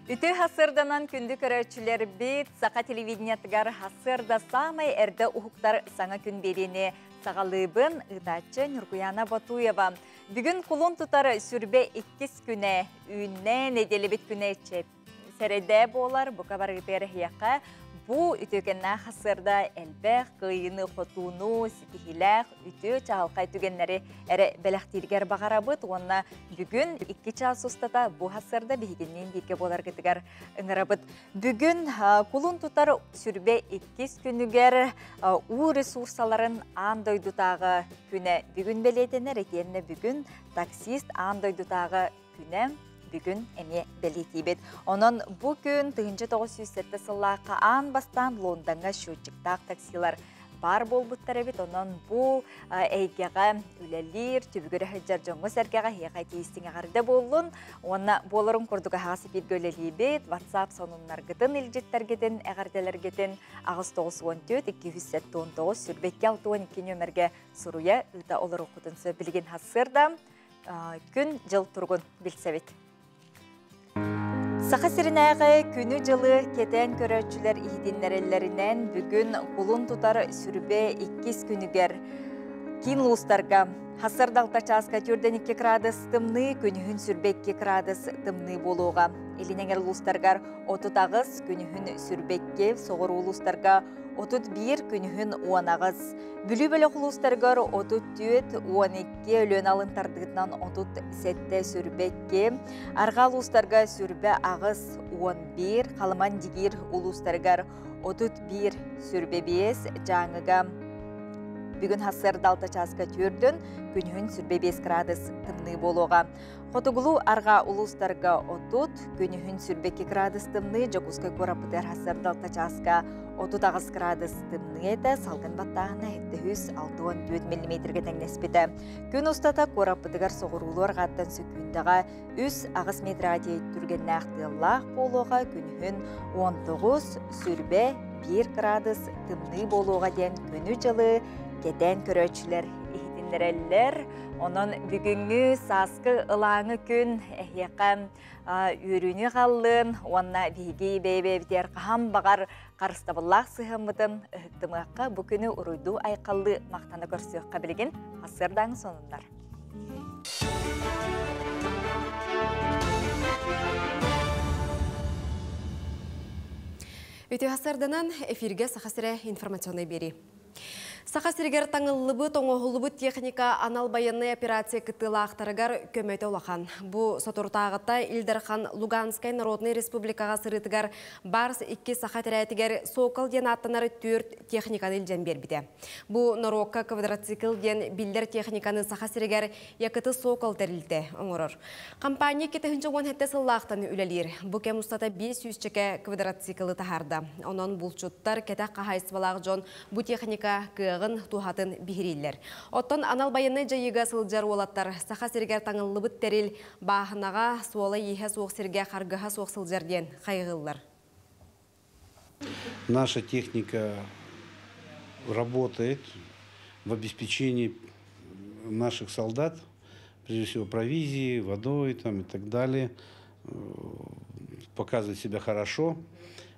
Үтүө сарсыарданан күндү көрөөччүлэрбит, Саха телевидениетыгар сарсыарда саамай эрдэ уһуктар саҥа күн биэриини саҕалыыбын, ыытааччы Ньургуяна Ботуева. Бүгүн кулун тутар сүрбэ иккис күнэ, үүннэ нэдиэлэбит күнэ сэрэдэ буолар, бука барыгытыгар эһиэхэ бу үтүөкэннээх сарсыарда элбэх кыайыыны-хотууну, ситиһиилээх үтүө чаҕылхай түгэннэри эрэ бэлэхтииргэр баҕарабыт уонна бүгүн 2 чаас устата бу сарсыарда биһигинниин бииргэ буоларгытыгар ыҥырабыт. Бүгүн кулун тутар сүрбэ иккис күнүгэр уу ресурсаларын аан дойдутааҕы күнэ бүгүн бэлиэтэнэр, итиэннэ бүгүн таксист аан дойдутааҕы күнэ бүгүн эмиэ бэлиэтиибит. Онон бу күн 1907 сыллаахха аан бастаан Лондоҥҥа счетчиктаах таксилар баар буолбуттар эбит. Онон бу эйгэҕэ үлэлиир, түбүгүрэ сылдьар дьоҥҥо-сэргэҕэ эһиэхэ тиийистиҥ эҕэрдэ буоллун. Уонна буоларын курдук аһаҕас эфиргэ үлэлиибит. WhatsApp сонуннаргытын, илдьиттэргитин, эҕэрдэлэргитин 894 279 22 62 нөмергэ суруйа ыыта олоруоххутун сөп. Билигин сарсыарда күн-дьыл туругун билсэбит. Саха сиринээҕи күнү-дьылы кэтээн көрөөччүлэр иһитиннэрэллэринэн бүгүн кулун тутар сүрбэ иккис күнүгэр киин улуустарга сарсыарда 6 чааска 42 градус тымныы, күнүһүн сүрбэ 2 градус тымныы буолуоҕа. Илин эҥэр улуустаргар 38, күнүһүн сүрбэ 2, соҕуруу улуустарга 31, күнүһүн 18. Бүлүү бөлөх улуустарыгар 34, 12, Өлүөнэ алын тардыытынан 37, сүрбэ 2, арҕаа улуустарга сүрбэ 8, 11, Халыман Дигиир улуустарыгар 31, сүрбэ 5, Дьааҥыга бүгүн сарсыарда 6 чааска түүрдүн, күнүһүн сүрбэ 5 градус тымныы буолуоҕа. Хотугулуу арҕаа улуустарга 30, күнүһүн 22 градус тымныы, Дьокуускай куораппытыгар сарсыарда 6 чааска 38 градус тымныы этэ, салгын баттааһына 764 миллиметргэ тэҥнэспитэ. Күн устата куораппытыгар соҕуруулуу арҕааттан сөкүүндэҕэ 3-8 метрга тиийэ түргэннээх тыаллаах буолуоҕа, күнүһүн 19, сүрбэ 1 градус тымныы буолуоҕа диэн күнү-дьылы кэтээн көрөөччүлэр иһитиннэрэллэр. Онон бүгүҥҥү сааскы ылааҥы күн эһиэхэ үөрүүнү хааллын уонна биһиги бэйэ-бэйэбитигэр хаһан баҕар харыстабыллаах сыһыаммытын ыһыктымыахха, бу күнү уруйдуу айхаллыы махтана көрсүөххэ. Билигин сарсыардааҥы сонуннар. Үтүө сарсыарданан эфиргэ Саха сирэ информационнай биэрии. Саха сиригэр таҥыллыбыт, оҥоһуллубут техника анал байыаннай операция кыттыылаахтарыгар көмөтө улахан. Бу соторутааҕыта Ил Дархан Луганскай Народнай Республикаҕа сырыытыгар Барс 2 саха этэрээтигэр Сокол диэн ааттанар түөрт техниканы илдьэн биэрбитэ. Бу норуокка квадроцикл диэн биллэр техниканы Саха сиригэр Якыты Сокол тэрилтэ оҥорор. Компания 2017 сыллаахтан үлэлиир. Бу кэм устата 500 квадроциклы таһаарда. Онон булчуттар, кэтэх хаһаайыстыбалаах дьон бу техника кыаҕын, туһатын биһирииллэр. Оттон анал байыаннай дьайыыга сылдьар уолаттар Саха сиригэр таҥыллыбыт тэрил бааһынаҕа, суола-ииһэ суох сиргэ харгыһа суох сылдьар диэн хайҕыыллар. Наша техника работает в обеспечении наших солдат, прежде всего провизией, водой там, и так далее. Показывает себя хорошо.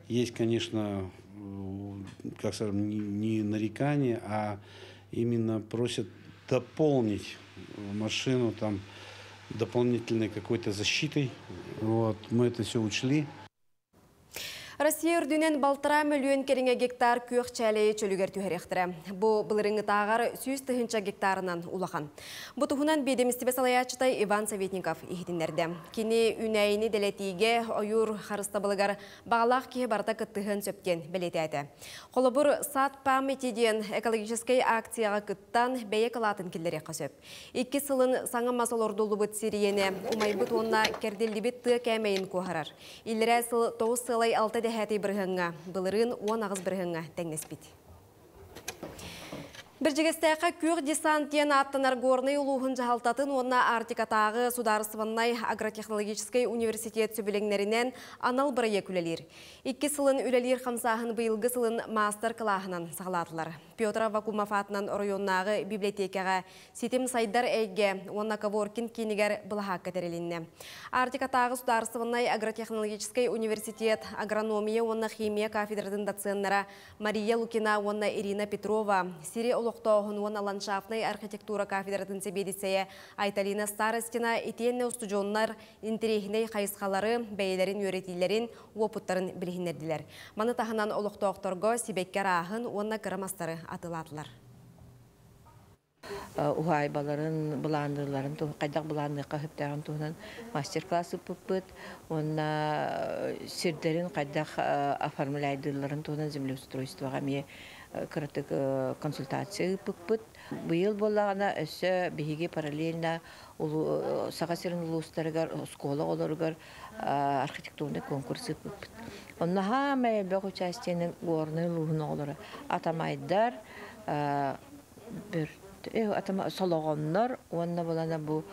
Есть, конечно, как скажем, не нарекания, а именно просят дополнить машину там дополнительной какой-то защитой. Вот, мы это все учли. Россия үрдүнэн 1,5 мөлүйүөн кэриҥэ гектар күөх чээлэйи чөлүгэр түһэриэхтэрэ. Бу былырыыҥҥытааҕар 100 тыһыынча гектарынан улахан. Бу туһунан биэдэмистибэ салайааччыта Иван Советников иһитиннэрдэ. Кини үүнээйини дэлэтиигэ, ойуур харыстабылыгар баҕалаах киһи барыта кыттыһыан сөп диэн бэлиэтээтэ. Холобур, Сад памяти диэн экологическай акцияҕа кыттан бэйэ кылаатын киллэриэххэ сөп. 2 сылын саҥа мас олордуллубут сир иэнэ умайбыт уонна кэрдиллибит тыа кээмэйин куоһарар. Иллэрээ сыл 9,6 бырыһыаҥҥа, былырыын 18 бырыһыаҥҥа тэҥнэспит. Бэрдьигэстээххэ Күөх десант диэн ааттанар Горнай улууһун дьаһалтатын уонна Арктикатааҕы судаарыстыбаннай агротехнологическай университет сөбүлэҥнэринэн анал бырайыак үлэлиир. Иккис сылын үлэлиир хамсааһын быйылгы сылын маастар-кылааһынан саҕалаатылар. Петр Аввакумов аатынан оройуоннааҕы библиотекаҕа Ситим сайдар эйгэ уонна Коворкинг киинигэр былаһаакка тэрилиннэ. Арктикатааҕы судаарыстыбаннай агротехнологическай университет агрономия уонна химия кафедратын доценнара Мария Лукина уонна Ирина Петрова, сири олохтооһун уонна ландшафтнай архитектура кафедратын сэбиэдиссэйэ Айталина Старостина итиэннэ устудьуоннар интэриэһинэй хайысхалары, бэйэлэрин үөрэтиилэрин, уопуттарын билиһиннэрдилэр. Маны таһынан олохтоохторго сибэкки арааһын уонна кыра мастары атыылаатылар. Уһаайбаларын былаанныылларын хайдах былаанныахха сөптөөҕүн туһунан мастер-класс ыппыппыт уонна сирдэрин хайдах оформляйдыылларын туһунан землеустройствоҕа эмиэ кыратык консультация ыыппыппыт. Быйыл буоллаҕына өссө биһиги параллельно Саха сирин улуустарыгар оскуола оҕолоругар архитектурнай конкурс ыыппыппыт. Онно хаамай элбэх участиены Горнай улууһун оҕолоро Атамайдар, Солоҕоннор уонна булана бу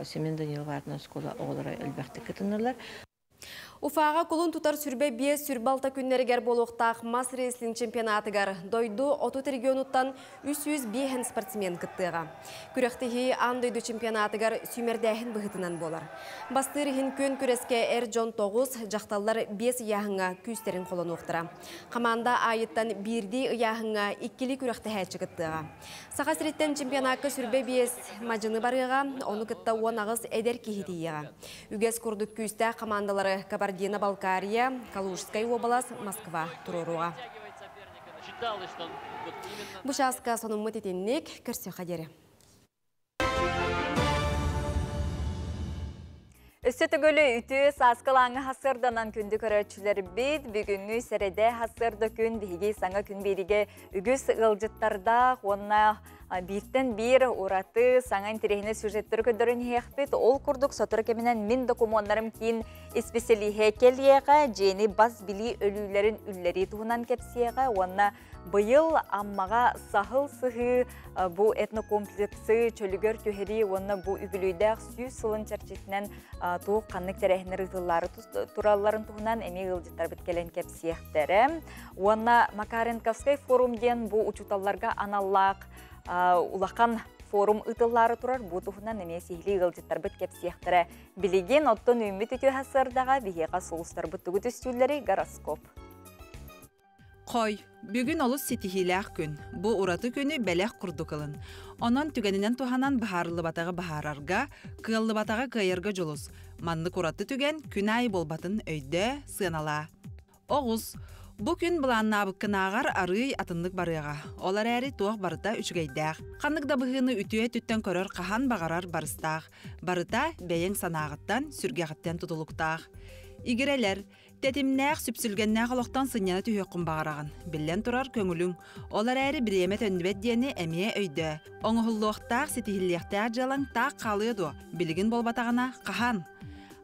Семен Данилов аатынан оскуола оҕолоро элбэхтик кытыннылар. Уфаҕа кулун тутар сүрбэ биэс сүрбэ алта күннэригэр буолуохтаах мас рестлинг чемпионатыгар дойду 30 регионуттан 305 спортсмен кыттыаҕа. Күрэхтэһии аан дойду чемпионатыгар сүүмэрдээһин быһыытынан буолар. Бастыыр иһин күөн күрэскэ эр дьон 9, дьахталлар 5 ыйааһыҥҥа күүстэрин холонуохтара. Хамаанда аайыттан биирдии ыйааһыҥҥа иккилии күрэхтэһээччи кыттыаҕа. Саха сириттэн чемпионакка сүрбэ биэс мадьыны барыаҕа, ону кытта 18 эдэр киһи тиийиэҕэ. Үгэс курдук күүстээх хамаандалары Кабардино-Балкария, Калужскай уобалас, Москва туруоруоҕа. Бу чааска сонуммут итинник, көрсүөххэ диэри. Өссө төгүлү үтүө сааскылааҥҥа хасыарданан күндү көрөөччүлэрбит бүгүҥҥү сэрэдэ хасыарда күн биһиги саҥа күн биэригэ үгүс ыалдьыттардаах уонна бииртэн биир ураты саҥа интэриэһинэй сюжеттары көрдөрөн иһиэхпит. Ол курдук сотору кэминэн мин докумуоннарым киин исписэлииһэ кэлиэҕэ, дьиэни бас билии өлүүлэрин үллэрии туһунан кэпсиэҕэ уонна Быйыл Аммаҕа саһыл сыһыы бу этнокомплексы чөлүгэр түһэрии уонна бу үбүлүйдээх 100 сылын чэрчитинэн туох ханнык тэрээһиннэр ыытыллаары туралларын туһунан эмиэ ыалдьыттарбыт кэлэн кэпсиэхтэрэ. Уонна Макаренковскай форум диэн бу учууталларга аналлаах улахан форум ыытыллаары турар. Бу туһунан эмиэ сиһилии ыалдьыттарбыт кэпсиэхтэрэ. Билигин оттон үүммүт үтүө сарсыардаҕа биһиэхэ сулустарбыт тугу түстүүллэрий гороскоп. Хой, бүгүн олус ситиһиилээх күн. Бу ураты күнү бэлэх курдук ылын. Онон түгэнинэн туһанан быһаарыллыбатаҕы быһаарарга, кыаллыбатаҕы кыайарга дьулус. Маннык ураты түгэн күн аайы буолбатын өйдөө, сыаналаа. Оҕус, бу күн былааннаабыккынааҕар арыый атыннык барыаҕа. Ол эрээри туох барыта үчүгэйдээх. Ханнык да быһыыны үтүө өттүттэн көрөр хаһан баҕарар барыстаах. Барыта бэйэҥ санааҕыттан, сүргэҕиттэн тутулуктаах. Игирэлэр, Тэтимнээх, сүпсүлгэннээх олохтон сынньана түһүөххүн баҕараҕын. Биллэн турар, көҥүлүҥ. Ол эрээри бириэмэ төннүбэт диэни эмиэ өйдөө. Оҥоһуллуохтаах, ситиһиллиэхтээх дьыалаҥ таах хаалыа дуо? Билигин буолбатаҕына, хаһан?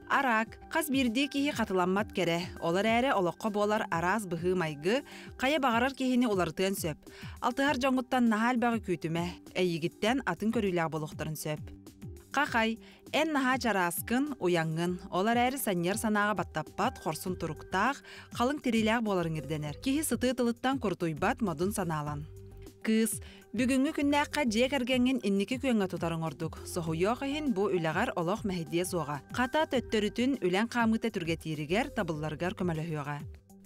Араак. Хас биирдии киһи хатыламмат кэрэ. Ол эрээри олоххо буолар араас быһыы-майгы хайа баҕарар киһини уларытыан сөп. Алтыһар дьоҥҥуттан наһаа элбэҕи күүтүмэ. Эйигиттэн атын көрүүлээх буолуохтарын сөп. Хахай. Эн наһаа чарааскын, уйаҥҥын, ол эрээри санньыар санааҕа баттаппат, хорсун туруктаах, халыҥ тириилээх буоларыҥ ирдэнэр. Киһи сытыы тылыттан курутуйбат модун санаалан. Кыыс, бүгүҥҥү күннээххэ дьиэ кэргэҥҥин инники күөҥҥэ тутарыҥ ордук. Соһуйуох иһин бу үлэҕэр олох мэһэйдиэ суоҕа. Хата, төттөрүтүн, үлэҥ хаамыыта түргэтииригэр, табылларыгар көмөлөһүөҕэ.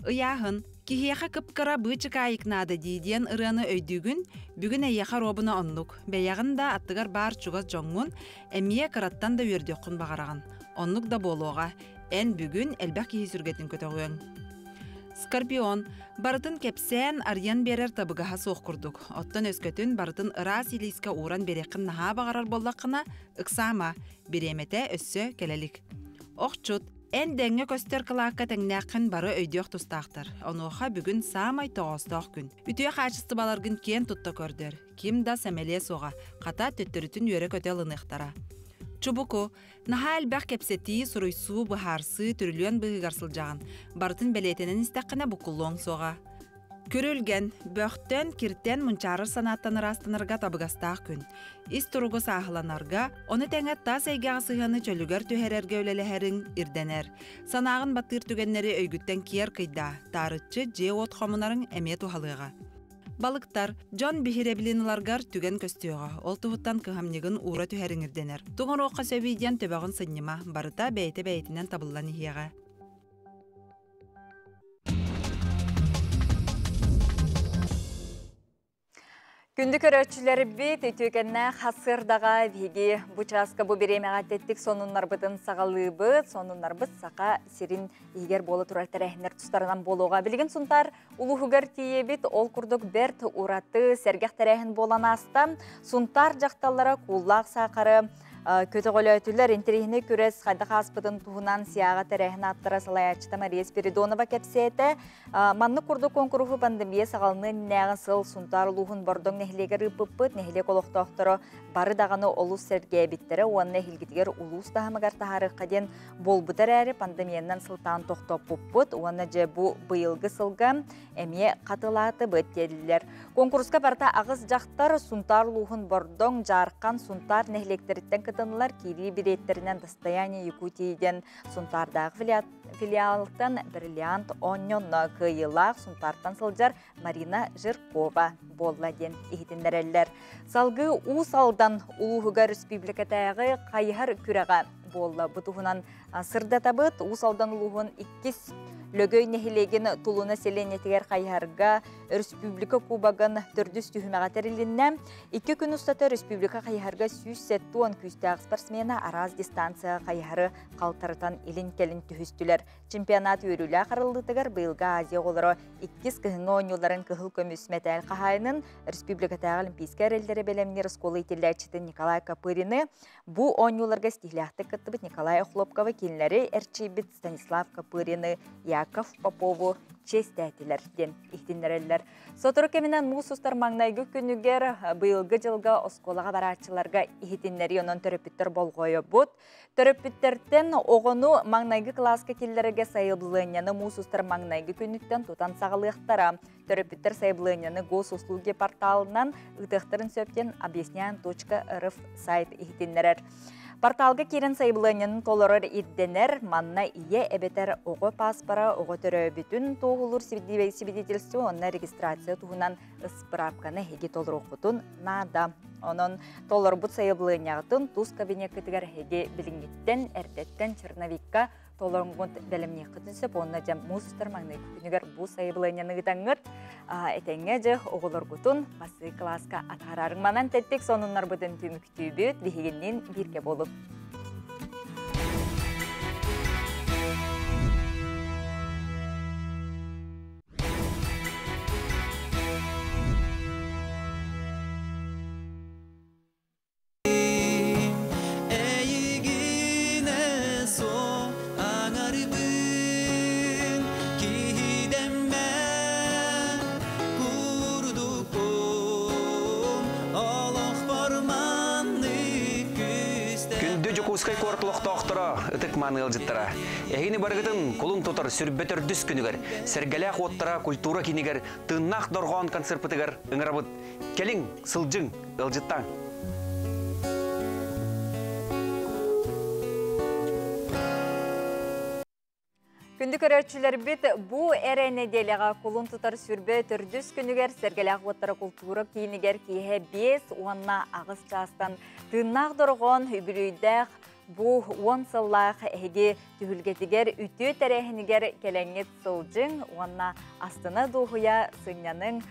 Ыйааһын. Киһиэхэ кып-кыра быычыкаайык наада дии диэн ырыаны өйдүүгүн, бүгүн эйиэхэ оруобуна оннук. Бэйэҕин да аттыгар баар чугас дьоҥҥун эмиэ кыраттан да үөрдүөххүн баҕараҕын. Оннук да буолуоҕа. Эн бүгүн элбэх киһи сүргэтин көтөҕүөҥ. Скорпион. Барытын кэпсээн, арыйан биэрэр табыгаһа суох курдук. Оттон өскөтүн барытын ыраас илиискэ ууран биэриэххин наһаа баҕарар буоллаххына, ыксаама, бириэмэтэ өссө кэлэ илик. Охчут. Эн дэҥҥэ көстөр кылаакка тэҥнээххин бары өйдүөх тустаахтар. Онуоха бүгүн саамай тоҕоостоох күн. Үтүө хаачыстыбаларгын киэн тутта көрдөр. Ким да сэмэлиэ суоҕа, хата төттөрүтүн үөрэ-көтө ылыныахтара. Чубуку, наһаа элбэх кэпсэтии, суруйсуу, быһаарсыы, түрүлүөн быыһыгар сылдьаҕын. Барытын бэлиэтэнэн истэххинэ буккуллуоҥ суоҕа. Күрүлгэн, бөхтөн, киртэн мунчаарар санааттан ыраастанарга табыгастаах күн. Ис туругу сааһыланарга, ону тэҥэ тас эйгэҕэ сыһыаны чөлүгэр түһэрэргэ үлэлэһэриҥ ирдэнэр. Санааҕын баттыыр түгэннэри өйгүттэн киэр кыйдаа, таарыччы дьиэ-уот хомунарыҥ эмиэ туһалыаҕа. Балыктар, дьон биһирэбилин ыларгар түгэн көстүөҕэ, ол туһуттан кыһамньыгын уура түһэриҥ ирдэнэр. Туҥуруохха сөбүй диэн төбөҕүн сынньыма, барыта бэйэтэ-бэйэтинэн табыллан иһиэҕэ. Күндү көрөөччүлэрбит, үтүөкэннээх хасырдаға биһиги бу чааска бу бириэмэҕэ тэттик сонуннарбытын саҕалыыбыт. Сонуннарбыт саха сирин иһигэр буола турар тэрээһиннэр тустарынан буолуоҕа. Билигин Сунтаар улууһугар тиийэбит. Ол курдук бэрт ураты сэргэх тэрээһин буолан ааста. Сунтаар дьахталлара кууллаах саахары көтөҕөлөөтүлэр. Интэриэһинэй күрэс хайдах ааспытын туһунан СИА-ҕа тэрээһин ааптара салайааччыта Мария Спиридонова кэпсээтэ. Маннык курдук куонкуруһу пандемия саҕаланыан иннинээҕи сыл Сунтаар улууһун Бордоҥ нэһилиэгэр ыыппыппыт. Нэһилиэк олохтоохторо бары даҕаны олус сэргээбиттэрэ уонна эһилгитигэр улуус таһымыгар таһаарыахха диэн буолбута эрээри, пандемиянан сылтаан тохтоппуппут уонна дьэ бу быйылгы сылга эмиэ хатылаатыбыт диэллэр. Куонкуруска барыта аҕыс дьахтар Сунтаар улууһун Бордоҥ, Дьаархан, Сунтаар нэһилиэктэриттэн кытыннылар. Киирии билиэттэринэн Достояние Якутии диэн Сунтаардаах филиалтан бриллиант оонньонно кыайыылаах Сунтаартан сылдьар Марина Жиркова буолла диэн иһитиннэрэллэр. Салгыы Уус Алдан улууһугар республикатааҕы хайыһар күрэҕэ буолла. Бу туһунан сырдатабыт. Уус Алдан улууһун иккис Лөгөй нэһилиэгин Тулуна сэлиэнньэтигэр хайыһарга республика кубогын төрдүс түһүмэҕэ тэрилиннэ. Икки күн устата республика хайыһарга 170 күүстээх спортсмена араас дистанция хайыһары халтарытан илин-кэлин түһүстүлэр. Чемпионат үөрүүлээх арыллыытыгар быйылгы Азия оҕолоро иккис кыһыҥҥы оонньууларын кыһыл көмүс мэтээл хаһаайынын республикатааҕы олимпийскай эрэллэри бэлэмниир оскуола иитиллээччитин Николай Копырины, бу оонньууларга ситиһиилээхтик кыттыбыт Николай Охлопковы, кинилэри эрчийбит Станислав Копырины, Яков Попову чиэстээтилэр диэн иһитиннэрэллэр. Сотору кэминэн муус устар маҥнайгы күнүгэр быйылгы дьылга оскуолаҕа барааччыларга иһитиннэрии, онон төрөппүттэр болҕойобут. Төрөппүттэртэн оҕону маҥнайгы кылааска киллэрэргэ сайабылыанньаны муус устар маҥнайгы күнүттэн тутан саҕалыахтара. Төрөппүттэр сайабылыанньаны госуслуги порталынан ыытыахтарын сөп диэн объясняем.рф сайт иһитиннэрэр. Порталга киирэн сайабылыанньаны толорор ирдэнэр, манна ийэ эбэтэр оҕо пааспара, оҕо төрөөбүтүн туоһулуур свидетельство уонна регистрация туһунан ыспыраапканы эһиги толоруоххутун наада. Онон толорбут сайабылыанньаҕытын тус кабинеккытыгар эһиги билиҥҥиттэн эрдэттэн черновикка толоруҥҥут бэлэмниэххитин сөп уонна дьэ муус устар маҥнайгы күнүгэр бу сайабылыанньаны ыытаҥҥыт этэҥҥэ дьэ оҕолоргутун бастакы кылааска атаарарыҥ. Манан тэттик сонуннарбытын түмүктүүбүт, биһигинниин бииргэ буолуҥ. Эйигинэ суох аҥарбын киһидэммэ курдукпун олохпор маннык күүстээх Күндү Дьокуускай куорат олохтоохторо, ытык мааны ыалдьыттара! Эһигини барыгытын кулун тутар сүрбэ төрдүс күнүгэр Сэргэлээх уоттара культура киинигэр тыыннаах дорҕоон концерпытыгар ыҥырабыт. Кэлиҥ, сылдьыҥ, ыалдьыттааҥ! Күндү көрөөччүлэрбит, бу эрэ нэдиэлэҕэ кулун тутар сүрбэ төрдүс күнүгэр Сэргэлээх уоттара култуура киинигэр киэһэ 5 уонна 8 чаастан тыыннаах дорҕоон үбүлүөйдээх бу уон сыллаах эһиги түһүлгэтигэр үтүө тэрээһинигэр кэлэҥҥит сылдьыҥ уонна астына дуоһуйа сынньаныҥ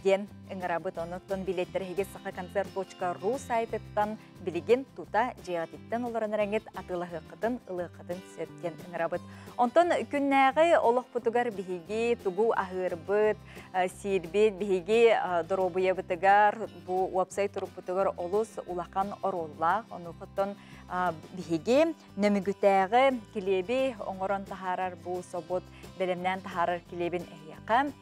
диэн ыҥырабыт. Онуттан билиэттэр эһиги сахаконцерт.ру сайтыттан билигин тута дьиэҕититтэн олорон эрэҥҥит атыылаһыаххытын, ылыаххытын сөп диэн ыҥырабыт. Онтон күннээҕи олохпутугар биһиги тугу аһыырбыт, сиирбит, биһиги доруобуйабытыгар, бу уопсай турукпутугар олус улахан оруоллаах. Онуоха биһиги нөмүгүтээҕи килиэби оҥорон таһаарар бу собут бэлэмнээн таһаарар килиэбин эһиэхэ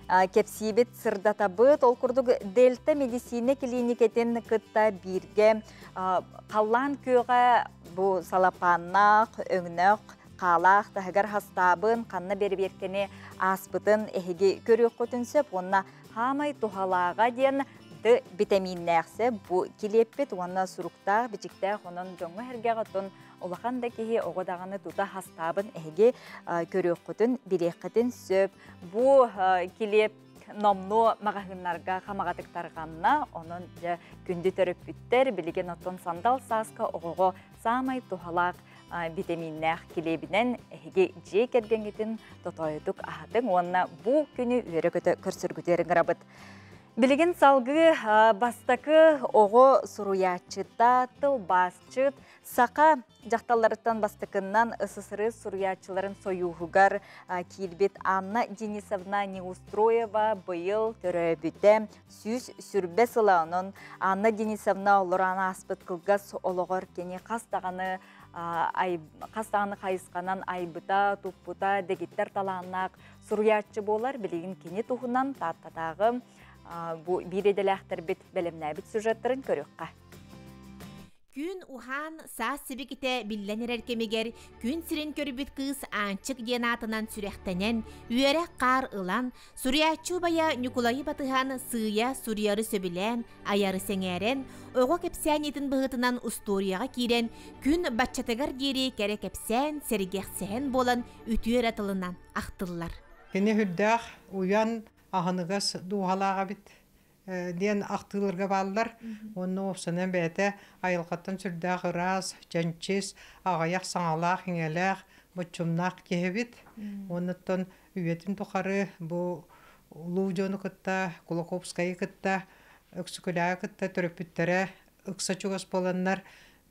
кэпсиибит, сырдатабыт. Ол курдук Дельта медицина клиникэтин кытта бииргэ халлаан күөҕэ бу салапааннаах, өҥнөөх хаалаах таһыгар хастаабын, ханна бэрэбиэркэни ааспытын эһиги көрүөххүтүн сөп уонна хаамай туһалааҕа диэн Д битэмииннээхсэ бу килиэппит уонна суруктаах, бичиктээх онон дьоҥҥо сэргэҕэ оттон улахан да киһи оҕо даҕаны тута хастаабын эһиги көрүөххүтүн, билиэххитин сөп. Бу килиэп номнуо маҕаһыыннарга хамаҕатык тарҕанна. Онон дьэ күндү төрөппүттэр билигин оттон сандал сааска оҕоҕо саамай туһалаах битэмииннээх килиэбинэн эһиги дьиэ кэргэҥҥитин тотоойутук аһатыҥ уонна бу күнү үөрэ-көтө көрсөргүтүгэр ыҥырабыт. Билигин салгыы бастакы оҕо суруйааччыта, тылбаасчыт, саха дьахталларыттан бастакыннан СССР суруйааччыларын сойууһугар киирбит Анна Денисовна Неустроева быйыл төрөөбүтэ 120 сыла. Онон Анна Денисовна олорон ааспыт кылгас олоҕор кини хас даҕаны хас даҕаны хайысханан айбыта, туппута, дэгиттэр талааннаах суруйааччы буолар. Билигин кини туһунан Тааттатааҕы бу биир идэлээхтэрбит бэлэмнээбит сюжеттарын көрүөххэ. Күн уһаан, саас сибикитэ биллэн эрэр кэмигэр күн сирин көрбүт кыыс Аанчык диэн аатынан сүрэхтэнэн, үөрэх хаар ылан, суруйааччы убайа Ньукулайы батыһан сыыйа суруйары сөбүлээн, айары сэҥээрэн, оҕо кэпсээнньитин быһыытынан устуоруйаҕа киирэн, күн баччатыгар диэри кэрэ кэпсээн, сэргэхсэһэн буолан үтүө эрэ тылынан ахтыллар. Кини үрдээх уйан аһыныгас дууһалаах эбит диэн ахтыыларга бааллар. Уонна уопсанан бэйэтэ айылҕаттан сүрдээх ыраас, чэнчис, аҕыйах саҥалаах, иҥэлээх, боччумнаах киһи эбит. Уоннаттан үйэтин тухары бу улуу дьону кытта, Кулаковскайы кытта, Өксөкүлээҕи кытта төрөппүттэрэ ыкса чугас буоланнар,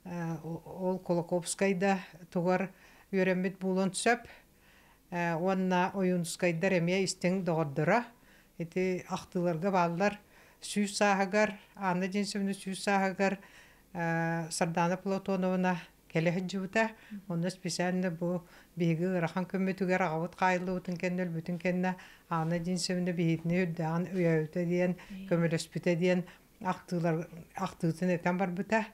ол Кулаковскай да тугар үөрэммит буолуон сөп. Уонна Ойуунускайдар эмиэ истиҥ доҕордоро. Ити ахтыыларга бааллар 100 сааһыгар, Анна Денисовна 100 сааһыгар Сардаана Платоновна кэлэ сылдьыбыта. Онно специально бу биһиги ыарахан көммүтүгэр аҕабыт хаайыллыбытын кэннэ, өлбүтүн кэннэ Анна Денисовна биһигини үрдээҕин өйөөбүтэ диэн, көмөлөспүтэ диэн ахтыылар ахтыытын этэн барбыта.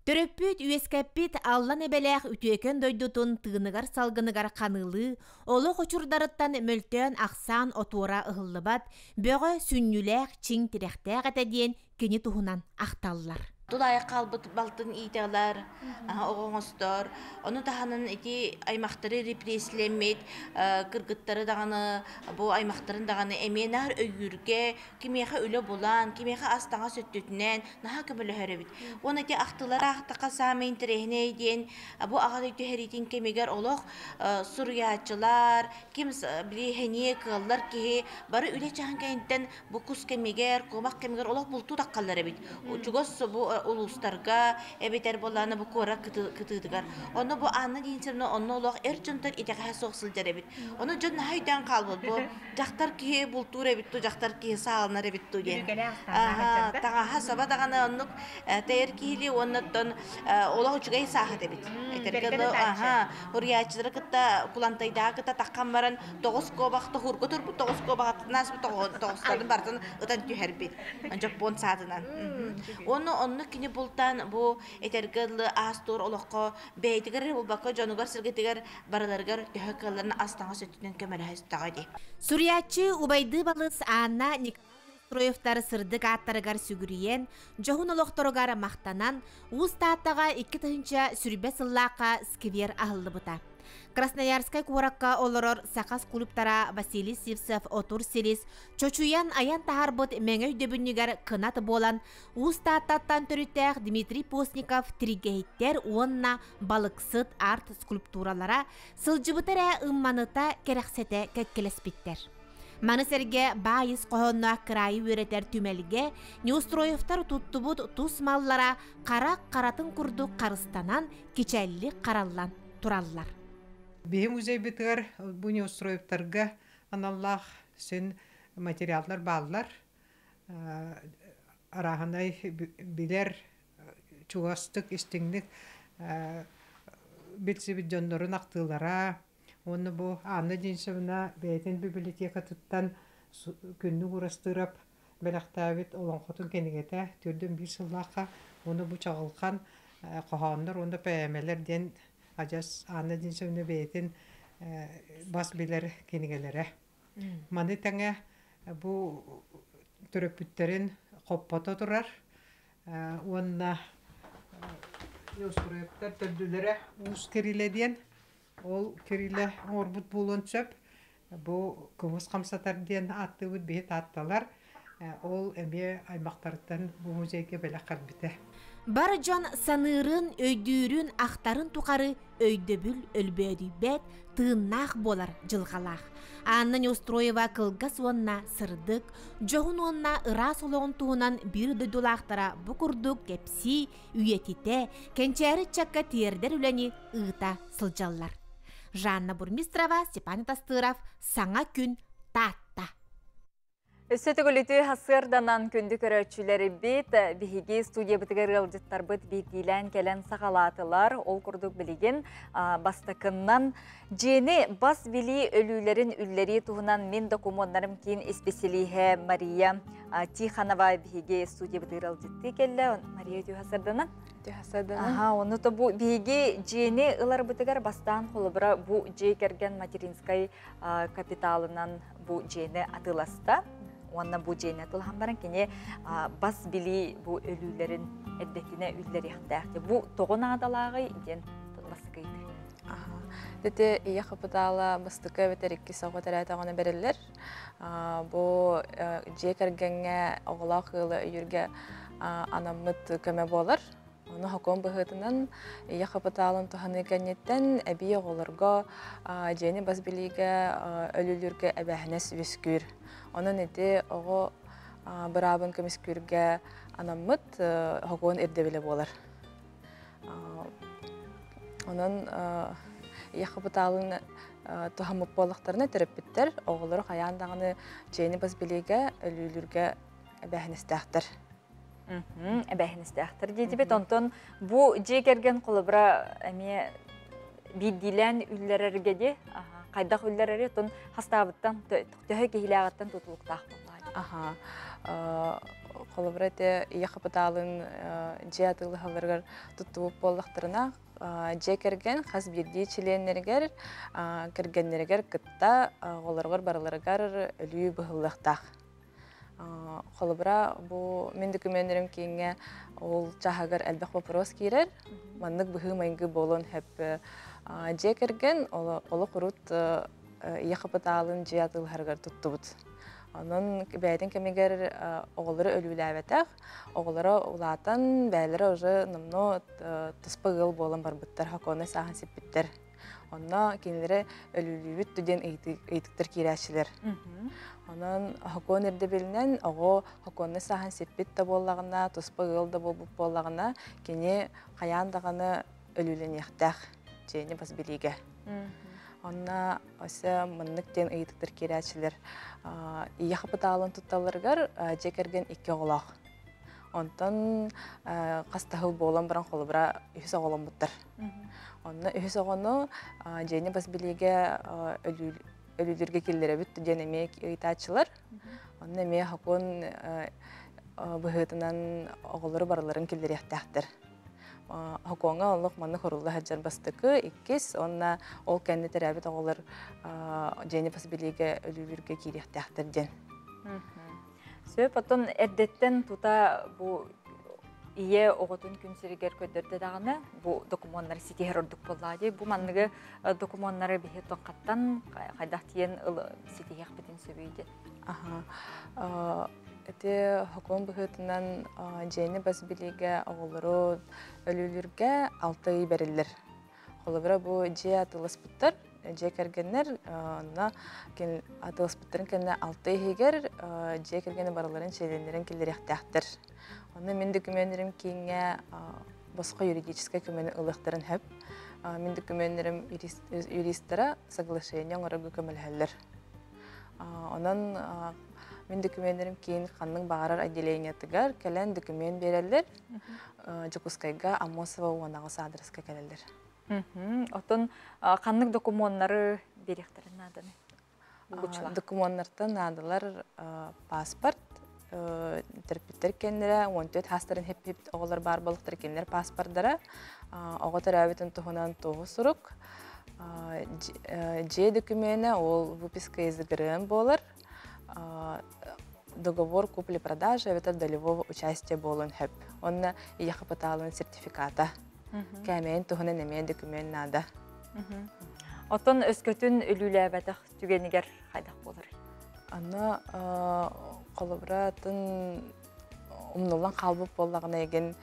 Төрөппүт, үөскэппит Аллан эбэлээх үтүөкэн дойдутун тыыныгар-салгыныгар ханыылыы, олох очурдарыттан мөлтөөн ахсаан отуора ыһыллыбат, бөҕө сүнньүлээх, чиҥ тирэхтээх этэ диэн кини туһунан ахталлар. Тулаайах хаалбыт балтын иитэлэр, оҕо оҥостор. Ону таһынан ити аймахтары репрессилэммит кыргыттары даҕаны, бу аймахтарын даҕаны эмиэ наар өйүүргэ, кимиэхэ үлэ булан, кимиэхэ ас-таҥас өттүтүнэн наһаа көмөлөһөр эбит. Уонна ити ахтылар аахтахха саамай интэриэһинэй диэн бу аҕа дойду сэриитин кэмигэр олох суруйааччылар, ким били сэниэ кыаллар киһи бары үлэ чаһын кэнниттэн бу кус кэмигэр, куобах кэмигэр олох бултуу таххаллар эбит. Чугас бу улуустарга эбэтэр буоллаҕына бу куорат кытыытыгар. Онно бу Анна Денисовна онно олох эр дьонтон итэҕэһэ суох сылдьар эбит. Ону дьон наһаа өйдөөн хаалбыт бу дьахтар киһи бултуур эбит ту, дьахтар киһи сааланар эбит ту диэн. Таҥаһа саба даҕаны оннук тэйэр киһили уоннаттан олох үчүгэй сааһыт эбит. Этэргэ дылы, аха, уруйааччылары кытта Кулантайдааҕы кытта таххан баран тоҕус куобах тоһуурга турбут тоҕус куобаҕыттан ааспыт тоҕустарын барытын ытан түһэрбит. Дьоппуон саатынан. Уонна оннук кини бултаан бу этэргэ дылы аас-туор олоххо бэйэтигэр эрэ буолбакка дьонугар-сэргэтигэр барыларыгар төһө кыалларын ас-таҥас өттүнэн көмөлөһө истэҕэ дии. Суруйааччы убайдыы балыс Анна Николаевна Строевтар сырдык ааттарыгар сүгүрүйэн, дьоһун олохторугар махтанан, Уус Тааттаҕа 2020 сыллаахха сквер аһыллыбыта. Красноярскай куоракка олорор саха скульптора Василий Сивцев Отур Силис чочуйан айан таһаарбыт мэҥэ өйдөбүнньүгэр кынат буолан, Уус Тааттаттан төрүттээх Дмитрий Постников тиригэһиттэр уонна балыксыт арт-скульптуралара сылдьыбыта эрэ ымманыта кэрэхсэтэ кэккэлэспиттэр. Маны сэргэ баай ис хоһоонноох кыраайы үөрэтэр түмэлгэ Неустроевтар туттубут тус маллара хара харатын курдук харыстанан, кичэллик хараллан тураллар. Биһи музейбытыгар бу Неустроевтарга аналлаах син материаллар бааллар. Арааһынай билэр чугастык, истиҥник билсибит дьоннорун ахтыылара уонна бу Анна Денисовна бэйэтин библиотекатыттан Күннүк Урастыырап бэлэхтээбит олоҥхотун кинигэтэ 41 сыллаахха уонна бу чаҕылхан хоһооннор уонна поэмалар диэн. Адьас Анна Денисовна бэйэтин бас билэр кинигэлэрэ. Маны тэҥэ бу төрөппүттэрин хоппото турар уонна Неустроевтар төрдүлэрэ Уус Кирилэ диэн. Ол Кирилэ оҥорбут буолуон сөп. Бу кымыс хамсатар диэн ааттыыбыт биһи таатталар. Ол эмиэ аймахтарыттан бу музейга бэлэх кэлбитэ. Бар дьон саныырын, өйдүүрүн, ахтарын тухары өйдөбүл өлбөөдүйбэт, тыыннаах буолар дьылҕалаах. Анна Неустроева кылгас уонна сырдык, дьоһун уонна ыраас олоҕун туһунан биир дойдулаахтара бу курдук кэпсии, үйэтитэ, кэнчээри ыччакка тиэрдэр үлэни ыыта сылдьаллар. Жанна Бурмистрова, Степан Тастыров, Саҥа күн, Таатта. Өссө төгүлүтүү хасыарданан күндү көрөөччүлэрбит биһиги студиябытыгар ыалдьыттарбыт биирдиилээн кэлэн саҕалаатылар. Ол курдук билигин бастакыннан дьиэни бас билии өлүүлэрин үллэрии туһунан мин докумуоннарым киин исписэлииһэ Мария Тихонова биһиги студиябытыгар ыалдьыттыы кэллэ. Мария Тюхасарданан. Тюхасарданан. Аха, ону то бу биһиги дьиэни ыларбытыгар бастаан холобура бу дьиэ кэргэн материнскай капиталынан бу дьиэни атыыласта уонна бу дьиэни атыылаһан баран кини бас билии бу өлүүлэрин эрдэтинэ үллэриэхтээх. Бу тоҕо наадалааҕый диэн бастакы ыйытыы. Ити ийэ хапытаала бастакы эбэтэр иккис оҕо төрөөтөҕүнэ бэриллэр. Бу дьиэ кэргэҥҥэ оҕолоох ыалы өйүүргэ анаммыт көмө буолар. Ону сокуон быһыытынан ийэ хапытаалын туһаныы кэнниттэн эбии оҕолорго дьиэни бас билиигэ өлүүлүүргэ эбээһинэс үөскүүр. Онон ити оҕо быраабын көмүскүүргэ анаммыт сокуон ирдэбилэ буолар. Онон ийэ хапытаалын туһаммыт буоллахтарына төрөппүттэр оҕолору хайаан даҕаны дьиэни бас билиигэ өлүүлүүргэ эбээһинэстээхтэр. Эбээһинэстээхтэр диэтибит. Онтон бу дьиэ кэргэн холобура эмиэ биирдиилээн үллэрэргэ ди хайдах үллэрэри оттон хастаабыттан төһө киһилээҕиттэн тутулуктаах буоллаҕа. Аха. Холобура ити ийэ хапытаалын дьиэ атыылаһалларыгар туттубут буоллахтарына дьиэ кэргэн хас биирдии чилиэннэригэр кэргэннэригэр кытта оҕолоругар барыларыгар өлүү быһыллыахтаах. Холобура, бу мин документарым кииҥҥэ ол чааһыгар элбэх вопрос киирэр. Маннык быһыы-майгы буолуон сөп. Дьиэ кэргэн олох урут ийэ хапытаалын дьиэ атыылаһарыгар туттубут. Онон бэйэтин кэмигэр оҕолору өлүүлээбэтэх, оҕолоро улаатан, бэйэлэрэ уже номнуо туспа ыал буолан барбыттар, хокуоннай сааһын сиппиттэр. Онно кинилэри өлүүлүүбүт диэн ыйытыктар киирээччилэр. Онон хокуон ирдэбилинэн оҕо хокуоннай сааһын сиппит да буоллаҕына, туспа ыал да буолбут буоллаҕына, кини хайаан даҕаны өлүүлэниэхтээх дьиэни бас билиигэ. Онно өссө маннык диэн ыйытыктар киирээччилэр. Ийэ хапытаалын тутталларыгар дьиэ кэргэн икки оҕолоох. Онтон хас да сыл буолан баран холобура үһүс оҕоломмуттар. Онно үһүс оҕону дьиэни бас билиигэ өлүүлүүргэ киллэрэбит диэн эмиэ ыйытааччылар. Онно эмиэ сокуон быһыытынан оҕолору барыларын киллэриэхтээхтэр. Сокуоҥҥа олох маннык хорулла сылдьар бастакы, иккис уонна ол кэннэ төрөөбүт оҕолор дьиэни бас билиигэ өлүүлүүргэ киириэхтээхтэр диэн. Сөп, оттон эрдэттэн тута бу ийэ оҕотун күн сиригэр көрдөрдө даҕаны бу докумуоннары ситиһэр ордук буоллаҕа дии. Бу манныгы докумуоннары биһи тоққаттан хайдах тиийэн ситиһиэхпитин сөбүй диэн. Аха. Ити сокуон быһыытынан дьиэни бас билиигэ оҕолору өлүүлүүргэ алта ый бэриллэр. Холобура, бу дьиэ атыыласпыттар, дьиэ кэргэннэр онно атыыласпыттарын кэннэ алта иһигэр дьиэ кэргэни барыларын чилиэннэрин киллэриэхтээхтэр. Онно мин докумуоннарым кииҥҥэ босхо юридическай көмөнү ылыахтарын сөп. Мин докумуоннарым юристара соглашение оҥорорго көмөлөһөллөр. Онон мин докумуоннарым киин ханнык баҕарар отделениетыгар кэлэн документ биэрэллэр. Дьокуускайга Аммосова уонаҕыс аадырыска кэлэллэр. Оттон ханнык докумуоннары биэриэхтэрин нааданы? Докумуоннартан наадалар паспорт, Төрөппүттэр кэннэрэ 14 хаастарын хеп-хеп оҕолор баар буолуохтара кинилэр паспордара, оҕо төрөөбүтүн туһунан туоһу сурук, дьиэ докумена ол выписка из ГРМ буолар, договор купли-продажи эбэтэр долевого участия буолуон сөп. Онно ийэ хапытаалын сертификата. Кээмэйин туһунан эмиэ документ наада. Оттон өскөтүн өлүүлээбэтэх түгэнигэр хайдах буоларый? Аны холобура атын умнуллан хаалбыт буоллаҕына эгин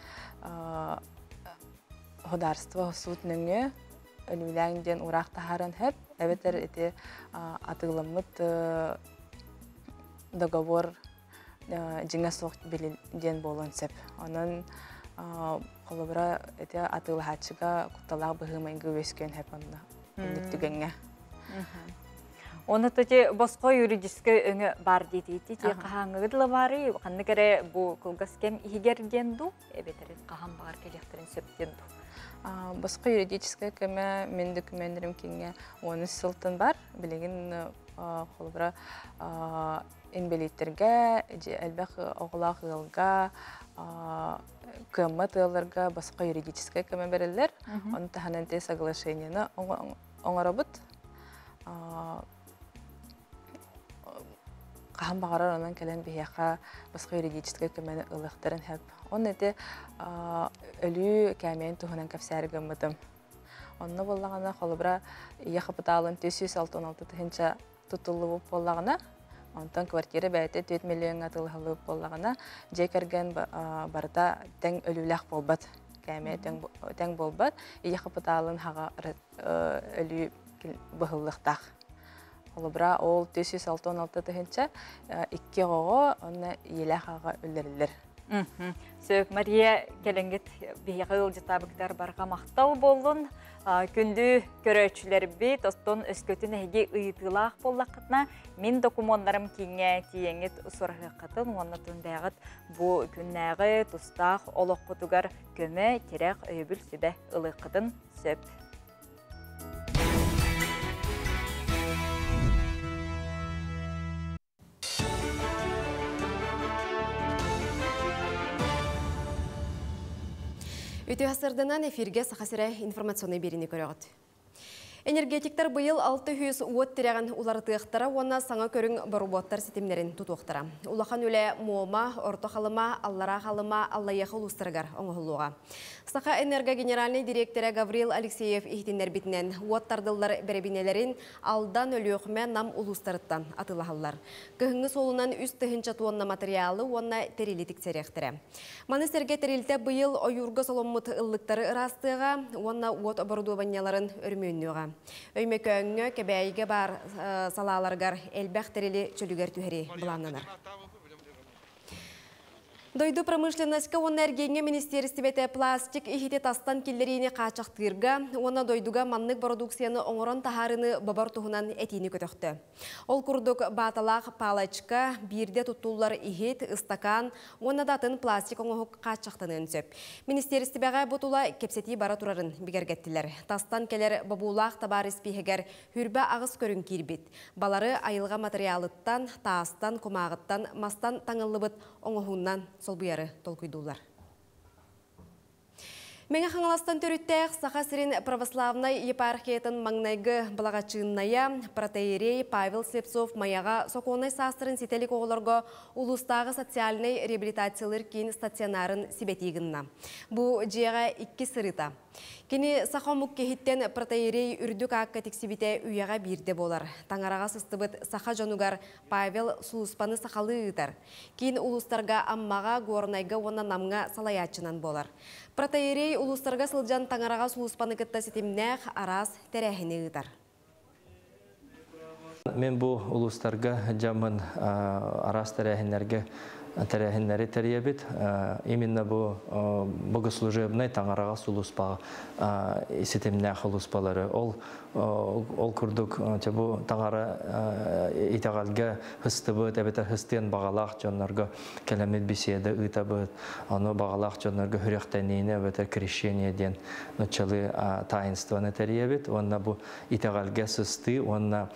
государство суут нөҥүө өлүүлээҥ диэн уураах таһааран сөп. Эбэтэр ити атыыламмыт договор дьиҥэ суох диэн буолуон сөп. Онон холобура ити атыылаһааччыга кутталаах быһыы-майгы үөскүөн сөп онно инник түгэҥҥэ. Оны тати босхо юридическай өҥө бар диэтиити ти хаһааҥҥыгы дыла баарый ханнык эрэ бу кылгас кэм иһигэр диэн дуу эбэтэр хаһан баҕар кэлиэхтэрин сөп диэн дуу. Босхо юридическай көмө мин документтерим кинге 13 сылтан бар. Билигин холобура инбэлииттэргэ, элбэх оҕолоох ыалга, кыаммат ыалларга босхо юридическай көмө береллер. Оны таһынан те соглашениены оҥоробут. Хаһан баҕарар онон кэлэн биһиэхэ босхо юридическай көмөнү ылыахтарын сөп. Онно ити өлүү кээмэйин туһунан кэпсээри гыммытым. Онно буоллаҕына, холобура, ийэ хапытаалын 466 тыһыынча тутуллубут буоллаҕына, онтон квартира бэйэтэ 4 миллиоҥҥа атыылаһыллыбыт буоллаҕына, дьиэ кэргэн барыта тэҥ өлүүлээх буолбат. Кээмэйэ тэҥ буолбат. Ийэ хапытаалын хаҕа өлүү быһыллыахтаах. Холобура, ол 466 тыһыынча икки оҕоҕо онно ийэлээх аҕа үллэриллэр. Сөп, Мария, кэлэҥҥит биһиэхэ ыалдьыттаабыккытыгар барҕа махтал буоллун. Күндү көрөөччүлэрбит, оттон өскөтүн эһиги ыйытыылаах буоллаххытына, мин докумуоннарым кииҥҥэ тиийэҥҥит сураһыаххытын уонна тунбээҕит бу күннээҕи тустаах олоххутугар көмө, тирэх, өйөбүл сүбэ ылыаххытын сөп. Үтүө сырдынан эфирге Саха сирэ информационный биэриини көрөҕүт. Энергетиктар быйыл 600 уот тирэҕин уларытыахтара уонна саҥа көрүҥ боробуоттар ситимнэрин тутуохтара. Улахан үлэ Муома, Орто Халыма, Аллараа Халыма, Аллайыаха улуустарыгар оҥоһуллуоҕа. Саха Энерго генеральнай дириэктэрэ Гаврил Алексеев иһитиннэрбитинэн, уот тардыллар бэрэбинэлэрин Алдан, Өлүөхүмэ, Нам улуустарыттан атыылаһаллар. Кыһыҥҥы суолунан 3000 туонна матырыйаалы уонна тэрили тиксэриэхтэрэ. Маны сэргэ тэрилтэ быйыл ойуурга соломмут ыллыктары ыраастыаҕа уонна уот оборудованиеларын өрөмүөннүөҕэ. Өймөкөөҥҥө, Кэбээйигэ баар салааларыгар элбэх тэрили чөлүгэр түһэрии былааннанар. Дойду промышленноска уонна эргиэҥҥэ министиэристибэтэ пластик иһити тастан киллэриини хааччахтыырга уонна дойдуга маннык бородууксуйаны оҥорон таһаарыыны бобор туһунан этиини көтөхтө. Ол курдук, бааталаах палочка, биирдэ туттуллар иһит, ыстакаан уонна да атын пластик оҥоһук хааччахтаныан сөп. Министиэристибэҕэ бу тула кэпсэтии бара турарын бигэргэттилэр. Тастан кэлэр бобуулаах табаар испииһэгэр 28 көрүҥ киирбит. Балары айылҕа матырыйаалыттан, таастан, кумааҕыттан, мастан таҥыллыбыт оҥоһуунан солбуйары толкуйдууллар. Мэҥэ Хаҥаластан төрүттээх Саха сирин православнай епархиятын маҥнайгы благочинная протоиерей Павел Слепцов Майаҕа сокуоннай саастарын ситэ илик оҕолорго улуустааҕы социальнай реабилитациялыыр киин стационарын сибэтии гынна. Бу дьиэҕэ иккис сырыыта. Кини саха омук киһиттэн протоиерей үрдүк аакка тиксибитэ үйэҕэ биирдэ буолар. Таҥараҕа сыстыбыт саха дьонугар Павел сулууспаны сахалыы ыытар. Киин улуустарга Аммаҕа, Горнайга уонна Намҥа салайааччынан буолар. Протоиерей улуустарга сылдьан таҥараҕа сулууспаны кытта ситимнээх араас тэрээһини ыытар. Мен бу улуустарга дьаммын араас тэрээһиннэргэ тэрээһиннэри тэрийэбит. Именно бу богослужебнай таҥараҕа сулууспаҕа ситимнээх улууспалары. Ол ол курдук бу таҥара итэҕэлгэ һыстыбыт эбэтэр һыстыан баҕалаах дьоннорго кэлэммит беседа ыытабыт. Ону баҕалаах дьоннорго хүрөхтэниини эбэтэр крещение диэн нуччалыы таинствоны тэрийэбит. Уонна бу итэҕэлгэ сыстыы уонна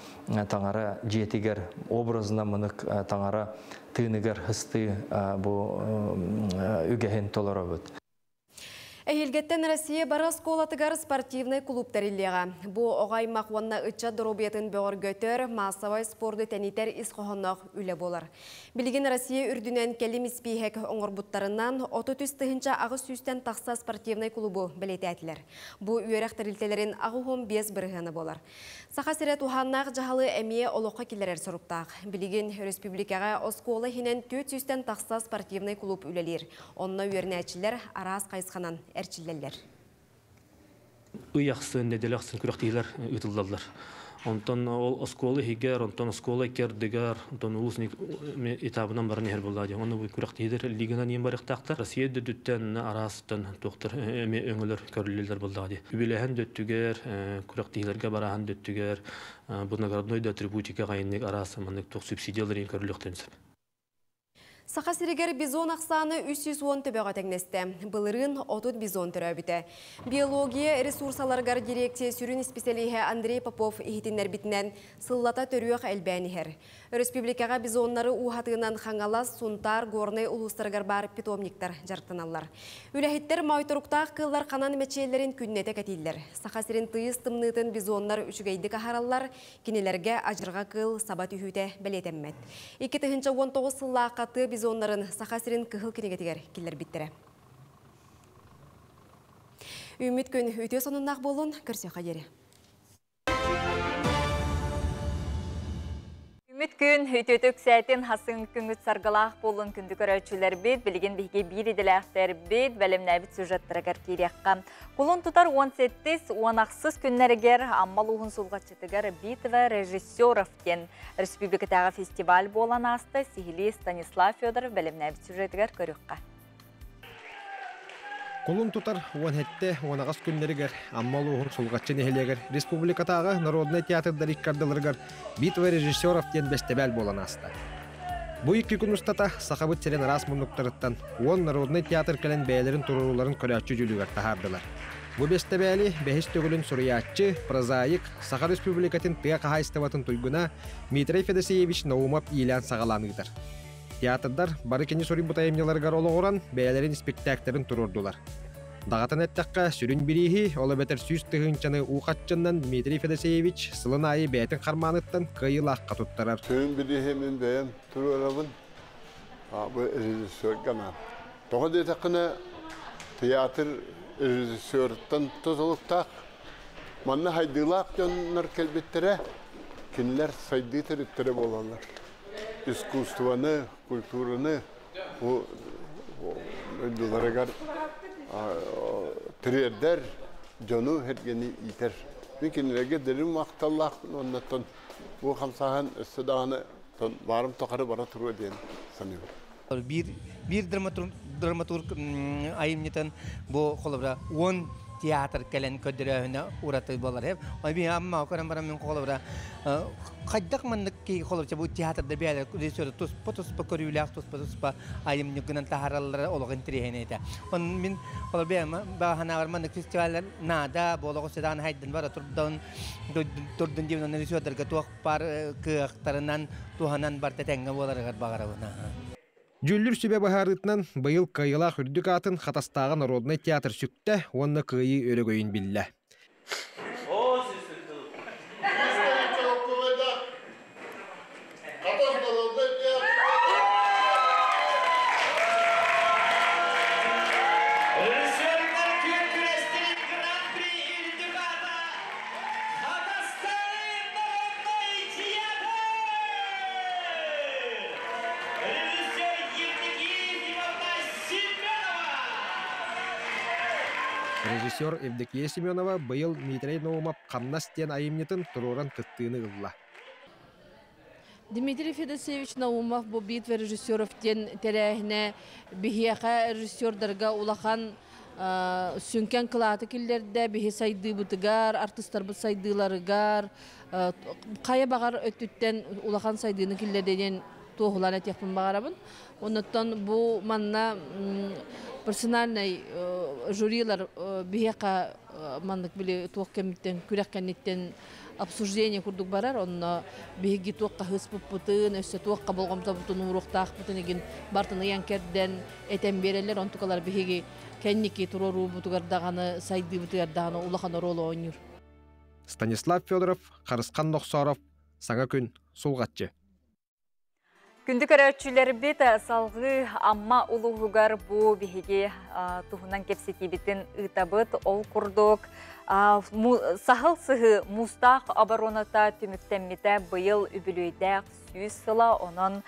таҥара дьиэтигэр образна мынык таҥара тыыныгар һыстыы. ыһыы бу үгэһин толоробут. Эһиилгэттэн Россия бары оскуолатыгар спортивнай клуб тэриллиэҕэ. Бу оҕо аймах уонна ыччат доруобуйатын бөҕөргөтөр, маассабай спорду тэнитэр ис хоһоонноох үлэ буолар. Билигин Россия үрдүнэн кэлим испииһэк оҥорбуттарынан 33 800-тэн тахса спортивнай клубу бэлиэтээтилэр. Бу үөрэх тэрилтэлэрин 85 бырыһыана буолар. Саха сирэ туһааннаах дьаһалы эмиэ олоххо киллэрэр соруктаах. Билигин өрөспүүбүлүкэҕэ оскуола иһинэн 400-тэн тахса спортивнай клуб үлэлиир. Онно үөрэнээччилэр араас хайысханан эрчиллэллэр. Ый ахсын, нэдиэлэ ахсын күрэхтэһиилэр ыытыллаллар. Онтон ол оскуола иһигэр, онтон оскуола икки ардыгар, онтон улуус этабынан баран иһэр буоллаа дии. Онно бу күрэхтэһиилэр лиганан иэн барыахтаахтар. Россия дөдүттэн араастан туохтар эмиэ өҥөлөр көрүллэллэр буоллаҕа дии. Үбүлэһэн дөттүгэр, күрэхтэһиилэргэ бараһан дөттүгэр, бу наградной да атрибутика хайыннык араас маннык туох субсидиялар иин көрүлүөхтэрин сөп. Саха сиригэр бизон ахсаана 310 төбөҕө тэҥнэстэ. Былырыын 30 бизон төрөөбүтэ. Биология ресурсаларыгар дирекция сүрүн исписэлииһэ Андрей Попов иһитиннэрбитинэн, сыллата төрүөх элбээн иһэр. Өрөспүүбүлүкэҕэ бизоннары ууһатыынан Хаҥалас, Сунтаар, Горнай улуустарыгар баар питомниктар дьарыктаналлар. Үлэһиттэр моойторуктаах кыыллар ханан мэчиэллэрин күннэтэ кэтииллэр. Саха сирин тыйыс тымныытын бизоннар үчүгэйдик аһараллар, Кинилэргэ адьырҕа кыыл саба түһүүтэ бэлиэтэммэт. 2019 сыллаахха тыа бизоннарын Саха сирин кыһыл кинигэтигэр киллэрбиттэрэ. Үүммүт күн үтүө сонуннаах буоллун, көрсүөххэ диэри. Үмүт күн үтүөтэ үксээтин хасын күҥүт саргылаах буолун күндү көрөөччүлэрбит, билигин биһиги биир идэлээхтэрбит бэлэмнээбит сюжеттарыгар киириэххэ. Кулун тутар 18-16 күннэригэр Амма улууһун Сулҕаччытыгар «Битва режиссеров» диэн республикатааҕы фестиваль буолан ааста. Сиһилии Станислав Федоров бэлэмнээбит сюжетыгар көрүөххэ. Кулун тутар 17-18 күннэригэр Амма улууһун Сулҕаччы нэһилиэгэр республикатааҕы народнай театрдар икки ардыларыгар «Битва режиссеров» диэн бэстэбээл буолан ааста. Бу икки күн устата Сахабыт сирин араас муннуктарыттан уон народнай театр кэлэн бэйэлэрин туруорууларын көрөөччү дьүүлүгэр таһаардылар. Бу бэстэбээли бэһис төгүлүн суруйааччы, прозаик, Саха Республикатын тыа хаһаайыстыбатын туйгуна Дмитрий Федосеевич Наумов иилээн-саҕалаан ыытар. Театрдар бары кини суруйбут айымньыларыгар олоҕуран бэйэлэрин испиктээктэрин туруордулар. Даҕатан эттэххэ, сүрүн бирииһи, ол эбэтэр 100 тыһыынчаны уу хаччыннан Дмитрий Федосеевич сылын аайы бэйэтин хармааныттан кыайыылаахха туттарар. Сүрүн бирииһи мин бэйэм туруорабын. Бу режиссерга анаан. Тоҕо диэтэххинэ, театр режиссеруттан тутулуктаах. Манна хайдыылаах дьоннор кэлбиттэрэ, кинилэр сайдыы төрүттэрэ буолаллар. Искусствоны, культураны бу дойдуларыгар тириэрдэр, дьону сэргэни иитэр. Мин кинилэргэ дириҥ махталлаахпын уоннаттан бу хамсааһын өссө даҕаны баарым тухары бара туруо диэн саныыбын. Биир биир драматург драматург айымньытын бу холобура 10 театр кэлэн көрдөрөөһүнэ ураты буолар. Ой амма көрөн баран мин холобура хайдах маннык ки холобура бу театрда бэйэлэр режиссер туспа туспа көрүүлээх туспа туспа айымньы гынан таһаараллара олох интириэһинэй этэ. Он мин холобура баҕаһанааҕар маннык фестиваллар наада буолоҕу седан хайдын бара турдун турдун диэн режиссердарга туох бар кыахтарынан туһанан барта тэҥҥэ буоларыгар баҕарабын. Дьүүллүүр сүбэ быһаарыытынан быйыл кыайыылаах үрдүк аатын Хатастааҕы народнай театр сүктэ уонна кыайыы өрөгөйүн биллэ. Режиссер Евдокия Семенова быйыл Дмитрий Наумов «Хамнас» диэн айымньытын туруоран кыттыыны ылла. Дмитрий Федосеевич Наумов бу «Битва режиссеров» диэн тэрээһинэ биһиэхэ режиссердарга улахан сүҥкэн кылааты киллэрдэ, биһи сайдыыбытыгар, артыстарбыт сайдыыларыгар, хайа баҕар өттүттэн улахан сайдыыны киллэрдэ диэн туоһулаан этиэхпин баҕарабын. Оннуттан бу манна персональный жюрилар биһиэхэ маннык били туох кэмиттэн күрэх кэнниттэн Обсуждение курдук барар, онно биһиги туохха сыыспыппытын, өссө туохха болҕомтобутун ууруохтаахпытын игин бартын ыйан кэрдэн этэн биэрэллэр, онтукалар биһиги кэнники туруоруубутугар даҕаны, сайдыыбытыгар даҕаны улахан оруолу оонньуур. Станислав Федоров, Харысхан Нохсоров, Саҥа күн, Сулҕаччы. Күндү көрөөччүлэрбит, салгыы Амма улууһугар бу биһиги туһунан кэпсэтиибитин ыытабыт. Ол курдук Саһыл сыһыы муустаах обороната түмүктэммитэ быйыл үбүлүөйдээх 100 сыла. Онон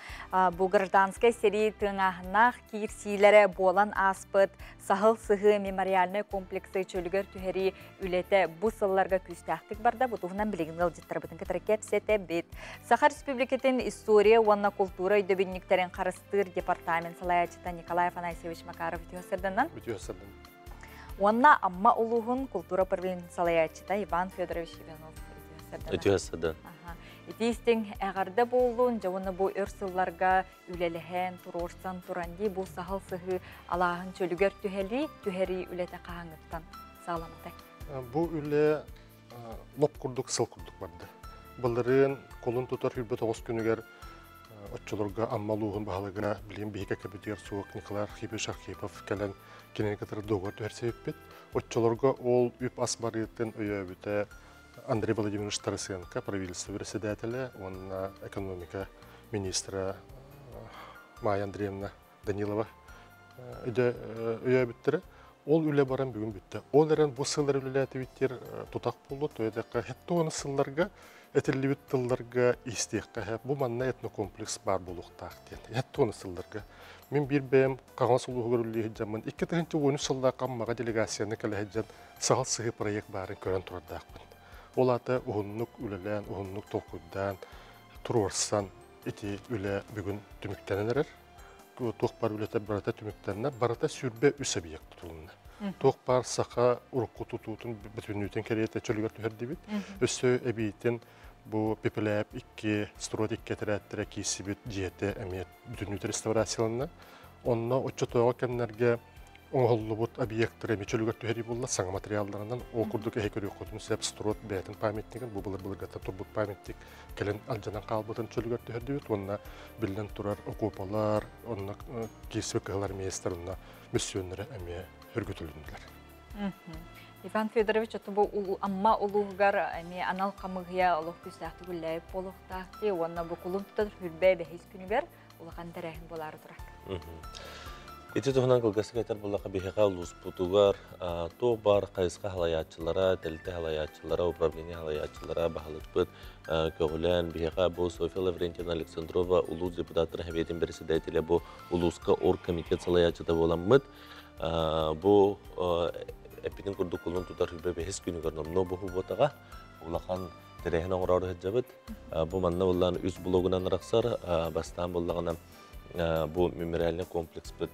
бу гражданскай сэрии тыҥааһыннаах киирсиилэрэ буолан ааспыт Саһыл сыһыы мемориальнай комплексы чөлүгэр түһэрии үлэтэ бу сылларга күүстээхтик барда. Бу туһунан билигин ыалдьыттарбытын кытары кэпсэтэбит. Саха Республикатын история уонна култуура өйдөбүнньүктэрин харыстыыр департамент салайааччыта Николай Афанасьевич Макаров үтүө сырданан. Үтүө сырдан. Уонна Амма улууһун култуура управлениетын салайааччыта Иван Федорович Иванов үтүө сырданан. Үтүө сырдан. Итиистиҥ эҕэрдэ буоллун, дьэ уонна бу өр сылларга үлэлэһэн, туруорсан туран дии бу саһыл сыһыы алааһын чөлүгэр түһэлии, түһэрии үлэтэ хаһааҥҥыттан саҕаламмытай? Бу үлэ лоп курдук сыл курдук барды. Былырыын кулун тутар 29 күнүгэр оччолорго Амма улууһун баһылыга билигин биһиги кэбитигэр суох Николай Архипович Архипов кэлэн кинини кытары договор түһэрсибиппит. Оччолорго ол үп-ас барыытын өйөөбүтэ Андрей Владимирович Тарасенко, правительство председателя уонна экономика министра Майя Андреевна Данилова өйөөбүттэрэ. Ол үлэ баран бүгүн бүттэ. Ол эрэн бу сыллар үлэлээтибиттэр тутах буолу, тоҕо хеттуона сылларга этиллибит тылларга истиэххэ бу манна этнокомплекс баар буолуохтаах диэн. Хеттуона сылларга. Мин биир бэйэм Хаҥалас улууһугар үлэлии сылдьаммын 2013 сыллаах Аммаҕа делегацияны кэлэ сылдьан Саһыл сыһыы проект баарын көрөн турардаахпын. Ол аата уһуннук үлэлээн, уһуннук толкуйдаан, туруорсан ити үлэ бүгүн түмүктэнэн эрэр. Туох бар үлэтэ барыта түмүктэннэ, барыта 23 объект тутулунна. Туох бар саха урукку тутуутун бүтүннүүтүн кэриэтэ чөлүгэр түһэрдибит. Өссө эбиитин бу Пепеляев 2, Строд 2 этэрээттэрэ киирсибит дьиэтэ эмиэ бүтүннүүтэ реставрацияланна. Онно оччотооҕу кэмнэргэ оҥоһуллубут объекттары эмиэ чөлүгэр түһэрии буолла саҥа материалларынан. Ол курдук эһи көрүөххүтүн сөп Строд бэйэтин памятнигын, бу былыр-былыргаттан турбут памятник кэлин алдьанан хаалбытын чөлүгэр түһэрдибит уонна биллэн турар окуопалар, онно киирсибит кыһыл армеецтар онно мөссүөннэрэ эмиэ өргүтүлүннүлэр. Иван Федорович, оту бу Амма улууһугар эмиэ анал хамыыһыйа олох күүстээхтик үлэлээбит буолуохтаах дии уонна бу кулун тутар хүрбэ бэһис күнүгэр улахан тэрээһин буолаары турар. Ити туһунан кылгастык этэр буоллахха, биһиэхэ улууспутугар туох баар хайысха халайааччылара, тэрилтэ халайааччылара, управление халайааччылара, баһылыкпыт көҕүлээн, биһиэхэ бу Софья Лаврентьевна Александрова улуус депутаттара Сэбиэтин председателэ бу улууска оргкомитет салайааччыта буоламмыт, бу эппитин курдук кулун тутар хүрбэ бэһис күнүгэр номнуо бу субуотаҕа улахан тэрээһин оҥороору сылдьабыт. Бу манна буллаан үс блогунан арахсар. Бастаан буллаҕына бу мемориальный комплекспыт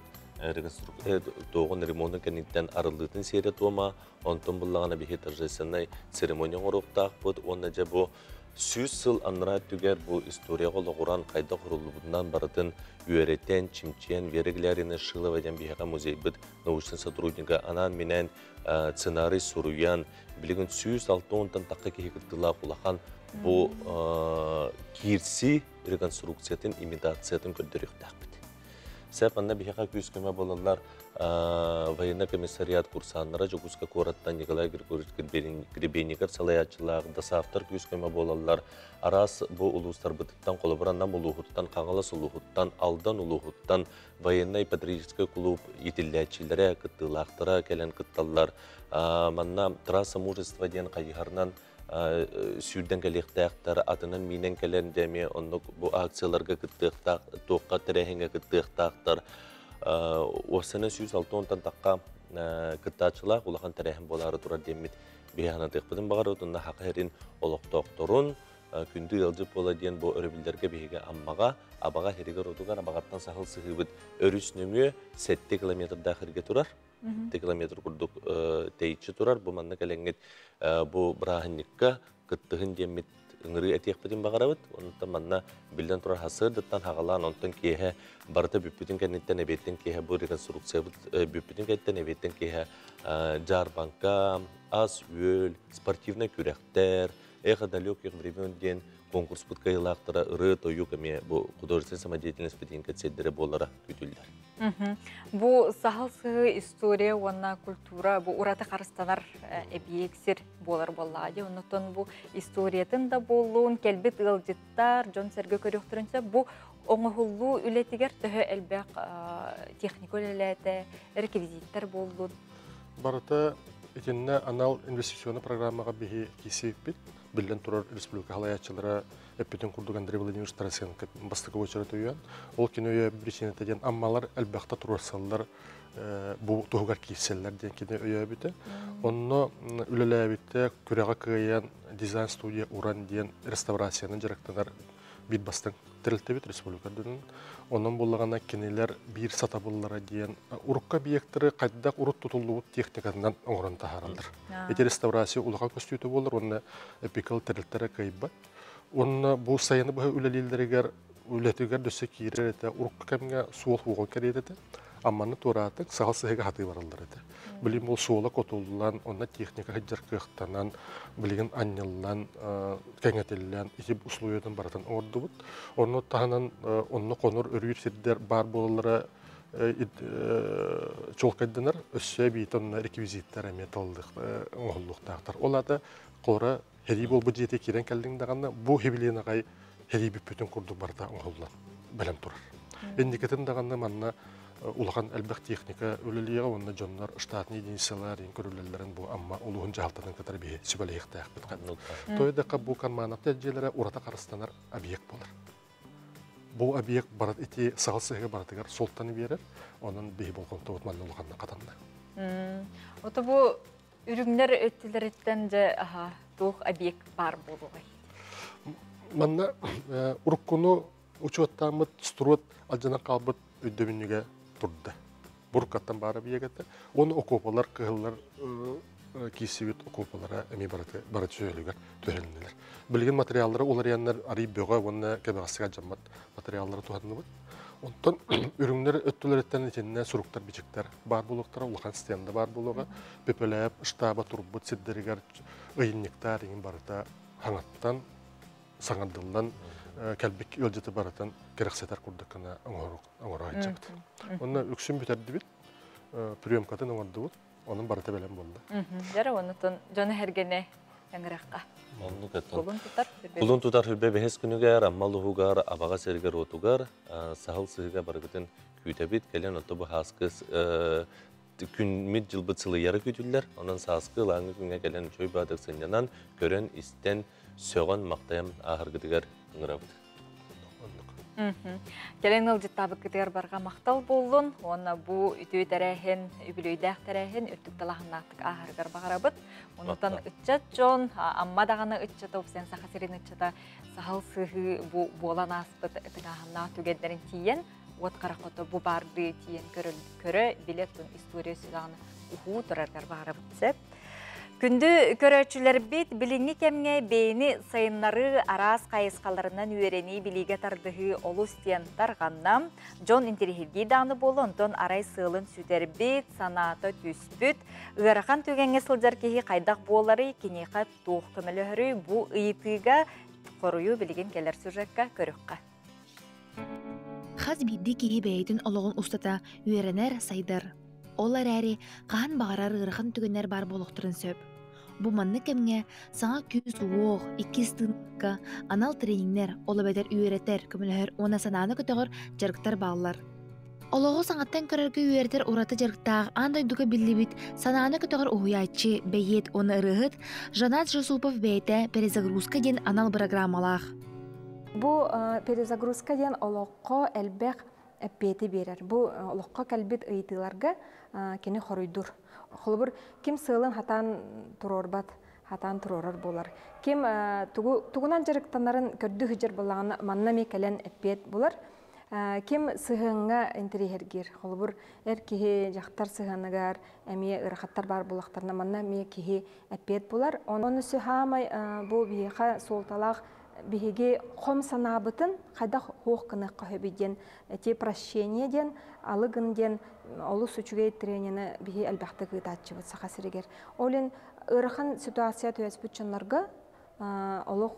туоҕун ремонтун кэнниттэн арыллыытын сиэрэ туома, онтон буллаҕына биһи торжественнай церемония оҥоруохтаахпыт уонна дьэ бу 100 сыл анараа өттүгэр бу историяҕа олоҕуран хайдах уруллубутунан барытын үөрэтэн, чимчийэн Вера Глярина Шилова диэн биһиэхэ музейбыт научнай сотруднига анаан-минээн сценарий суруйан, билигин 160-тан тахха киһи кыттыылаах улахан бу киирсии реконструкциятын, имитациятын көрдөрүөхтээхпит. Сеп манна биһиэхэ күүс-көмө буолаллар военный комиссариат курсаннара Дьокуускай куораттан Николай Григорьевич Гребенников салайааччылаах досаавтар күүс-көмө буолаллар. Араас бу улуустарбытыттан, холобура Нам улууһуттан, Хаҥалас улууһуттан, Алдан улууһуттан военнай патриотическай клуб иитиллээччилэрэ, кыттыылаахтара кэлэн кытталлар. Манна трасса мужества диэн хайыһарынан сүүрдэн кэлиэхтээхтэр, атынан миинэн кэлэн дьэ эмиэ оннук бу акцияларга кыттыахтаах, туохха тэрээһиҥҥэ кыттыахтаахтар. Уопсайынан 160-тан тахха кыттааччылаах улахан тэрээһин буолаары турар диэммит биһи санатыахпытын баҕарабыт уонна Саха сирин олохтоохторун күндү ыалдьыт буола диэн бу өрөбүллэргэ биһиги Аммаҕа, Абаҕа сиригэр-уотугар Абаҕаттан саһыл сыһыыбыт өрүс нөҥүө 7 километрдаах сиргэ турар. 7 километр курдук тэйиччи турар. Бу манна кэлэҥҥит бу бырааһынньыкка кыттыһын диэммит ыҥырыы этиэхпитин баҕарабыт. Онтон манна биллэн турар сарсыардаттан хаҕалаан, онтон киэһэ барыта бүппүтүн кэнниттэн эбиэттэн киэһэ бу реконструкциябыт бүппүтүн кэнниттэн эбиэттэн киэһэ дьаарбаҥка, ас-үөл, спортивнай күрэхтэр, Эхо далеких времен диэн конкурспут кыайыылаахтара ырыа-тойук эмиэ бу художественнай самодеятельность битиҥкэ сирдэрэ буолара күүтүллэр. Бу саһыл сыһыы история уонна культура бу ураты харыстанар эбийиэк сир буолар буоллаҕа дии. Оннуттан бу историятын да буоллун, кэлбит ыалдьыттар, дьон-сэргэ көрүөхтэрин сөп. Бу оҥоһуллуу үлэтигэр төһө элбэх техника үлэлээтэ, реквизиттэр буоллун? Барыта итиннэ анал инвестиционный программаҕа биһи киирсибиппит. Биллэн турар, республика халайааччылара эппитин курдук Андрей Владимирович Тарасенко бастакы уочарат өйөөн. Ол кини өйөөбүт причината диэн аммалар элбэхтэ туруорсаллар бу туһугар киирсэллэр диэн кини өйөөбүтэ. Онно үлэлээбитэ күрэҕэ кыайан дизайн студия Уран диэн реставрациянан дьарыктанар биир бастыҥ тэрилтэбит республика үрдүнэн. Онон буоллаҕына кинилэр биир сатабыллара диэн урукку объекттары хайдах урут тутуллубут техникатынан оҥорон таһаараллар. Ити реставрация улахан көстүүтэ буолар уонна эпикал тэрилтэрэ кыайбат. Уонна бу сайыны быһа үлэлииллэригэр үлэтигэр дөссө киирэр этэ урукку кэмҥэ суол уоҕун кэриэтэ этэ. Амманы туораатык саҕал сыһыга хатыы бараллар этэ. Билигин ол суола котуллан, онно техника сылдьар кыахтанан, билигин анньыллан, кэҥэтиллэн, ити условиятын барытын оҥордубут. Онно таһынан онно хонор өрүүр сирдэр баар буолаллара чуолкайданар, өссө эбиитэ онно реквизиттэр эмиэ оҥоһуллуохтаахтар. Ол аата хора Һэрии буолбут дьиэтэ киирэн кэллиҥ даҕаны, бу хибилиэн аҕай һэрии бүппүтүн курдук барыта оҥоһуллан бэлэм турар. Инникитин даҕаны манна улахан элбэх техника үлэлиэҕэ уонна дьоннор штатный единицалар иин көрүлэллэрин бу Амма улууһун дьаһалтатын кытары биһи сүбэлэһиэхтээхпит. Тойдакка бу Кармановтар дьиэлэрэ ураты харыстанар объект буолар. Бу объект барат ити саҕал сыһыга барытыгар суолтаны биэрэр, онон биһи болҕомтобут манна улаханна хатанна. Ото бу Үрүҥнэр өттүлэриттэн дьэ аха туох объект баар буолуой? Манна уруккуну учуоттааммыт струот алдьанан хаалбыт өйдөбүнньүгэ турда. Буркаттан баар объект этэ. Уонна окуопалар кыһыллар киирсибит окуопалара эмиэ барыты бары чөлүгэр түһэрилиннилэр. Билигин материаллара уларыйаннар арый бөҕө уонна кэбэҕэстик алдьаммат материаллары туһанныбыт. Онтон үрүҥнэр өттүлэриттэн итиннэ суруктар-бичиктэр баар буолуохтара, улахан стенда баар буолуоҕа. Пепелээп штаба турбут сирдэригэр ыйынньыктаар иҥин барыта хаҥаттан саҥардыллан кэлбит ыалдьыты барытын кэрэхсэтэр курдук гына оҥоро сылдьабыт. Онно үксүн бүтэрдибит, приемкатын оҥордубут, онон барыта бэлэм буолла. Дьэ, оннутун дьону эргэнэ ыҥырахха. Оннук Кулун тутар Кулун тутар хүрбэ бэһис күнүгэр Амма улууһугар Абаҕа сиригэр уотугар саһыл сыһыга барыгытын күүтэбит. Кэлэн отто бу һааскы күммүт дьылбыт сылыйара күүтүллэр. Онон сааскы ылааҥы күҥҥэ кэлэн үчүгэй баатык сынньанан, көрөн, истэн, сөҕөн, махтайан ааһаргытыгар ыҥырабыт. Кэлэн ыалдьыттаабыккытыгар барҕа махтал буоллун уонна бу үтүө тэрээһин, үбүлүөйдээх тэрээһин үрдүк талаһыннаахтык ааһарыгар баҕарабыт. Онтон ыччат дьон, Амма даҕаны ыччата, упсайан Саха сирин ыччата саһыл сыһыы бу буолан ааспыт тыҥааһыннаах түгэннэрин тиийэн уот хараххото бу баардыы тиийэн көрө, билэ тун история сүрэҕин уһуу тураргар баҕарабыт сөп. Күндү көрөөччүлэрбит, билиҥҥи кэмҥэ бэйэни сайыннарыы араас хайысхаларынан үөрэнии, билиигэ тардыһыы олус диэн тарҕанна. Дьон интэриэһиргии даҕаны буолла, онтон арай сыалын сүтэрбит, санаата түспүт, ыарахан түгэҥҥэ сылдьар киһи хайдах буоларый, киниэхэ туох көмөлөһөрүй бу ыйытыыга хоруйу билигин кэлэр сюжекка көрүөххэ. Хас биирдии киһи бэйэтин олоҕун устата үөрэнэр, сайдар. Ол эрээри хаһан баҕарар ыарахан түгэннэр баар буолуохтарын сөп. Бу маннык кэмҥэ саҥа күүс-уох, иккис тыынка анал тренингнэр, ол эбэтэр үөрэтэр, көмөлөһөр уонна санааны көтөҕөр дьарыктар бааллар. Олоҕу саҥаттан көрөргө үөрэтэр ураты дьарыктаах аан дойдуга биллибит санааны көтөҕөр уһуйааччы, бэйиэт уонна ырыаһыт Жанат Жусупов бэйэтэ «Перезагрузка» диэн анал бырагыраамалаах. Бу перезагрузка диэн олоххо элбэх эппиэти биэрэр. Бу олоххо кэлбит ыйытыыларга кини хоруйдуур. Холобур, ким сыалын хатаан туруорбат, хатаан туруорар буолар. Ким тугу тугунан дьарыктанарын көрдүү сылдьар буоллаҕына, манна эмиэ кэлэн эппиэт булар. Ким сыһыаҥҥа интэриэһиргиир. Холобур, эр киһи дьахтар сыһыаныгар эмиэ ыарахаттар баар буоллахтарына, манна эмиэ киһи эппиэт булар. Онон хаамай бу биһиэхэ суолталаах биһиги хом санаабытын хайдах хуох гыныахха сөбүй диэн эти прощение диэн алы гын диэн олус үчүгэй тренини биһи элбэхтик ыытааччыбыт Саха сиригэр. Ол иһин ыарахан ситуация түбэспит дьоннорго олох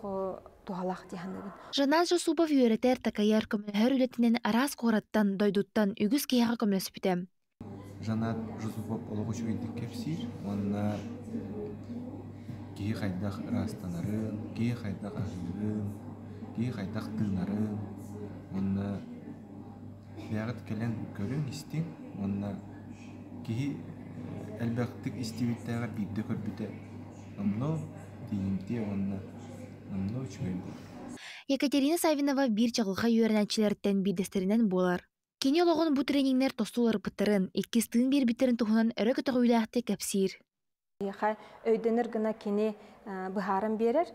туһалаах дии саныыбын. Жанат Жусупов үөрэтэр, такайар, көмөлөһөр үлэтинэн араас куораттан, дойдуттан үгүс киһиэхэ көмөлөспүтэ. Жанат Жусупов олох үчүгэйдик кэпсиир уонна киһи хайдах ыраастанарын, киһи хайдах аһыырын, киһи хайдах тыынарын уонна бэйэҕит кэлэн көрүҥ, истиҥ уонна киһи элбэхтик истибиттээҕэр биирдэ көрбүтэ номнуо тиийимтиэ уонна номнуо үчүгэй буолар. Екатерина Саввинова биир чаҕылхай үөрэнээччилэриттэн биирдэстэринэн буолар. Кини олоҕун бу тренингнэр тосту уларыппыттарын, иккис тыын биэрбиттэрин туһунан өрө көтөҕүүлээхтик кэпсиир. Эйиэхэ өйдөнөр гына кини быһааран биэрэр.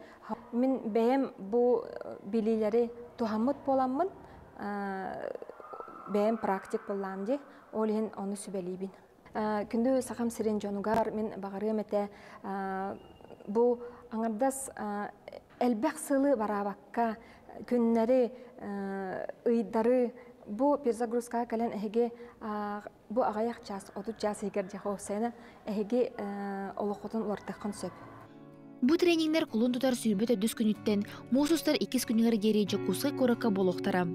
Мин бэйэм бу билиилэри туһаммыт буоламмын, бэйэм практик буоллаам дии, ол иһин ону сүбэлиибин. Күндү Сахам сирин дьонугар мин баҕарыам этэ бу аҥардас элбэх сылы бараабакка күннэри, ыйдары бу перезагрузкаҕа кэлэн эһиги бу аҕыйах час, 30 час иһигэр дьиэхэ уопсайынан эһиги олоххутун уларытыаххын сөп. Бу тренингнэр кулун тутар 24 күнүттэн муус устар иккис күнүгэр диэри Дьокуускай куоракка буолуохтара.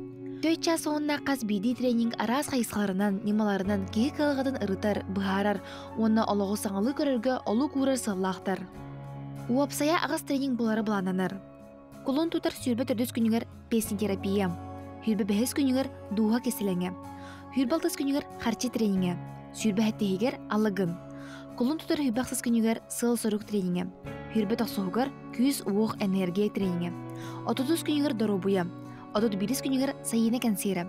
Төй час уонна хас биирдии тренинг араас хайысхаларынан, ньымаларынан киһи кыалҕатын ырытар, быһаарар уонна олоҕу саҥалыы көрөргө олук уурар сыаллаахтар. Уопсайа аҕыс тренинг буолара былааннанар. Кулун тутар 24 күнүгэр песни-терапия, 25 күнүгэр дууһа кистэлэҥэ, 26 күнүгэр харчы тренингэ, 27 алыгын. Кулун тутар 26 күнүгэр сыал-сорук тренингэ, 29 күүс-уох энергия тренингэ, 30 күнүгэр доруобуйа, 31 күнүгэр сайыына кэнсиэрэ.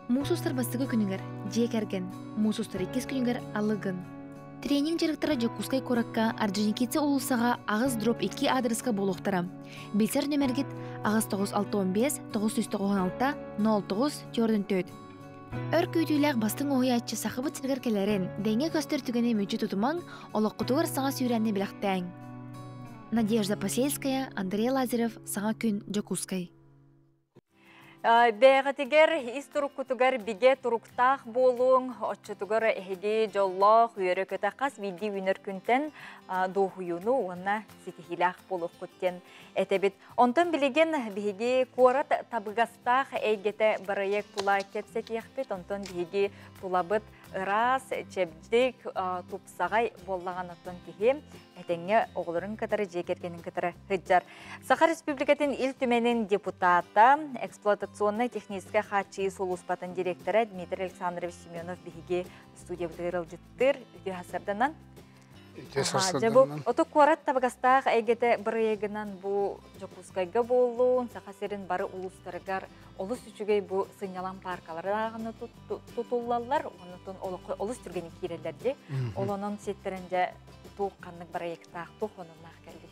Муус устар бастакы күнүгэр дьиэ кэргэн, муус устар иккис күнүгэр алыгын. Тренинг дьарыктара Дьокуускай куоракка Орджоникидзе уулуссаҕа 8/2 аадырыска буолуохтара. Билсэр нүмергит 8965 996 09 44. Өр күүтүүлээх бастыҥ уһуйааччы Сахабыт сиригэр кэлэрин, дэҥҥэ көстөр түгэни мүччү тутумаҥ, олоххутугар саҥа сүүрээнни бэлэхтээҥ. Надежда Посельская, Андрей Лазарев, Саҥа күн, Дьокуускай. Бэйэҕитигэр ис туруккутугар бигэ туруктаах буолуҥ, оччотугар эһиги дьоллоох, үөрэ-көтө хас биирдии үүнэр күнтэн дуоһуйууну уонна ситиһиилээх буолуоххут диэн этэбит. Онтон билигин биһиги куорат табыгастаах эйгэтэ бырайыак тула кэпсэтиэхпит, онтон биһиги тулабыт ыраас, чэбдик, тупсаҕай буоллаҕын оттон киһи этэҥҥэ оҕолорун кытары, дьиэ кэргэнин кытары сылдьар. Саха Республикатын Ил Түмэнин депутата, эксплуатационнай техническэй хааччыйыы сулууспатын директора Дмитрий Александрович Семенов биһиги студиябытыгар ыалдьыттыыр. Үтүө сарсыарданан. Үтүө сарсыарданан. Бу оту куорат табыгастаах эйгэтэ бырайыагынан бу Дьокуускайга буоллун, Саха сирин бары улуустарыгар олус үчүгэй бу сынньалаҥ пааркалары ааҕыны тутуллаллар, оннутун олоххо олус түргэнник киирэллэр дии. Ол онон ситтэрин дьэ туох ханнык бырайыактаах, туох онуннаах кэлбит.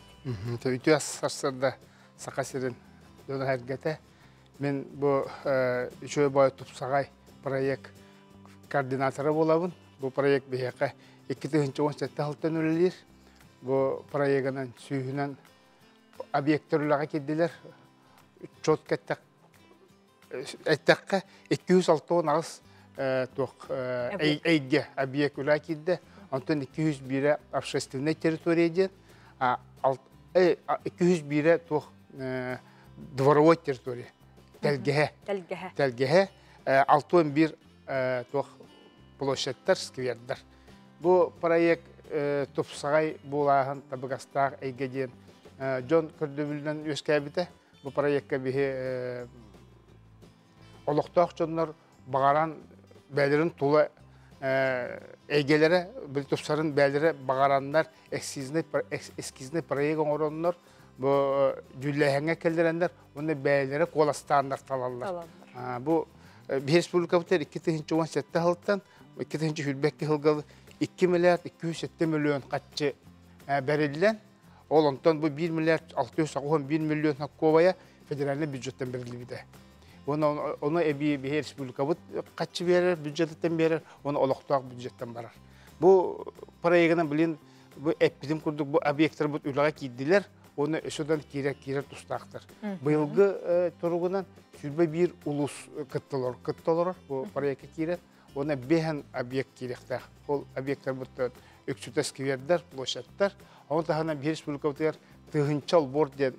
Үтүө сарсыарда Саха сирин дьоно сэргэтэ. Мин бу үчүгэй бой тупсаҕай проект координатора буолабын. Бу проект биһиэхэ 2017 сылтан үлэлиир. Бу проегынан сүүһүнэн объектар үлэҕэ киирдилэр. Четко эттэххэ 268 туох эйгэ объект үлэ киирдэ. Онтон 201 общественная территория диэн, 201 туох дворовой территория. Тэлгэһэ. Тэлгэһэ. Тэлгэһэ. 61 туох площадьтар, сквердар. Бу проект тупсаҕай буолааһын табыгастаах эйгэ диэн дьон көрдөбүлүнэн үөскээбитэ. Бу проекка биһи олохтоох дьоннор баҕаран бэйэлэрин тула эйгэлэрэ били тупсарын бэйэлэрэ баҕараннар эскизный проект оҥороннор бу дьүүллээһиҥҥэ кэллэрэннэр уонна бэйэлэрэ куоластааннар талаллар. Бу биһи республикабытыгар 2017 сылтан 2022 сылга 2 миллиард 207 миллион хаччы бэриллэн Ол онтон бу 1 миллиард 691 миллион ноккуобайа федеральный бюджеттен берилибитэ. Оны оны эби биһи республикабыт хаччы берер, бюджеттен берер, оны олохтоох бюджеттен барар. Бу проегынан билин бу эппитим курдук бу объекттар бу үлэҕэ киирдилэр, оны өсөдөн киирэр киирэр тустаахтар. Быйылгы туругунан 21 улус кытталар кытталар бу проекка киирэр. Оны бэһэн объект киириэхтээх. Ол объекттар бу үксүтэ сквердэр, площадьтар. Оны таһынан биһи республикабытыгар тыһынча олбор диэн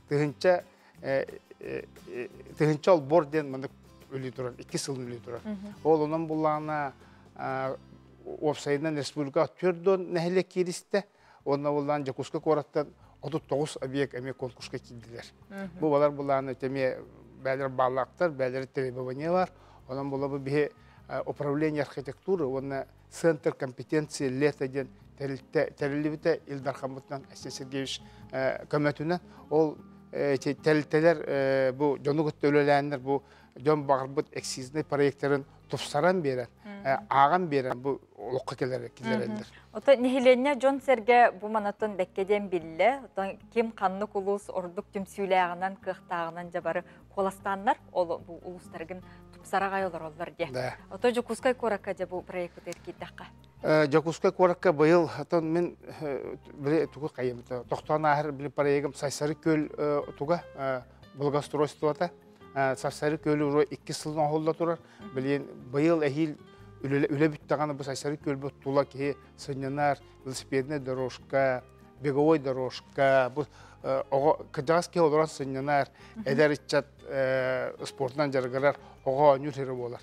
тыһынча тыһынча олбор диэн маннык үлүү турар, 2 сыл үлүү турар. Ол онон буллаҕына уопсайынан республика 4 нэһилиэк кииристэ, онно буллаан Дьокуускай куораттан 39 объект эмиэ конкурска киирдилэр. Бу балар буллааны эмиэ бээлер бааллаахтар, бээлер требованиялар. Онон була бу биһи управление архитектуры уонна центр компетенции лето диэн тэриллибитэ Ил Дархаммытынан Айсен Сергеевич көмөтүнэн. Ол тэрилтэлэр бу дьону кытта үлэлээннэр бу дьон баҕарбыт эксизнай проекттарын тупсаран биэрэн, ааҕан биэрэн бу олоххо киллэрэллэр. Ото нэһилиэнньэ дьон-сэргэ бу манаттан бэккэ диэн биллэ. Отон ким ханнык улуус ордук түмсүүлээҕинэн, кыахтааҕынан дьабары куоластааннар, ол бу улуустаргын тупсараҕай олороллор диэ. Ото Дьокуускай куоракка дьэ бу проектпытыгар киирдэххэ. Дьокуускай куоракка быйыл отон мин били тугу хайым тохтоон ааһар били проегым Сайсары күөл туга благоустройствота Сайсары күөлү уже 2 сыл оҥоһулла турар. Билин быйыл эһиил үлэ бүттэҕинэ бу Сайсары күөлбүт тула киһи сынньанар велосипедная дорожка, беговой дорожка, бу оҕо кырдьаҕас киһи олорон сынньанар, эдэр ыччат спортунан дьарыгырар, оҕо оонньуур сирэ буолар.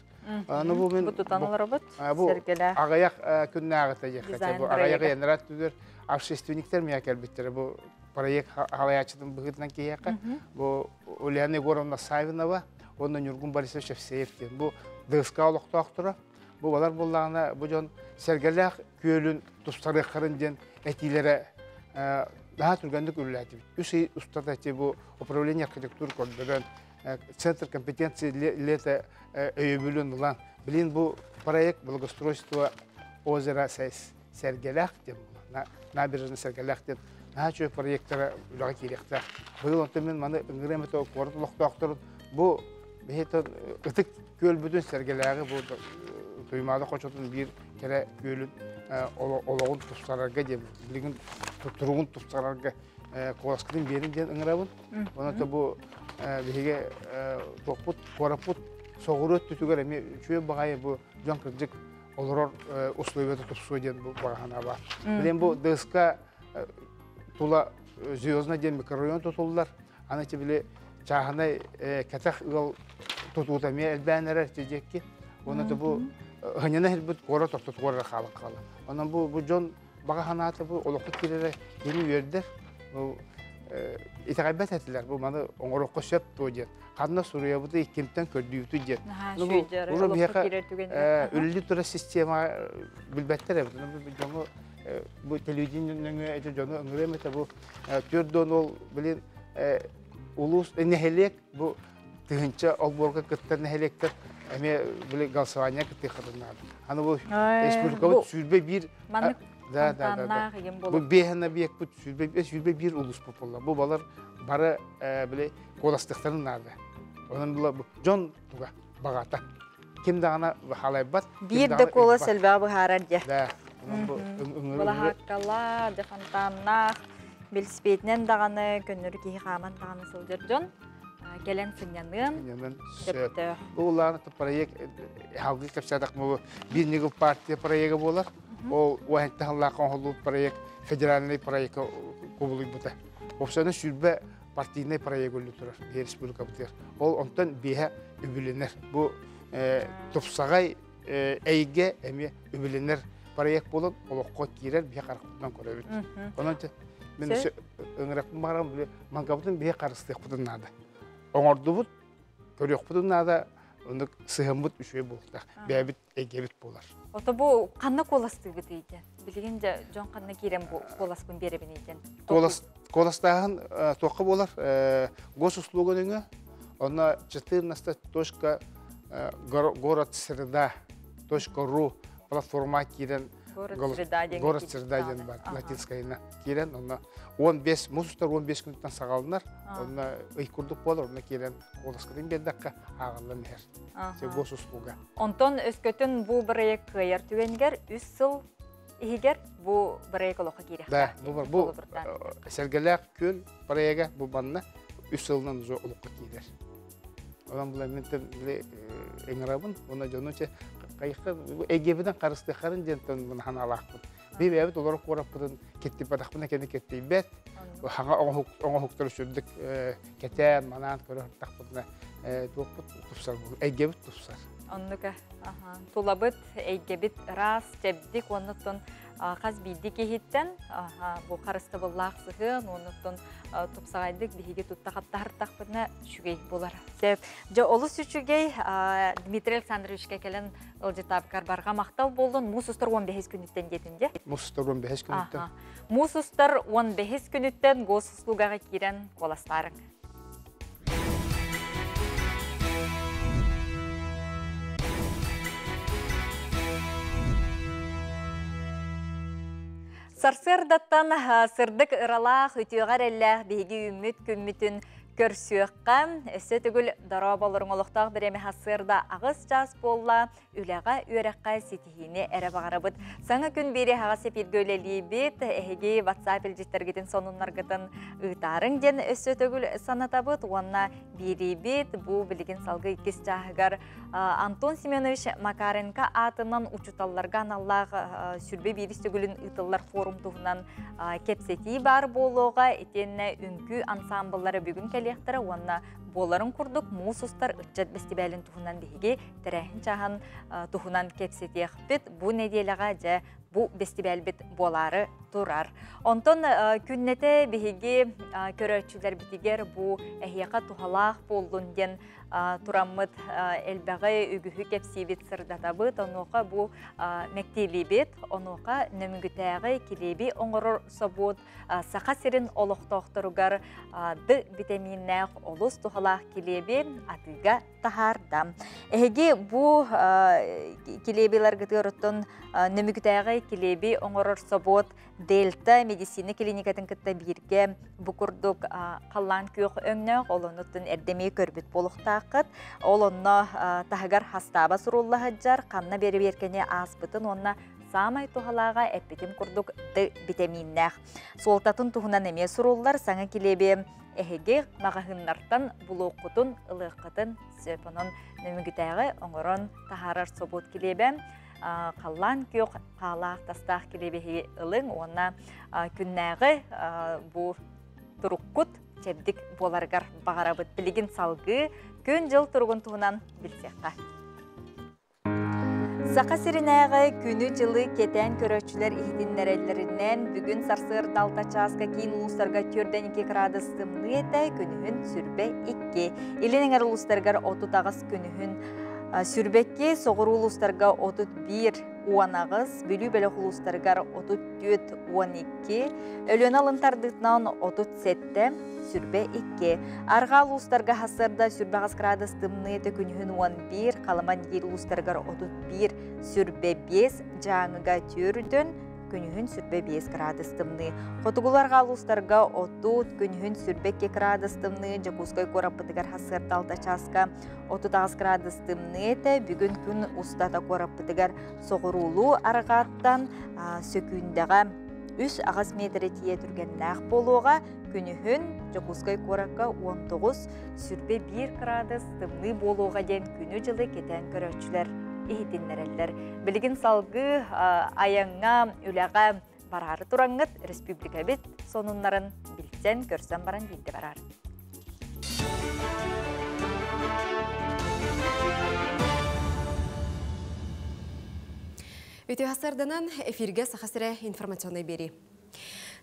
Аны бу мин бу тутан олоробут бу аҕыйах күннээҕитэ диэххэ бу аҕыйах ыйаннара түгэр общественниктэр миэхэ кэлбиттэрэ бу проект халайааччытын быһыытынан киһиэхэ бу Ульяна Егоровна Савинова уонна Ньургун Борисович Евсеев диэн бу ДСК олохтоохторо. Бу балар буоллаҕына бу дьон Сэргэлээх күөлүн тупсарыаххарын диэн этиилэрэ наһаа түргэнник үлэлээтибит. Үс ый устата эти бу управление архитектуры көрдөрөн центр компетенции лето өйөбүлүн ылан билин бу проект благоустройство озера Сэргэлээх диэн набережная Сэргэлээх диэн наһаа үчүгэй проектара үлэҕэ киириэхтээх. Быйыл онтон мин маны ыҥырыам этэ куорат олохтоохторун бу биһи ытык күөлбүтүн Сэргэлээҕи бу Туймаада хочотун биир кэрэ күөлүн олоҕун тупсарарга диэн билигин туругун тупсарарга куоласкытын биэрин диэн ыҥырабын. Онон бу биһиги туохпут куораппыт соҕуруу өттүтүгэр эмиэ үчүгэй баҕайы бу дьон кырдьык олорор условията тупсуо диэн бу баҕа санаа баар. Билин бу ДСК тула Звездный диэн микрорайон тутуллар. Аны ити били чааһынай кэтэх ыал тутуута эмиэ элбээн эрэр диэки. Уонна бу ыһынньана иһирбит куорат ортотугар эрэ хаалан хаалар. Онон бу дьон баҕа санаата бу олоххо киирэрэ кини үөрдэр. Бу итэҕэйбэт этилэр бу маны оҥоруохха сөп дуо диэн. Ханна суруйабытый, кимтэн көрдүүбүтүй диэн. Уже биһиэхэ үлэлии турар система билбэттэр эбит. Бу дьону бу телевидение нөҥүө эти дьону ыҥырыам этэ бу 4 ол билин улуус нэһилиэк бу тыһыынча олбуорга кыттар нэһилиэктэр эмиэ били голосование кыттыаххытын наада. Аны бу республикабыт 21 да да да бу биэһэн объекпыт 21 улуус буолла. Бу балар бары били куоластыахтарын наада. Онон була дьон туга баҕата. Ким даҕаны халайбат. Биир да куолас элбэҕи быһаарар дьэ. Да. Балаһааккалаах, дьэ фонтаннаах, велосипединэн даҕаны көннөрү киһи хааман даҕаны сылдьар дьон кэлэн сынньаныан сөптөөх. Бу улаан проект халгы кэпсээтэх бу биир ньыгыл партия проега буолар. Ол уһэнтэ халлаах оҥоһуллубут проект федеральный проекка кубулуйбута. Опсаны сүрбэ партийнай проект үллү турар биһи республикабытыгар. Ол онтон биэһэ үбүлэнэр. Бу тупсаҕай эйгэ эмиэ үбүлэнэр проект буолан олоххо киирэр биһи харахпытынан көрөбүт. Онон мин ыҥыраппын баҕарам мангабытын биһи харыстыахпытын наада. Оҥордубут, көрүөхпүтүн наада, оннук сыһыммыт үчүгэй буолуохтаах. Бэйэбит эйгэбит буолар. Ото бу ханна куоластыыбыт диэн? Билигин дьэ дьон ханна киирэн бу куоласпын биэрэбин диэн? Куолас куоластааһын туохха буолар? Госуслуга нөҥө онно 14 точка город среда точка ру платформа киирэн Город среда диэн город среда диэн бар латинскайына киирэн онно 15 муус устар 15 күнтэн саҕаланар онно ый курдук буолар онно киирэн куоласкытын биэрдэххэ ааҕыллан иһэр госуслуга. Онтон өскөтүн бу бырайыак кыайар түгэнигэр 3 сыл иһигэр бу бырайыак олоххо киириэхтээх. Да, бу Сэргэлээх күөл проега бу манна 3 сылынан уже олоххо киирэр. Онон була мен били ыҥырабын, уонна дьону че кайыкка эйгэбинэн харыстыаххарын диэн ханаалаахпын. Би бэбит олор куораппытын кеттиппатахпына кени кеттийбет. Хаңа оңоһуктар сүрдүк кэтээн манаан көрө тахпытына туохпут тупсар эйгэбит тупсар. Оннука тулабыт эйгэбит ыраас чэбдик оннуттан хас биирди киһиттэн бу харыстабыллаах сыһыан оннуттан тупсаҕайдык биһиги тутта хаптаһыртахпытына үчүгэй буолар. Сөп. Дьэ олус үчүгэй Дмитрий Александровичка кэлэн ылдьытаабыкар барҕа махтал буоллун. Муус устар 15 күнүттэн диэтин дьэ. Муус устар 15 күнүттэн. Муус устар 15 күнүттэн госуслугаҕа киирэн куоластаарыҥ. Сарсыардаттан сырдык ыралаах, үтүөҕэ эрэллээх биһиги үүммүт күммүтүн көрсүөххэ. Өссө төгүл дорооболоруҥ олохтоох бириэмэ сарсыарда 8 чаас буолла. Үлэҕэ, үөрэххэ ситиһиини эрэ баҕарабыт. Саҥа күн биэри аһаҕас эпииргэ үлэлиибит. Эһиги WhatsApp илдьиттэргитин сонуннаргытын ыытаарыҥ диэн өссө төгүл санатабыт уонна биэриибит. Бу билигин салгыы иккис чааһыгар Антон Семенович Макаренко аатынан учууталларга аналлаах сүрбэ биирис төгүлүн ыытыллар форум туһунан кэпсэтии баар буолуоҕа. Итиэннэ үҥкүү ансаамбыллара бүгүн кэлиэхтэрэ уонна буоларын курдук муус устар ыччат бэстибээлин туһунан биһиги тэрээһин чааһын туһунан кэпсэтиэхпит. Бу нэдиэлэҕэ дьэ бу бэстибээлбит буолаары турар. Онтон күннэтэ биһиги көрөөччүлэрбитигэр бу эһиэхэ туһалаах буоллун диэн тураммыт элбэҕи үгүһү кэпсиибит сырдатабыт. Онуоха бу мэктиэлиибит, онуоха нөмүгүтээҕи килиэби оҥорор собуот Саха сирин олохтоохторугар Д витаминнээх олус туһалаах килиэби атыыга таһаарда. Эһиги бу килиэбиларгытыгар оттон нөмүгүтээҕи килиэби оҥорор собуот Дельта медицина клиникатын кытта бииргэ бу курдук халлаан күөх өҥнөөх, ол оннуттан эрдэмии көрбүт буолуохтааххыт. Ол онно таһыгар хастааба сурулла сылдьар, ханна бэрэбиэркэни ааспытын уонна саамай туһалааҕа эппитим курдук Д битэмииннээх. Суолтатын туһунан эмиэ суруллар саҥа килиэби эһиги маҕаһыыннартан булуоххутун, ылыаххытын сөп. Онон нөмүгүтээҕи оҥорон таһаарар собуот килиэбэ халлаан күөх хаалаах тастаах килиэби ылыҥ уонна күннээҕи бу туруккут чэбдик буоларыгар баҕарабыт. Билигин салгыы күн-дьыл туругун туһунан билсиэххэ. Саха сиринээҕи күнү-дьылы кэтээн көрөөччүлэр иһитиннэрэллэринэн, бүгүн сарсыарда 6 чааска киин улуустарга 42 градус тымныы этэ, күнүһүн сүрбэ 2. Илин эҥэр улуустарыгар 38 күнүһүн сүрбэ 2, соҕуруу улуустарга 31 18, Бүлүү бөлөх улуустарыгар 34 12, Өлүөнэ алын тардыытынан 37, сүрбэ 2. Арҕаа улуустарга сарсыарда сүрбэ 8 градус тымныы этэ күнүһүн 11, Халыман диир улуустарыгар 31, сүрбэ 5, Дьааҥыга түөрдөн, күнүһүн сүрбэ 5 градус тымныы. Хотугуларга улуустарга 30, күнүһүн сүрбэ 2 градус тымныы, Дьокуускай куораппытыгар сарсыарда 6 чааска 38 градус тымныы этэ. Бүгүн күн устата куораппытыгар соҕуруулуу арҕааттан сөкүүндэҕэ 3-8 метрэ тиийэ түргэннээх буолуоҕа. Күнүһүн Дьокуускай куоракка 19, сүрбэ 1 градус тымныы буолуоҕа диэн күнү-дьылы кэтээн көрөөччүлэр иһитиннэрэллэр. Билигин салгыы айаҥҥа, үлэҕэ бараары тураҥҥыт республикабыт сонуннарын билсэн, көрсөн баран биирдэ бараар. Үтүө сарданан эфирге Саха сирэ информационный биэрии.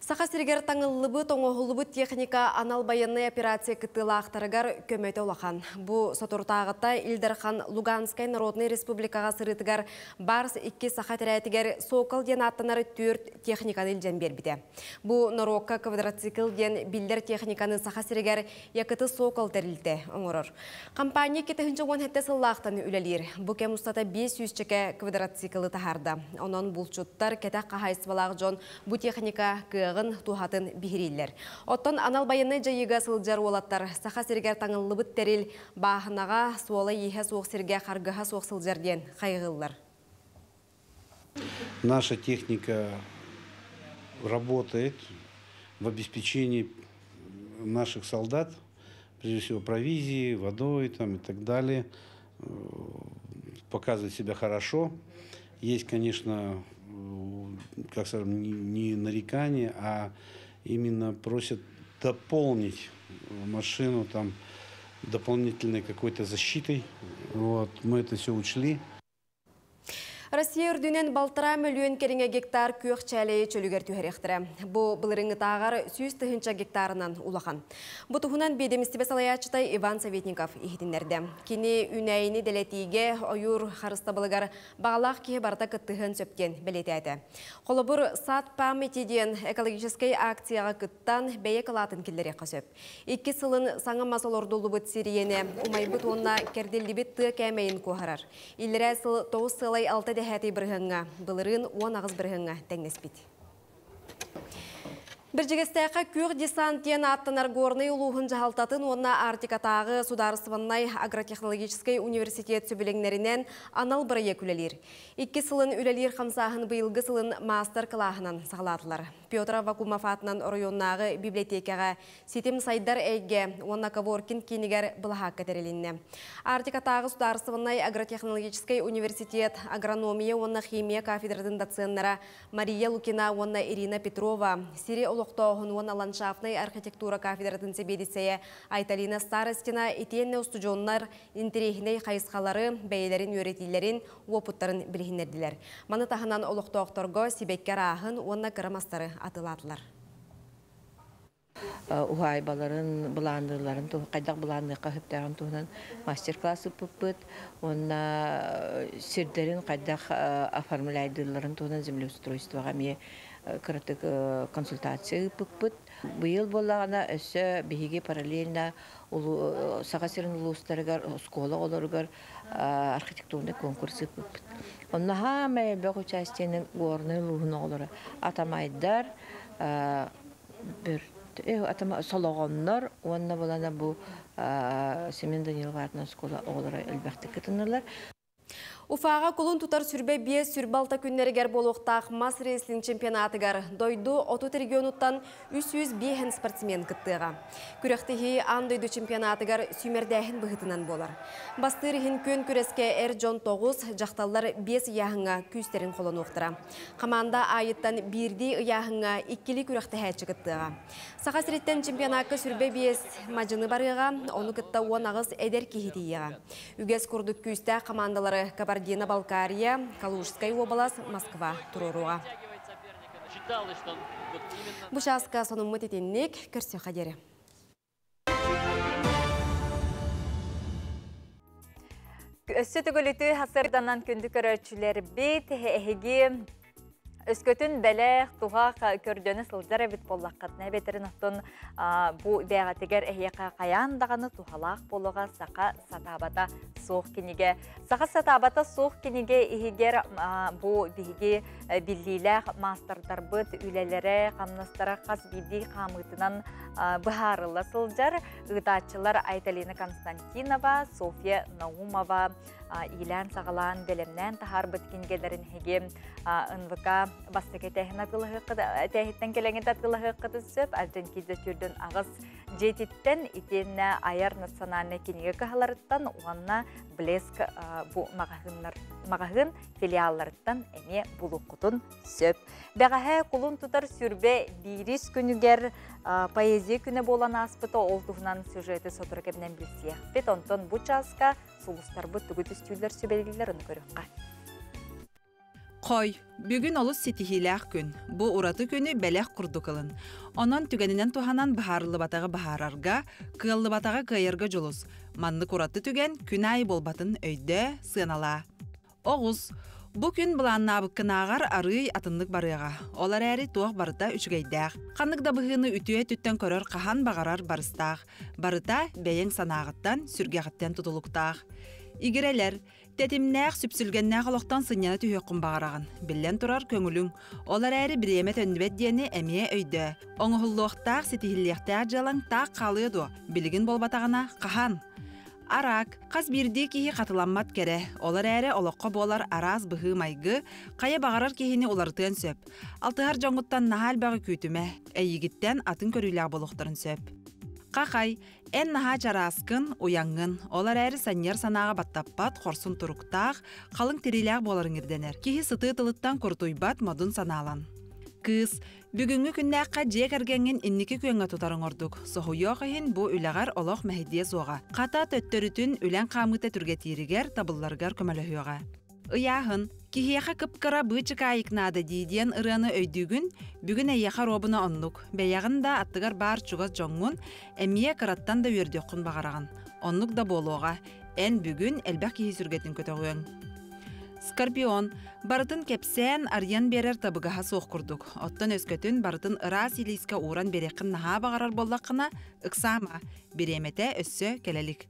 Саха сиригэр таҥыллыбыт, оҥоһуллубут техника анал байыаннай операция кыттыылаахтарыгар көмөтө улахан. Бу соторутааҕыта Ил Дархан Луганскай Народнай Республикаҕа сырыытыгар Барс 2 саха этэрээтигэр Сокол диэн ааттанар түөрт техниканы илдьэн биэрбитэ. Бу норуокка квадроцикл диэн биллэр техниканы Саха сиригэр Якыты Сокол тэрилтэ оҥорор. Компания 2017 сыллаахтан үлэлиир. Бу кэм устата 500 чэкэ квадроциклы таһаарда. Онон булчуттар, кэтэх хаһаайыстыбалаах дьон бу техника кыаҕын, туһатын биһирииллэр. Оттон анал байыаннай дьайыыга сылдьар уолаттар Саха сиригэр таҥыллыбыт тэрил бааһынаҕа, суола-ииһэ суох сиргэ харгыһа суох сылдьар диэн хайҕыыллар. Наша техника работает в обеспечении наших солдат, прежде всего провизией, водой там, и так далее, показывает себя хорошо. Есть, конечно, как скажем, не нарекания, а именно просят дополнить машину там дополнительной какой-то защитой. Вот, мы это все учли. Россия үрдүнэн балтара мөлүйөн кэриҥэ гектар күөх чээлэйи чөлүгэр түһэриэхтэрэ. Бу былырыыҥҥытааҕар 100 000 гектарынан улахан. Бу туһунан биэдэмистибэ салайааччыта Иван Советников иһитиннэрдэ. Кини үүнээйини дэлэтиигэ, ойуур харыстабылыгар баҕалаах киһи барыта кыттыһыан сөп диэн бэлиэтээтэ. Холобур, Сад памяти диэн экологическай акцияҕа кыттан бэйэ кылаатын киллэриэххэ сөп. Икки сылын саҥа мас олордуллубут сир иэнэ умайбыт уонна кэрдиллибит тыа кээмэйин куоһарар. Иллэрээ сыл 9,6 бырыһыаҥҥа, былырыын 18 бырыһыаҥҥа тэҥнэспит. Бэрдьигэстээххэ күөх десант диэн ааттанар Горнай улууһун дьаһалтатын уонна Арктикатааҕы судаарыстыбаннай агротехнологическай университет сөбүлэҥнэринэн анал бырайыак үлэлиир. Икки сылын үлэлиир хамсааһын быйылгы сылын маастар-кылааһынан саҕалаатылар. Петр Аввакумов аатынан оройуоннааҕы библиотекаҕа Ситим сайдар эйгэ уонна коворкинг киинигэр былаһаакка тэрилиннэ. Арктикатааҕы судаарыстыбаннай агротехнологическай университет агрономия уонна химия кафедратын доценнара Мария Лукина уонна Ирина Петрова, сири олохтооһун уонна ландшафтнай архитектура кафедратын сэбиэдиссэйэ Айталина Старостина итиэннэ устудьуоннар интэриэһинэй хайысхалары, бэйэлэрин үөрэтиилэрин, уопуттарын билиһиннэрдилэр. Маны таһынан олохтоохторго сибэкки арааһын уонна кыра мастары атыылаатылар. Уһаайбаларын былаанныылларын, хайдах былаанныахха сөптөөҕүн туһунан мастер-класс ыыппыппыт уонна сирдэрин хайдах оформляйдыылларын туһунан землеустройствоҕа эмиэ кыратык консультация ыыппыппыт. Быйыл буоллаҕына өссө биһиги параллельно Саха сирин улуустарыгар оскуола оҕолоругар архитектурный конкурс ыыппыппыт. Онно хаамай элбэх участиены Горнай улууһун оҕолоро Атамайдар, Солоҕоннор уонна булана бу Семен Данилов аатынан оскуола оҕолоро элбэхтик кытыннылар. Уфаҕа кулун тутар 25-26 күннэригэр буолуохтаах мас рестлинг чемпионатыгар дойду 30 регионуттан 305 спортсмен кыттыаҕа. Күрэхтэһии аан дойду чемпионатыгар сүүмэрдээһин быһыытынан буолар. Бастыыр иһин күөн күрэскэ эр дьон 9, дьахталлар 5 ыйааһыҥҥа күүстэрин холонуохтара. Хамаанда аайыттан биирдии ыйааһыҥҥа иккилии күрэхтэһээччи кыттыаҕа. Саха сириттэн чемпионакка 25 мадьыны барыаҕа, ону кытта 18 эдэр киһи тиийиэҕэ. Үгэс курдук күүстээх хамаандалары Кабардино-Балкария, Калужскай уобалас, Москва туруоруоҕа. Бу чааска сонуммут итинник, көрсүөххэ диэри. Өссө төгүл үтүө сарсыарданан күндү көрөөччүлэрбит, эһиги өскөтүн бэлэх, туһах көрдөнө сылдьар эбит буоллаххытына, эбэтэрин оттон бу бэйэҕитигэр эһиэхэ хайаан даҕаны туһалаах буолуоҕа Саха сатаабата суох кинигэ. Саха сатаабата суох кинигэ иһигэр бу биһиги биллиилээх маастардарбыт үлэлэрэ, хамнастара хас биирдии хаамыытынан быһаарылла сылдьар. Ыытааччылар Айталина Константинова, Софья Наумова иилээн-саҕалаан, бэлэмнээн таһаарбыт кинигэлэрин эһиги НВК бастакы этээһин этээһиттэн кэлэҥҥит атыылаһыаххытын сөп. Орджоникидзе 48 дьиэтиттэн итиэннэ Айар национальнай кинигэ кыһаларыттан уонна Блеск бу маҕаһыыннар маҕаһыын филиалларыттан эмиэ булуоххутун сөп. Бэҕэһээ кулун тутар 21-ис күнүгэр поэзия күнэ буолан ааспыта, ол туһунан сюжеты сотору кэминэн билсиэхпит. Онтон бу чааска сулустарбыт тугу түстүүллэр, сүбэлииллэр, ону көрүөххэ. Хой, бүгүн олус ситиһиилээх күн. Бу ураты күнү бэлэх курдук ылын. Онон түгэнинэн туһанан быһаарыллыбатаҕы быһаарарга, кыаллыбатаҕы кыайарга дьулус. Маннык ураты түгэн күн аайы буолбатын өйдөө, сыаналаа. Оҕус, бу күн былааннаабыккынааҕар арыый атыннык барыаҕа. Ол эрээри туох барыта үчүгэйдээх. Ханнык да быһыыны үтүө өттүттэн көрөр хаһан баҕарар барыстаах. Барыта бэйэҥ санааҕыттан, сүргэҕиттэн тутулуктаах. Игирэлэр, тэтимнээх, сүпсүлгэннээх олохтон сынньана түһүөххүн баҕараҕын. Биллэн турар, көҥүлүҥ. Ол эрээри бириэмэ төннүбэт диэни эмиэ өйдөө. Оҥоһуллуохтаах, ситиһиллиэхтээх дьыалаҥ таах хаалыа дуо? Билигин буолбатаҕына, хаһан? Араак, хас биирдии киһи хатыламмат кэрэ, ол эрээри олоххо буолар араас быһыы-майгы хайа баҕарар киһини уларытыан сөп. Алтыһар дьоҥҥуттан наһаа элбэҕи күүтүмэ, эйигиттэн атын көрүүлээх буолуохтарын сөп. Хахай, эн наһаа чарааскын, уйаҥҥын, ол эрээри санньыар санааҕа баттаппат, хорсун туруктаах, халыҥ тириилээх буоларыҥ ирдэнэр. Киһи сытыы тылыттан курутуйбат модун санаалан. Кыыс, бүгүҥҥү күннээххэ дьиэ кэргэҥҥин инники күөҥҥэ тутарыҥ ордук. Соһуйуох иһин бу үлэҕэр олох мэһэйдиэ суоҕа. Хата, төттөрүтүн, үлэҥ хаамыыта түргэтииригэр, табылларыгар көмөлөһүөҕэ. Ыйааһын. Киһиэхэ кып-кыра быычыкаайык наада дии диэн ырыаны өйдүүгүн, бүгүн эйиэхэ оруобуна оннук. Бэйэҕин да аттыгар баар чугас дьоҥҥун эмиэ кыраттан да үөрдүөххүн баҕараҕын. Оннук да буолуоҕа. Эн бүгүн элбэх киһи сүргэтин көтөҕүөҥ. Скорпион. Барытын кэпсээн, арыйан биэрэр табыгаһа суох курдук. Оттон өскөтүн барытын ыраас илиискэ ууран биэриэххин наһаа баҕарар буоллаххына, ыксаама. Бириэмэтэ өссө кэлэ илик.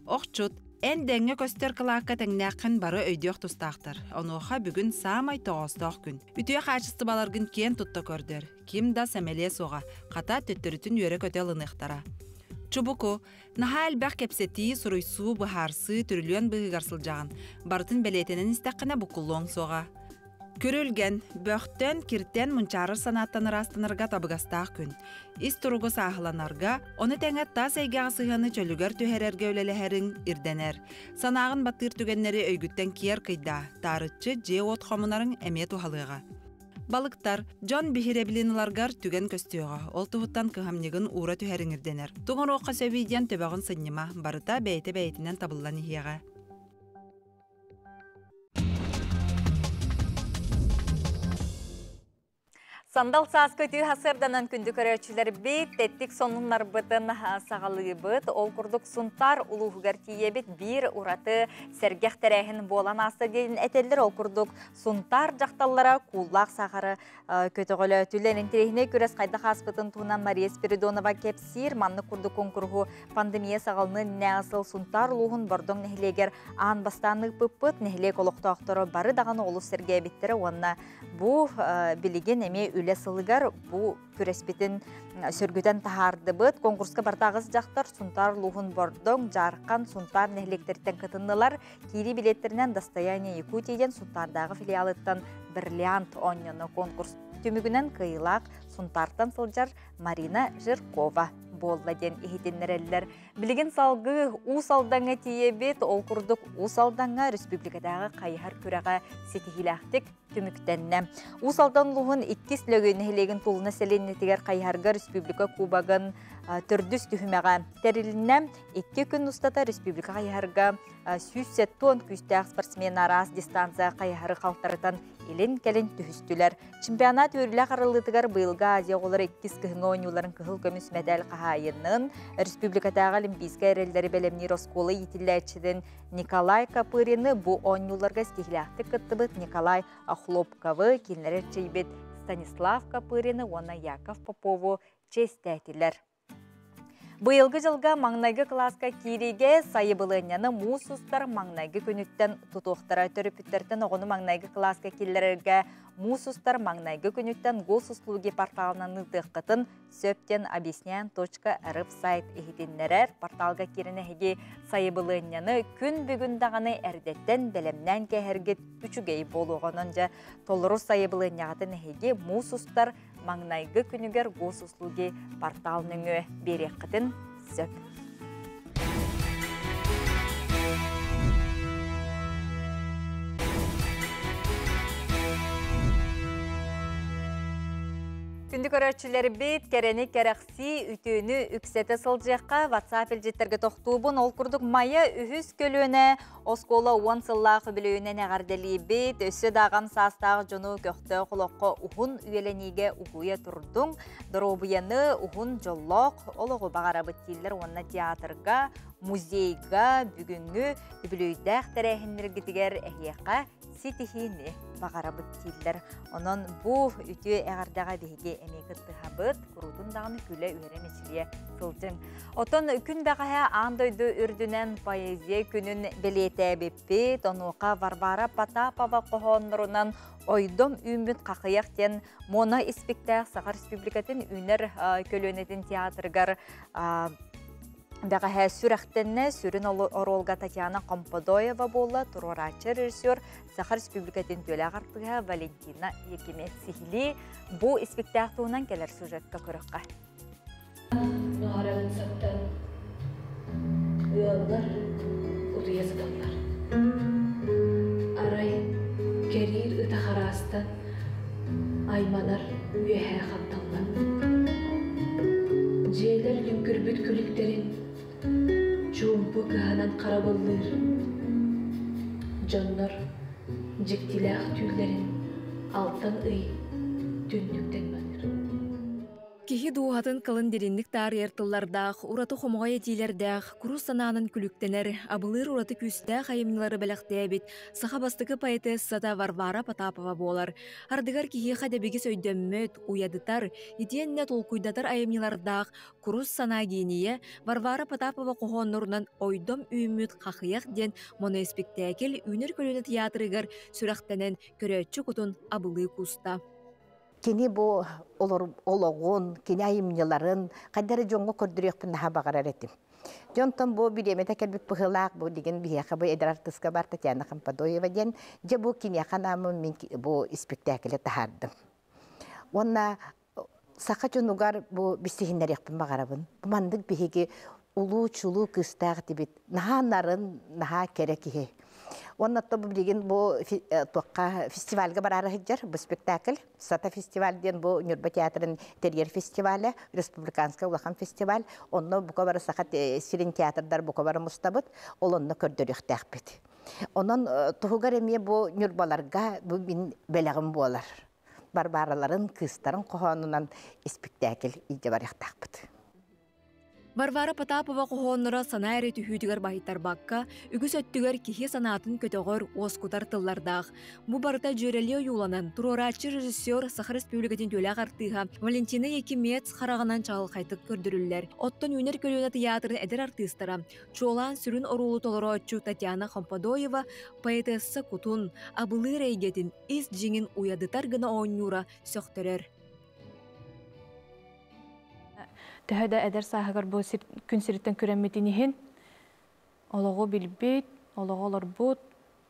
Охчут. Эн дэҥҥэ көстөр кылаакка тэҥнээххин бары өйдүөх тустаахтар. Онуоха бүгүн саамай тоҕоостоох күн. Үтүө хаачыстыбаларгын киэн тутта көрдөр. Ким да сэмэлиэ суоҕа. Хата, төттөрүтүн үөрэ-көтө ылыныахтара. Чубуку, наһаа элбэх кэпсэтии, суруйсуу, быһаарсыы, түрүлүөн быыһыгар сылдьаҕын. Барытын бэлиэтэнэн истэххинэ буккуллуоҥ суоҕа. Күрүлгэн, бөхтөн, киртэн мунчаарар санааттан ыраастанарга табыгастаах күн. Ис туругу сааһыланарга, ону тэҥэ тас эйгэҕэ сыһыаны чөлүгэр түһэрэргэ үлэлэһэриҥ ирдэнэр. Санааҕын баттыыр түгэннэри өйгүттэн киэр кыйдаа, таарыччы дьиэ-уот хомунарыҥ эмиэ туһалыаҕа. Балыктар, дьон биһирэбилин ыларгар түгэн көстүөҕэ, ол туһуттан кыһамньыгын уура түһэриҥ ирдэнэр. Туҥуруохха сөбүй диэн төбөҕүн сынньыма, барыта бэйэтэ-бэйэтинэн табыллан иһиэҕэ. Сандал сааскы үтүү хасырданан күндү көрөөччүлэрбит, тэттик сонуннарбытын саҕалыыбыт. Ол курдук Сунтаар улууһугар тиийэбит биир ураты сэргэх тэрээһин буолан ааста диэн этэллэр. Ол курдук Сунтаар дьахталлара кууллаах сахары көтөҕөлөөтүлэр. Интэриэһинэй күрэс хайдах ааспытын туһунан Мария Спиридонова кэпсиир. Маннык курдук куонкуруһу пандемия саҕаланыы иннинэ сыл Сунтаар улууһун Бордоҥ нэһилиэгэр аан бастаан ыыппыппыт. Нэһилиэк олохтоохторо бары даҕаны олус сэргээбиттэрэ уонна бу билигин эмиэ үлэ сылыгар бу күрэспитин сөргүтэн таһаардыбыт. Конкурска барта аҕыс дьахтар Сунтаар улууһун Бордоҥ, Дьаархан, Сунтаар нэһилиэктэриттэн кытыннылар. Киирии билиэттэринэн Достояние Якутии диэн Сунтаардааҕы филиалыттан бриллиант оонньоно конкурс түмүгүнэн кыайыылаах Сунтаартан сылдьар Марина Жиркова буолла диэн иһитиннэрэллэр. Билигин салгыы Уус Алдаҥҥа тиийэбит. Ол курдук Уус Алдаҥҥа республикатааҕы хайыһар күрэҕэ ситиһиилээхтик түмүктэннэ. Уус Алдан улууһун иккис Лөгөй нэһилиэгин Тулуна сэлиэнньэтигэр хайыһарга республика кубогын төрдүс түһүмэҕэ тэрилиннэ. Икки күн устата республика хайыһарга 170 күүстээх спортсмен араас дистанция хайыһары халтарытан илин-кэлин түһүстүлэр. Чемпионат үөрүүлээх арыллыытыгар быйылгы Азия оҕолоро иккис кыһыҥҥы оонньууларын кыһыл көмүс мэтээл хаһаайынын, республикатааҕы олимпийскай эрэллэри бэлэмниир оскуола иитиллээччитин Николай Копырины бу оонньууларга ситиһиилээхтик кыттыбыт Николай Охлопковы, кинилэри эрчийбит Станислав Копырины уонна Яков Попову чиэстээтилэр. Быйылгы дьылга маҥнайгы кылааска киириигэ сайыбылыанньаны муус устар маҥнайгы күнүттэн тутуохтара. Төрөппүттэртэн оҕону маҥнайгы кылааска киллэрэргэ муус устар маҥнайгы күнүттэн госуслуги порталынан ыытыаххытын сөп диэн объясняем.рф сайт иһитиннэрэр. Порталга киирэн эһиги сайыбылыанньаны күн бүгүн даҕаны эрдэттэн бэлэмнээн кээһэргит үчүгэй буолуоҕа. Онон дьэ толору сайыбылыанньаҕытын эһиги муус устар маҥнайгы күнүгэр госуслуги портал нөҥүө биэриэххитин сөп. Күндү көрөөччүлэрбит, кэрэни кэрэхсии, үтүөнү үксэтэ сылдьыахха WhatsApp илдьиттэргэ тохтуубун. Ол курдук Майа үһүс көлүөнэ Оскуола уон сыллаах үбүлүөйүнэн эҕэрдэлиибит, өссө да аҕам саастаах дьону көхтөөх олоххо уһун үйэлэниигэ угуйа турдуҥ, доруобуйаны, уһун дьоллоох олоҕу баҕарабыт дииллэр уонна театрга, музейга бүгүҥҥү үбүлүөйдээх тэрээһиннэргитигэр эһиэхэ ситиһиини баҕарабыт дииллэр. Онон бу үтүө эҕэрдэҕэ биһиги эмиэ кыттыһабыт, куруутун даҕаны күлэ-үөрэ мичилийэ сылдьыҥ. Оттон күн бэҕэһээ аан дойду үрдүнэн поэзия күнүн бэлиэтээбиппит. Онуоха Варвара Потапова хоһооннорунан «Ойдом үүммүт хахыйах» диэн моно испиктээх Саха Республикатын үүнэр көлүөнэтин театрыгар Бэҕэһээ сүрэхтэннэ сүрүн оруолга Татьяна Комподоева буолла, туруорааччы режиссер Саха Республикатын түөлээх артыыһа Валентина Якимец сиһилии бу испиктээх туһунан кэлэр сюжетка көрөххө. Нуһараҥын саптан ыаллар утуйа сыталлар. Арай кэриир ыта хараастан айманар. үөһэ хапталлар. Дьиэлэр лүҥкүрбүт күлүктэрин чуумпу кыһанан харабыллыыр. Дьоннор дьиктилээх түүллэрин алтан ый түннүктэн маныыр. Киһи дууһатын кылын дириҥник таарыйар тыллардаах, ураты хомоҕой этиилэрдээх, курус санаанан күлүктэнэр, абылыыр ураты күүстээх айымньылары бэлэхтээбит саха бастакы поэтессата Варвара Потапова буолар. Ардыгар киһиэхэ дэбигис өйдөммөт, уйадытар, итиэннэ толкуйдатар айымньылардаах курус санаа гиэнийэ Варвара Потапова хоһооннорунан «Ойдом үүммүт хахыйах» диэн моноиспиктээкил Үүнэр көлүөнэ театрыгар сүрэхтэнэн көрөөччү кутун абылыы кууста. Кини бу олоҕун, кини айымньыларын хайда эрэ дьоҥҥо көрдөрүөхпүн наһаа баҕарар этим. Дьонтон бу бириэмэтэ кэлбит быһыылаах бу дигин биһиэхэ бу эдэр артыыска бар Татьяна Хампадоева диэн дьэ бу киниэхэ анааммын мин бу испиктээкили таһаардым. Уонна саха дьонугар бу билсиһиннэриэхпин баҕарабын. Бу маннык биһиги улуу чулуу кыыстаах этибит. Наһаа нарын, наһаа кэрэ киһи. Уонна то билигин бу туохха фестивальга бараары сылдьар бу спектакль Сата фестиваль диэн бу Ньурба театрын тэрийэр фестиваля, республиканскай улахан фестиваль. Онно бука бары саха сирин театрдар бука бары мустабыт, ол онно көрдөрүөхтээхпит. Онон туһугар эмиэ бу Ньурбаларга бу мин бэлэҕим буолар. Барбараларын, кыыстарын хоһоонунан испиктээкил илдьэ барыахтаахпыт. Варвара Потапова хоһоонноро санаа эрэ түһүүтүгэр баһыйтарбакка, үгүс өттүгэр киһи санаатын көтөҕөр, уоскутар тыллардаах. Бу барыта дьүөрэлии ойууланан, туруорааччы режиссер Саха Республикатын үтүөлээх артыыһа Валентина Якимец хараҕынан чаҕылхайдык көрдөрүллэр. Оттон Үүнэр көлүөнэ тыйаатырын эдэр артыыстара, чуолаан сүрүн оруолу толорооччу Татьяна Хомподоева поэтесса кутун, абылыыр эйгэтин, ис дьиҥин уйадытар гына оонньуура сөхтөрөр. Төһө да эдэр сааһыгар бу күн сириттэн күрэммитин иһин олоҕу билбит, олоҕу олорбут,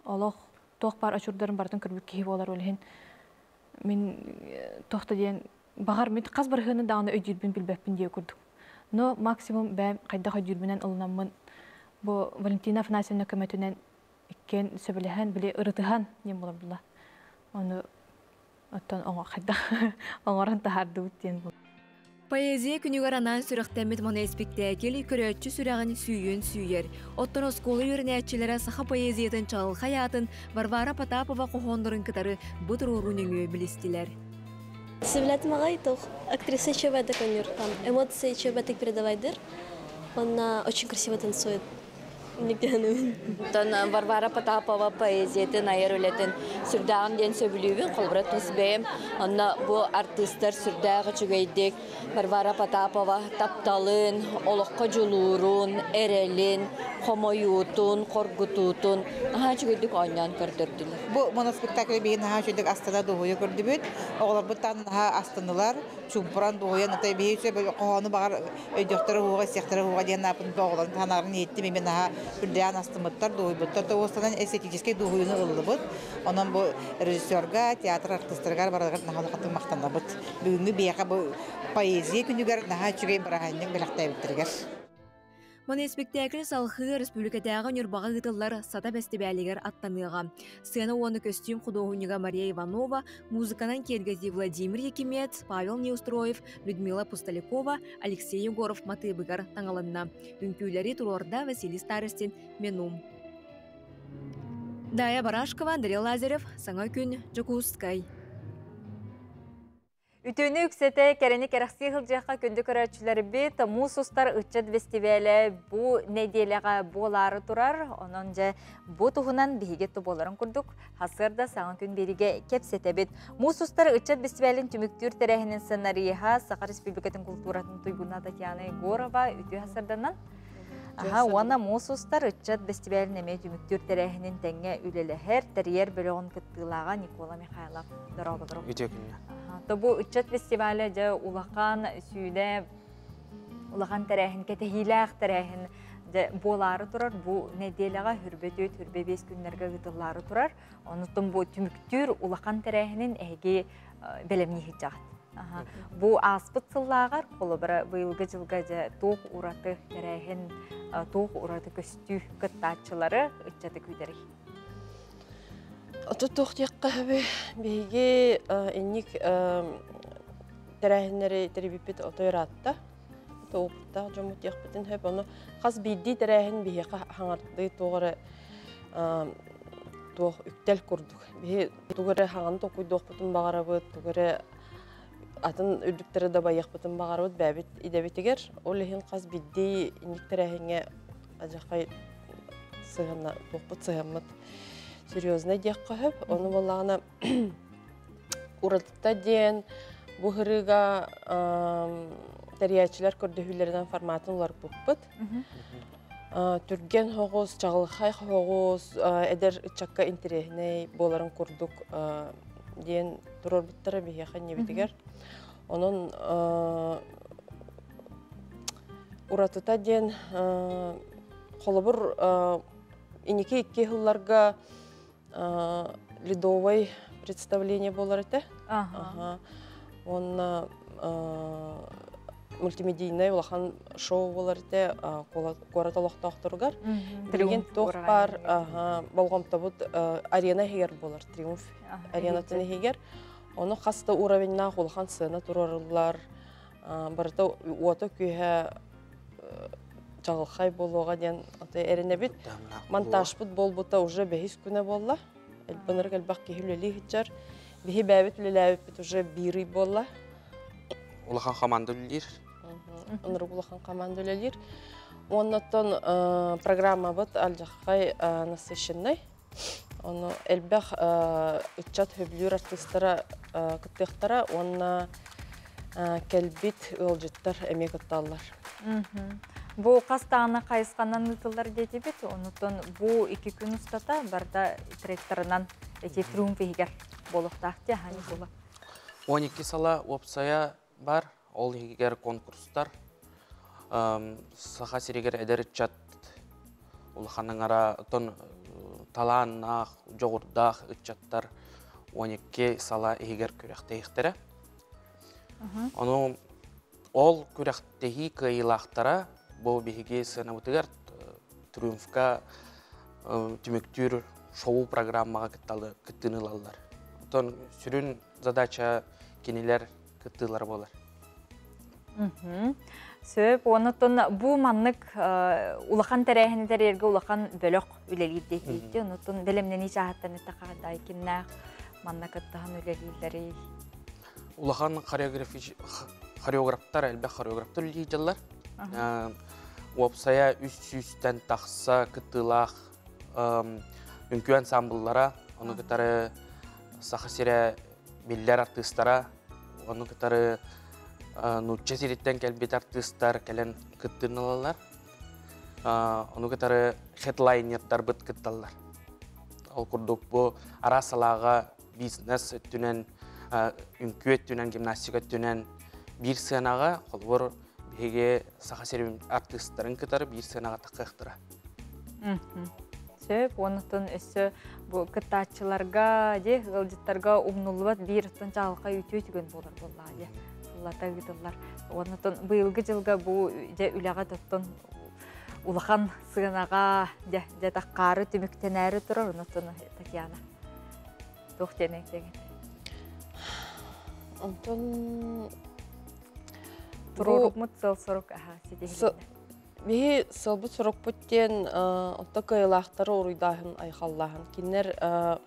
олох туох баар очурдарын барытын көрбүт киһи буолар ол иһин мин туох да диэн баҕар мин хас барыһыаны даҕаны өйдүүрбүн билбэппин диэ курдук. Но максимум бэйэм хайдах өйдүүрбүнэн ылынаммын бу Валентина Афанасьевна көмөтүнэн иккиэн сөбүлэһэн били ырытыһан диэн буолар була. Ону оттон хайдах оҥорон таһаардыбыт диэн буолар. Поэзия күнүгэр анаан сүрэхтэммит моноиспиктээкил көрөөччү сүрэҕин сүүйүөн сүүйэр. Оттон оскуола үөрэнээччилэрэ саха поэзиятын чаҕылхай аатын Варвара Потапова хоһооннорун кытары бу туруоруу нөҥүө билистилэр. Сөбүлээтим аҕай туох актриса чөбөтө көннүр там эмоции чөбөтүк передавайдыр. Онна очень красиво танцует. Оттон Варвара Потапова поэзиятын айар үлэтин сүрдээҕин диэн сөбүлүүбүн, холобура тус бэйэм. Онно бу артыыстар сүрдээх үчүгэйдик Варвара Потапова тапталын, олоххо дьулуурун, эрэлин, хомойуутун, хоргутуутун наһаа үчүгэйдик оонньоон көрдөрдүлэр. Бу моноспектакль биһиги наһаа үчүгэйдик астына дуоһуйа көрдүбүт. Оҕолорбут таан наһаа астыннылар. Чуумпуран дуоһуйан ата биһи хоһоону баҕар өйдөхтөрө уоҕа истиэхтэрэ уоҕа диэн аапын оҕолорун санаарын иһиттим именно наһаа үрдээн астыммыттар дуоһуйбуттар тоҕустанан эстетическэй дуоһуйууну ыллыбыт. Онон бу режиссерга, театр артыыстарыгар барыларыгар наһаа улахантык махтанабыт. Бүгүҥҥү биһиэхэ бу поэзия күнүгэр наһаа үчүгэй бырааһынньык бэлэхтээбиттэригэр. Моноиспиктээкил салҕыы республикатааҕы Ньурбаҕа ыытыллар Сата бэстибээлигэр аттаныаҕа. Сцена уонна көстүүм худуоһунньуга Мария Иванова, музыканан киэргэтии Владимир Якимец, Павел Неустроев, Людмила Пустолякова, Алексей Егоров матыыбыгар таҥылынна. Үҥкүүлэри туруорда Василий Старостин Менум. Дая Барашкова, Андрей Лазарев, Саҥа күн, Дьокуускай. Үтүөнү үксэтэ, кэрэни кэрэхсии сылдьыахха күндү көрөөччүлэрбит, муус устар ыччат бэстибээлэ бу нэдиэлэҕэ буолаары турар. Онон дьэ бу туһунан биһиги тобуоларын курдук хасыарда саҥа күн биэригэ кэпсэтэбит. Муус устар ыччат бэстибээлин түмүктүүр тэрээһинин сценариһа Саха Республикатын култууратын туйгуна Татьяна Егорова үтүө хасырданан Аха, уонна муус устар ыччат бэстибээлин эмиэ түмүктүүр тэрээһинин тэҥҥэ үлэлэһэр, тэрийэр бөлөҕүн кыттыылааҕа Никола Михайлов. Дорооболору. Үтүө күннэ. То бу ыччат фестиваля дьэ улахан сүүнэ улахан тэрээһин, кэтэһиилээх тэрээһин дьэ буолаары турар. Бу нэдиэлэҕэ хүрбэ түөрт, хүрбэ биэс күннэргэ ыытыллаары турар. Онутун бу түмүктүүр улахан тэрээһинин эһиги бэлэмнии сылдьаҕыт. Бу ааспыт сыллааҕар, холобура, быйылгы дьылга дьэ туох ураты тэрээһин, туох ураты көстүү кыттааччылары ыччаты күүтэрий? Ото туох диэххэ сөбүй? Биһиги инник тэрээһиннэри тэрийбиппит отой ыраатта. Опыттаах дьоммут диэхпитин сөп. Ону хас биирдии тэрээһин биһиэхэ хаҥардыы туох эрэ туох үктэл курдук. Биһи тугу эрэ хаҥаны толкуйдуохпутун баҕарабыт, тугу эрэ атын үрдүктэри дабайыахпытын баҕарабыт бэйэбит идэбитигэр. Ол иһин хас биирдии инник тэрээһиҥҥэ адьахай сыһыанна туохпут сыһыаммыт серьезный диэххэ сөп. Ону буоллаҕына уратыта диэн бу һырыыга тэрийээччилэр көрдөһүүлэринэн форматын уларыппыппыт. Түргэн соҕус, чаҕылхай соҕус, эдэр ыччакка интэриэһинэй буоларын курдук диэн туруорбуттара биһиэхэ иннибитигэр. Онон уратыта диэн холобур инники икки сылларга ледовый представление буолар этэ. Уонна мультимедийнай улахан шоу буолар этэ куорат олохтоохторугар. Билигин туох баар болҕомтобут арена иһигэр буолар, Триумф аренатын иһигэр. Ону хас да уровеньнаах улахан сцена туруоруллар. Барыта уота-күүһэ чаҕылхай буолуоҕа диэн эрэнэбит. Монтажпыт буолбута уже бэһис күнэ буолла. Элбэнэрик элбэх киһи үлэлии сылдьар. Биһи бэйэбит үлэлээбиппит уже биир ый буолла. Улахан команда үлэлиир. Ынырык улахан команда үлэлиир. Уоннаттан программабыт алдьархай насыщенный. Ону элбэх ыччат сөбүлүүр артыыстара кыттыахтара уонна кэлбит ыалдьыттар эмиэ кытталлар. Бу хас даҕаны хайысханан ыытыллар диэтибит, онутун бу икки күн устата барда тректорынан эти триумф иһигэр буолуохтаах дии аһаани буола. 12 сала уопсайа бар, ол иһигэр конкурстар. Саха сиригэр эдэр ыччат улахан аҥара тон талааннаах, дьоҕурдаах ыччаттар 12 сала иһигэр күрэхтэһиэхтэрэ. Ону ол күрэхтэһии кыайыылаахтара бу биһиги сыанабытыгар Триумфка түмүктүүр шоу программаҕа кыттыыны ылаллар. Оттон сүрүн задача кинилэр кыттыылара буолар. Сөп, онутун бу маннык улахан тэрээһини тэрийэргэ улахан бөлөх үлэлиир диэтиитти. Онутун бэлэмнэнии чааһыттан эттэхэ кимнээх манна кыттаһан үлэлииллэрий? Улахан хореографтар, элбэх хореографтар үлэлиир Уопсайа 300-тэн тахса кыттыылаах үҥкүү ансамбллара, ону кытары Саха сирэ биллэр артыыстара, ону кытары нуучча сириттэн кэлбит артыыстар кэлэн кыттыыны ылаллар. Ону кытары хедлайнердарбыт кытталлар. Ол курдук бу араас салааҕа бизнес өттүнэн, үҥкүү өттүнэн, гимнастика өттүнэн биир сыанаҕа, холобур, биһиги Саха сирин артыыстарын кытары биир сыанаҕа таххыахтара. Сөп, оннуттан өссө бу кыттааччыларга, дьэ, ыалдьыттарга умнуллубат биир оттон чаҕылхай үтүө түгэн буолар буоллаҕа дьэ. Сыллата ыытыллар. Оннуттан быйылгы дьылга бу дьэ үлэҕэ тоттон улахан сыанаҕа дьэ дьэ таххаары түмүктэнээри турар оннуттан Татьяна. Туох диэн этиэҥ Онтон туруорукмут сыл-сорук аха ситиһилиннэ. Биһи сылбыт сорукпут диэн онто кыайыылаахтары уруйдааһын, айхаллааһын. Кинилэр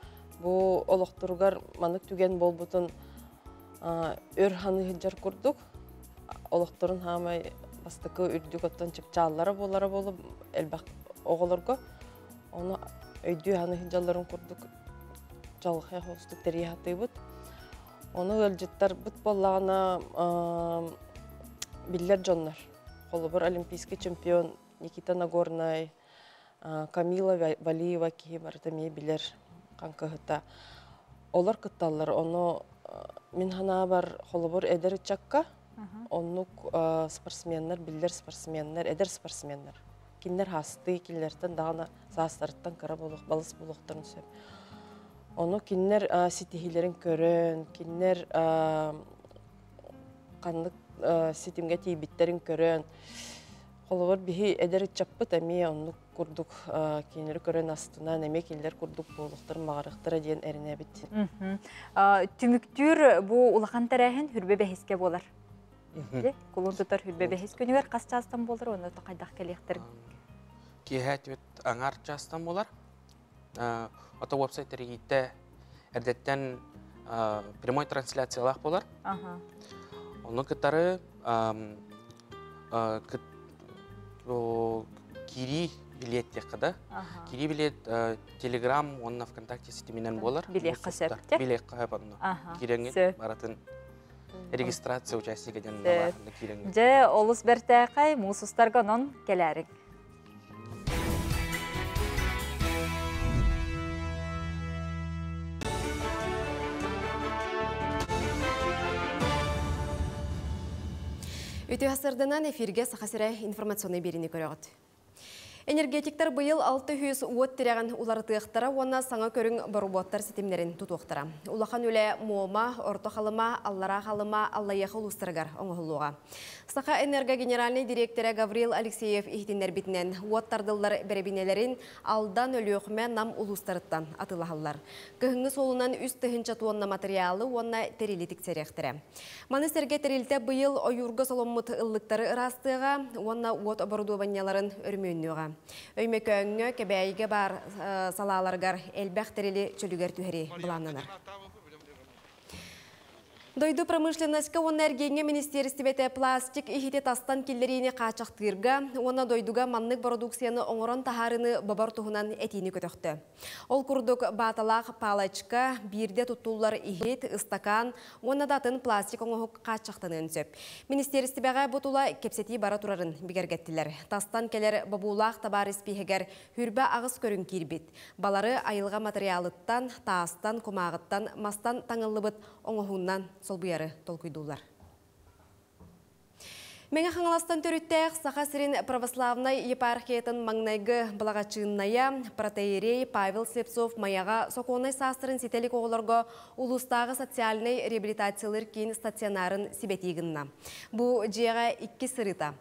бу олохторугар маннык түгэн буолбутун өр ханыы сылдьар курдук олохторун хаамай бастакы үрдүк оттон чыпчааллара буолара буолуо элбэх оҕолорго. Ону өйдүү ханыы сылдьалларын курдук чалхай холустук тэрийэ сатыыбыт. Ону ыалдьыттарбыт буоллаҕына биллэр дьоннор. Холобур, олимпийский чемпион Никита Нагорнай, Камила Валиева киһи барыта эмиэ билэр хаҥкыһыта. Олор кытталлар. Ону мин санаабар, холобур, эдэр ыччакка оннук спортсменнар, биллэр спортсменнар, эдэр спортсменнар. Кинилэр хаастыы, кинилэртэн даҕаны саастарыттан кыра буолуох, балыс буолуохтарын сөп. Ону кинилэр ситиһиилэрин көрөн, кинилэр ханнык ситимҥэ тиийбиттэрин көрөн, Холобур биһи эдэр ыччаппыт эмиэ оннук курдук кинилэри көрөн астынан эмиэ кинилэр курдук буолуохтарын баҕарыахтара диэн эрэнэбит. Түмүктүүр бу улахан тэрээһин хүрбэ бэһискэ буолар. Кулун тутар хүрбэ бэһис күнүгэр хас чаастан буолар уонна хайдах кэлиэхтэр? Киэһэ түөрт аҥаар чаастан буолар. Ото уопсай тэрийиитэ эрдэттэн прямой трансляциялаах буолар. Ону кытары киирии билиэт диэххэ да. Киирии билиэт Телеграм уонна ВКонтакте ситиминэн буолар. Билиэххэ сөп. Билиэххэ сөп онно. Киирэҥҥит барытын регистрация участника диэн киирэҥҥит. Дьэ, олус бэртээхэй муус устарга онон кэлээриҥ. Үтүө сырдынан эфирге Саха сирэ информационный биэриини көрөҕүт. Энергетиктар быйыл 600 уот тирэҕин уларытыахтара уонна саҥа көрүҥ боробуоттар ситимнэрин тутуохтара. Улахан үлэ Муома, Орто Халыма, Аллараа Халыма, Аллайыаха улуустарыгар оҥоһуллуоҕа. Саха Энерго генеральнай дириэктэрэ Гаврил Алексеев иһитиннэрбитинэн, уот тардыллар бэрэбинэлэрин Алдан, Өлүөхүмэ, Нам улуустарыттан атыылаһаллар. Кыһыҥҥы суолунан 3000 туонна матырыйаалы уонна тэрили тиксэриэхтэрэ. Маны сэргэ тэрилтэ быйыл ойуурга соломмут ыллыктары ыраастыаҕа уонна уот оборудованиеларын өрөмүөннүөҕэ. Өймөкөөҥҥө, Кэбээйигэ баар салааларыгар элбэх тэрили чөлүгэр түһэрии былааннанар. Дойду промышленноска уонна эргиэҥҥэ министиэристибэтэ пластик иһити тастан киллэриини хааччахтыырга уонна дойдуга маннык бородууксуйаны оҥорон таһаарыыны бобор туһунан этиини көтөхтө. Ол курдук, бааталаах палочка, биирдэ туттуллар иһит, ыстакаан уонна да атын пластик оҥоһук хааччахтаныан сөп. Министиэристибэҕэ бу тула кэпсэтии бара турарын бигэргэттилэр. Тастан кэлэр бобуулаах табаар испииһэгэр 28 көрүҥ киирбит. Балары айылҕа матырыйаалыттан, таастан, кумааҕыттан, мастан таҥыллыбыт оҥоһуунан солбуйары толкуйдууллар. Мэҥэ Хаҥаластан төрүттээх Саха сирин православнай епархиятын маҥнайгы балаҕачыыннайа протоиерей Павел Слепцов Майаҕа сокуоннай саастарын ситэ илик оҕолорго улуустааҕы социальнай реабилитациялыыр киин стационарын сибэтии гынна. Бу дьиэҕэ иккис сырыыта.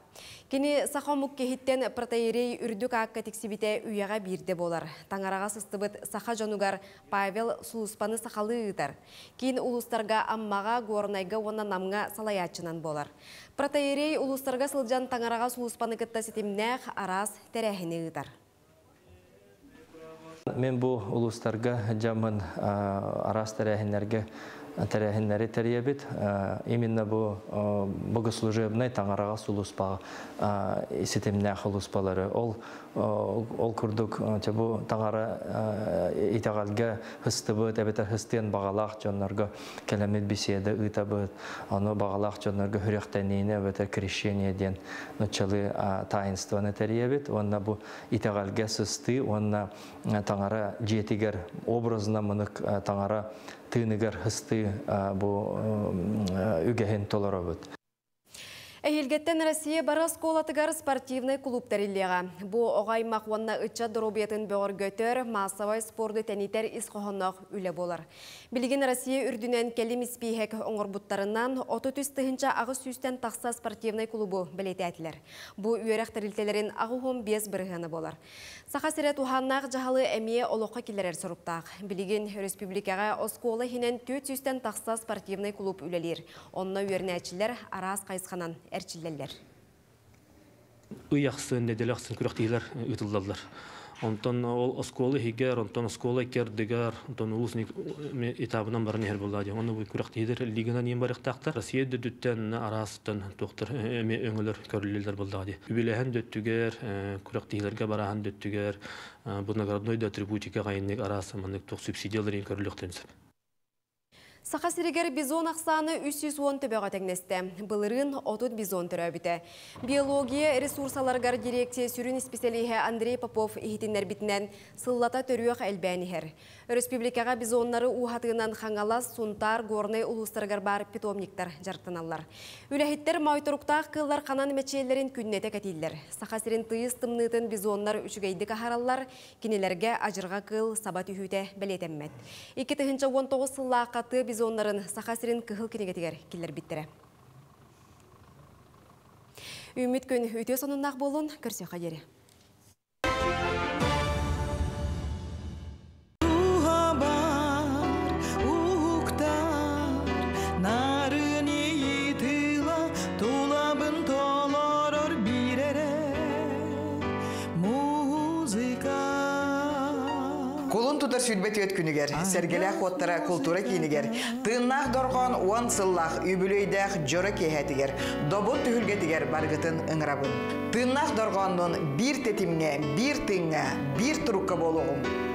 Кини саха омук киһиттэн протоиерей үрдүк аакка тиксибитэ үйэҕэ биирдэ буолар. Таҥараҕа сыстыбыт саха дьонугар Павел сулууспаны сахалыы ыытар. Киин улуустарга Аммаҕа, Горнайга уонна Намҥа салайааччынан буолар. Протоиерей улуустарга сылдьан таҥараҕа сулууспаны кытта ситимнээх араас тэрээһини ыытар. Мен бу улуустарга дьаммын араас тэрээһиннэргэ тэрээһиннэри тэрийэбит. Именно бу богослужебнай таҥараҕа сулууспаҕа ситимнээх улууспалары. Ол ол курдук бу таҥара итэҕэлгэ һыстыбыт эбэтэр һыстыан баҕалаах дьоннорго кэлэммит беседа ыытабыт. Ону баҕалаах дьоннорго сүрэхтэниини эбэтэр крещение диэн нуччалыы таинствоны тэрийэбит. Уонна бу итэҕэлгэ сыстыы уонна таҥара дьиэтигэр образно мынык таҥара тыыныгар һыстыы бу үгэһин толоробут. Эһиилгэттэн Россия бары оскуолатыгар спортивнай клуб тэриллиэҕэ. Бу оҕо аймах уонна ыччат доруобуйатын бөҕөргөтөр, маассабай спорду тэнитэр ис хоһоонноох үлэ буолар. Билигин Россия үрдүнэн кэлим испииһэк оҥорбуттарынан 33 800-тэн тахса спортивнай клубу бэлиэтээтилэр. Бу үөрэх тэрилтэлэрин 85 бырыһыана буолар. Саха сирэ туһааннаах дьаһалы эмиэ олоххо киллэрэр соруктаах. Билигин өрөспүүбүлүкэҕэ оскуола иһинэн 400-тэн тахса спортивнай клуб үлэлиир. Онно үөрэнээччилэр араас хайысханан эрчиллэллэр. Ый ахсын, нэдиэлэ ахсын күрэхтэһиилэр ыытыллаллар. Онтон ол оскуола иһигэр, онтон оскуола икки ардыгар, онтон улуус этабынан баран иһэр буолла дии. Онно бу күрэхтэһиилэр лиганан иэн барыахтаахтар. Россия дөдүттэн араастан туохтар эмиэ өҥөлөр көрүллэллэр буоллаҕа дии. Үбүлэһэн дөттүгэр, күрэхтэһиилэргэ бараһан дөттүгэр, бу наградной да атрибутика хайыннык араас маннык туох субсидиялар көрүлүөхтэрин сөп. Саха сиригэр бизон ахсааны 310 төбөҕө тэҥнэстэ. Былырыын 30 бизон төрөөбүтэ. Биология ресурсаларыгар дирекция сүрүн исписэлииһэ Андрей Попов иһитиннэрбитинэн, сыллата төрүөх элбээн иһэр. Өрөспүүбүлүкэҕэ бизоннары ууһатыынан Хаҥалас, Сунтаар, Горнай улуустарыгар баар питомниктар дьарыктаналлар. Үлэһиттэр моойторуктаах кыыллар ханан мэчиэллэрин күннэтэ кэтииллэр. Саха сирин тыйыс тымныытын бизоннар үчүгэйдик аһараллар, кинилэргэ адьырҕа кыыл саба түһүүтэ бэлиэтэммэт. 2019 сыллаахха тыа бизоннарын Саха сирин кыһыл кинигэтигэр киллэрбиттэрэ. Үүммүт күн үтүө сонуннаах буоллун, көрсүөххэ диэри. Кулун тутар 24 күнүгэр Сэргэлээх уоттара култуура киинигэр Тыыннаах дорҕоон 10 сыллаах үбүлүөйдээх дьоро киэһэтигэр Добун түһүлгэтигэр барыгытын ыҥырабын. Тыыннаах дорҕооннуун биир тэтимҥэ, биир тыыҥҥа, биир турукка буолуоҕуҥ.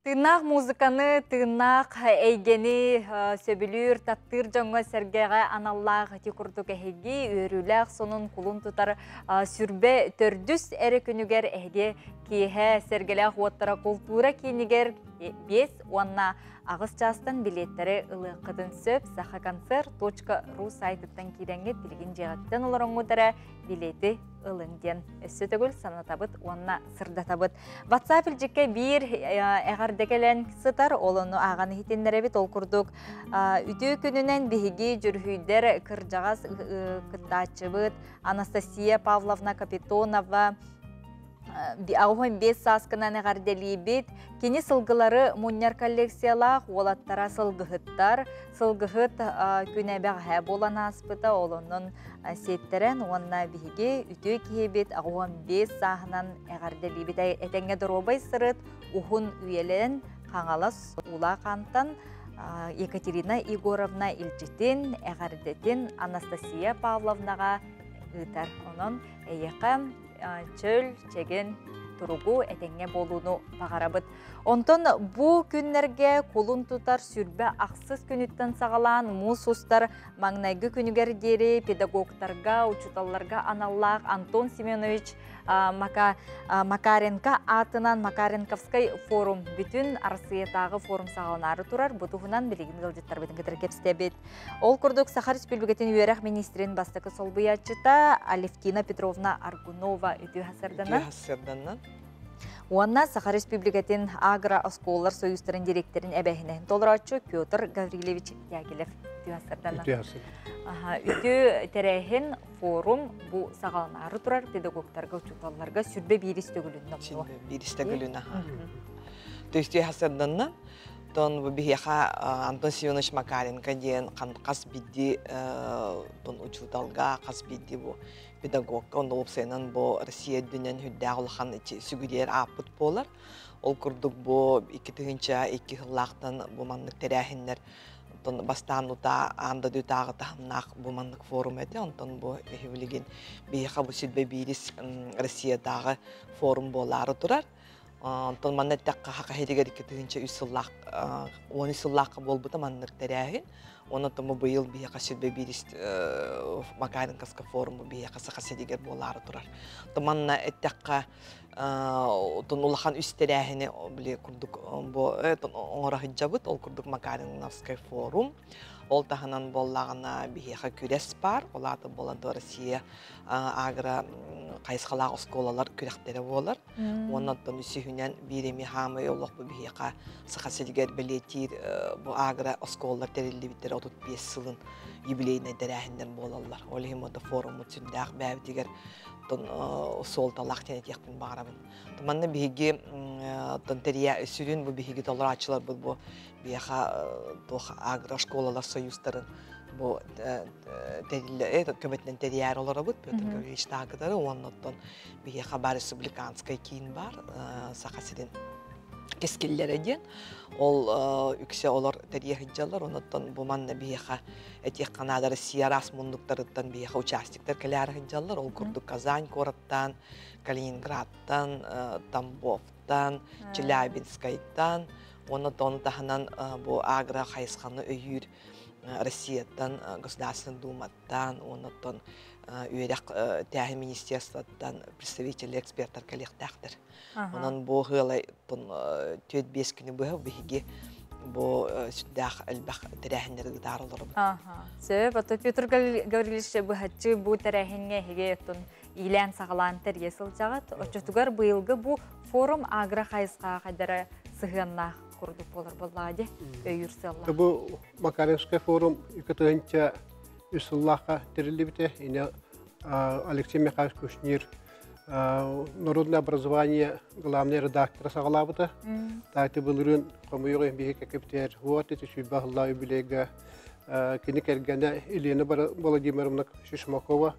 Тыыннаах музыканы, тыыннаах эйгэни сөбүлүүр, таптыыр дьоҥҥо-сэргэҕэ аналлаах ити курдук эһиги үөрүүлээх сонун кулун тутар сүрбэ төрдүс эрэ күнүгэр эһиги киэһэ Сэргэлээх уоттара култуура киинигэр 5 уонна 8 чаастан билиэттэри ылыаххытын сөп. Сахаконцерт.ру сайтыттан киирэҥҥит билигин дьиэҕиттэн олороҥҥут эрэ билиэти ылыҥ диэн өссө төгүл санатабыт уонна сырдатабыт. WhatsApp илдьиккэ биир эҕэрдэ кэлэн сытар, ол ону ааҕан иһитиннэрэбит. Ол курдук үтүө күнүнэн, биһиги дьүрүһүйдэр кырдьаҕас кыттааччыбыт Анастасия Павловна Капитонова 85 сааскынан эҕэрдэлиибит. Кини сылгылары мунньар коллекциялаах, уолаттара сылгыһыттар. Сылгыһыт күнэ бэҕэһээ буолан ааспыта, ол онон сиэттэрэн уонна биһиги үтүө киһибит 85 сааһынан эҕэрдэлиибит. Этэҥҥэ доруобай сырыт, уһун үйэлэн. Хаҥалас Улаахантан Екатерина Егоровна илдьитин, эҕэрдэтин Анастасия Павловнаҕа ыытар. Онон эйиэхэ чөл, чэгиэн туругу, этэҥҥэ буолууну баҕарабыт. Онтон бу күннэргэ кулун тутар 28 күнүттэн саҕалаан муус устар маҥнайгы күнүгэр диэри педагогтарга, учууталларга аналлаах Антон Семенович Макаренко аатынан Макаренковскай форум, бүтүн Арассыыйатааҕы форум саҕаланаары турар. Бу туһунан билигин ыалдьыттарбытын кытары кэпсэтэбит. Ол курдук Саха Республикатын үөрэх министрин бастакы солбуйааччыта Алевтина Петровна Аргунова, үтүө сарсыарданан. Үтүө сарсыарданан. Уонна Саха Республикатын Агро оскуолалар союзтарын директорын эбээһинэһин толорооччу Петр Гаврильевич Дягилев, үтүө сарсыарданан. Үтүө сарсыарданан. Үтүө тэрээһин форум бу саҕаланаары турар, педагогтарга, учууталларга 21-ис төгүлүн номнуо. Биирис төгүлүн, аха. Үтүө сарсыарданан. Тон бу биһиэхэ Антон Семенович Макаренко диэн хас биирдии тон учууталга, хас биирдии бу педагогка, онно уопсайынан бу Россия үрдүнэн сүрдээх улахан сүгүрүйэр ааппыт буолар. Ол курдук бу 2002 сыллаахтан бу маннык тэрээһиннэр онтон бастаан утаа аан дойдутааҕы таһымнаах бу маннык форум этэ. Онтон бу билигин биһиэхэ бу 21-ис Россиятааҕы форум буолаары турар. Онтон манна эттэххэ, Саха сиригэр 2003 сыллаах, 13 сыллаахха буолбута маннык тэрээһин. Онон бу быйыл биһиэхэ 21-ис Макаренковскай форум биһиэхэ Саха сиригэр буолаары турар. Манна эттэххэ, тон улахан үс тэрээһини били курдук бу оҥоро сылдьабыт. Ол курдук Макаренковскай форум. Ол таһынан буоллаҕына биһиэхэ күрэс бар. Ол аата буолан Россия агро хайысхалаах оскуолалар күрэхтэрэ буолар. Оннан үсүһүнэн биир эми хаамай олох бу биһиэхэ Саха сиригэр бэлиэтиир бу агро оскуолалар тэриллибиттэр 35 сылын юбилейнай тэрээһиннэр буолаллар. Ол иһин мото форуммут сүрдээх бэйэбитигэр тон суолталаах диэн этиэхпин баҕарабын. Манна биһиги тон тэрийэ сүрүн бу биһиги толорааччыларбыт бу биһиэхэ туох агро школалар союзтарын бу тэриллэ көмөтүнэн тэрийээр олоробут Петр Гаврилович таагытары уонна оттон биһиэхэ бар республиканскай киин бар, Саха сирин кэскиллэрэ диэн, ол үксэ олор тэрийэ сылдьаллар. Оннуттан бу манна биһиэхэ этиэх наада, Россия араас муннуктарыттан биһиэхэ участниктар кэлээр сылдьаллар. Ол курдук Казань куораттан, Калининградтан, Тамбовтан, Челябинскайтан, уонна тон таһынан бу агро хайысханы өйүүр Россияттан, Государственный Думаттан, уонна үөрэх тээһи министерствоттан представители, эксперттар кэлиэхтээхтэр. Онон бу ыалай 4-5 күнү быһа биһиги бу сүрдээх элбэх тэрээһиннэри ыытаар олоробут. Сөп, ото Петр Гаврильевич, быһаччы бу тэрээһиҥҥэ эһиги оттон иилээн саҕалаан тэрийэ сылдьаҕыт. Оччотугар быйылгы бу форум агро хайысхаҕа хайдара сыһыаннаах? курдук болар боллаади өйүр сыалла. Бу Макаревскай форум 2003 сыллаахха тэриллибитэ. Ine Алексей Михайлович Кушнир народное образование главный редактора саҕалаабыта. Таати былырыын хомуйуҕа биһи кэкэптээр хуат ити сүүрбэ сыллаа юбилейга кини кэргэнэ Елена Владимировна Шишмакова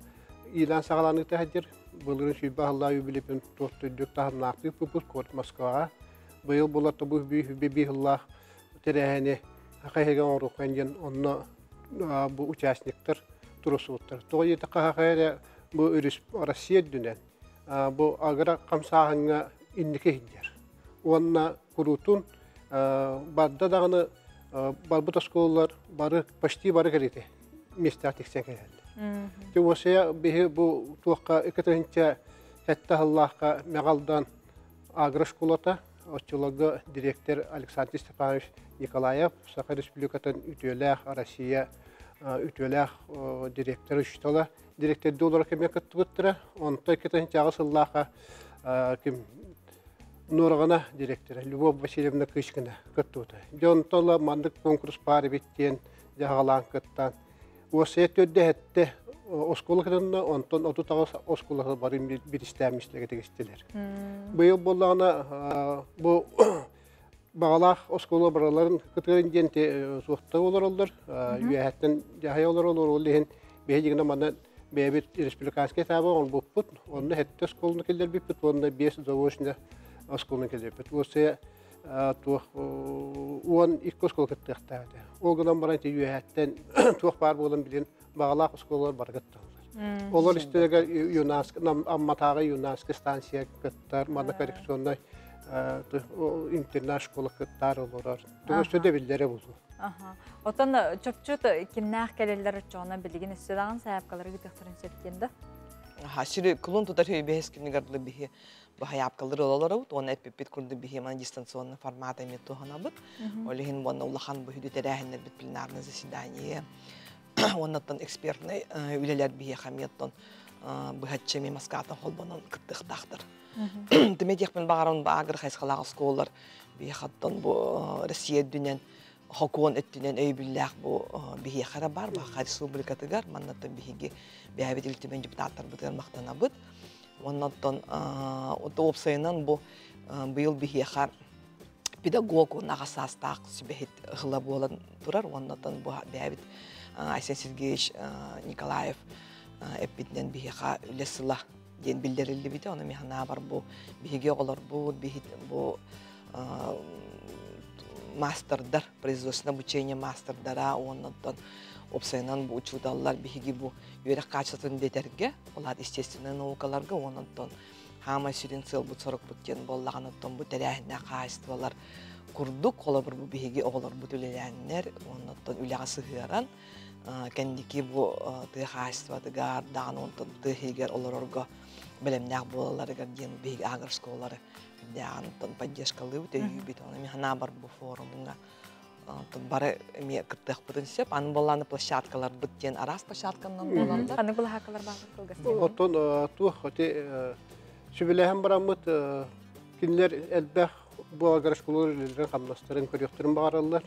иилээн саҕалааныыта сылдьар. Былырыын сүүрбэ сыллаа юбилейпин туох түрдүк таһымнаахтык выпуск куорат Москваҕа. Быйыл буолар тобу би сыллаах тэрээһини хайыга оҥоруохха диэн онно бу участниктар турусубуттар. Тоҕо диэтэххэ эрэ бу Россия үрдүнэн бу агра хамсааһыҥҥа инники иһдэр. Уонна куруутун барда даҕаны барбыт оскуолалар бары почти бары кэлите миэстэҕэ тиксэн кэлэллэр. Ти уосайа биһи бу туохха икки хэтте сыллаахха Мэҕалдан агрошколата оччолорго директор Александр Степанович Николаев Саха Республикатын үтүөлээх Россия үтүөлээх директор учуутала директордуу олоро кэмҥэ кыттыбыттара. Онто 2008 сыллаахха ким Нуораҕана директора Любовь Васильевна Кычкина кыттыбыта. Дьэ онто ыла маннык конкурс баар эбит диэн дьаһаҕалаан кыттан уоссайа төрдө оскуола кытынна, онтон 38 оскуола бары биристээммистэргэ тигистилэр. Быйыл буоллаҕына бу баҕалаах оскуола бараларын кытыарын диэн суохта олороллор, үөһэттэн дьаһайа олороллор, ол иһин биһи дьигинэ манна бэйэбит республиканскай этабы оҥорбуппут, онно хэттэ оскуоланы киллэрбиппит, уонна биэс заочно оскуоланы киллэрбиппит. Уоссайа туох 12 оскуола кыттыахтаах этэ. Ол гынан баран ити үөһэттэн туох баар буолан билин баҕалаах оскуолалар бары кытталлар. Олор истэригэр юнаск Амматааҕы юнаск станция кыттар, манна коррекционнай интернат школа кыттар олорор. Тугу өссө да биллэрэ булуо. Отон чопчу кимнээх кэлэллэр оччоҕуна билигин өссө даҕаны сайаапкалары ыытыахтарын сөп диэн да? Сири кулун тутар бэһис күнүгэр биһи баһайаапкалар ылаларабыт уонна эппиппит курдук биһи мана дистанционный формат эми туһанабыт. Ол иһин уонна улахан бу хүдү тэрээһиннэрбит пленарное заседание уоннаттан экспертный үлэлэр биһиэхэ эмиэттон быһаччы эми Москваттан холбонон кыттыахтаахтар. Тиме диэхпин баҕаран баагыр хайысхалаах оскуолалар биһиэхэттэн бу Россия үрдүнэн хокуон өттүнэн өйөбүллээх бу биһиэхэ эрэ бар Баха республикатыгар маннаттан биһиги бэйэбит Ил Түмэн депутаттарбытыгар махтанабыт. Онноттон уопсайынан бу быйыл биһиэхэ педагог уонна аҕа саастаах сүбэһит ыһыла буолан турар. Оннотон бу бэйэбит Айсен Сергеевич Николаев эппитинэн биһиэхэ үлэ сыла диэн биллэриллибитэ. Ону миһанаабар бу биһиги оҕолорбут, бу мастердар, производственное обучение мастердара, оннотон уопсайынан бу учууталлар биһиги бу үөрэх хаачыстыбатын дэтэргэ, улаат естественный наукаларга, оннотон хаамай сүрүн сыалбыт сорукпут диэн буоллаҕына бу тэрээһиннээх хаачыстыбалар курдук холобур бу биһиги оҕолорбут үлэлээннэр, оннотон үлэҕэ сыһыаран кэнники бу тыа хаачыстыбатыгар даҕаны онтон тыа иһигэр олорорго бэлэмнээх буолалларыгар диэн биһиги агр школалары үрдээҕин поддержкалыыбыт, өйүүбүт. Оны михана бар бу форумҥа бары эмиэ кыттыахпытын сөп. Аны боллааны площадкаларбыт диэн араас площадканан буолаллар. Ханнык былаһааккалар баалар кылгас? Оттон туох ити сүбэлэһэн бараммыт кинилэр элбэх бу агрошколалар үлэлэрин хамнастарын көрүөхтэрин баҕараллар.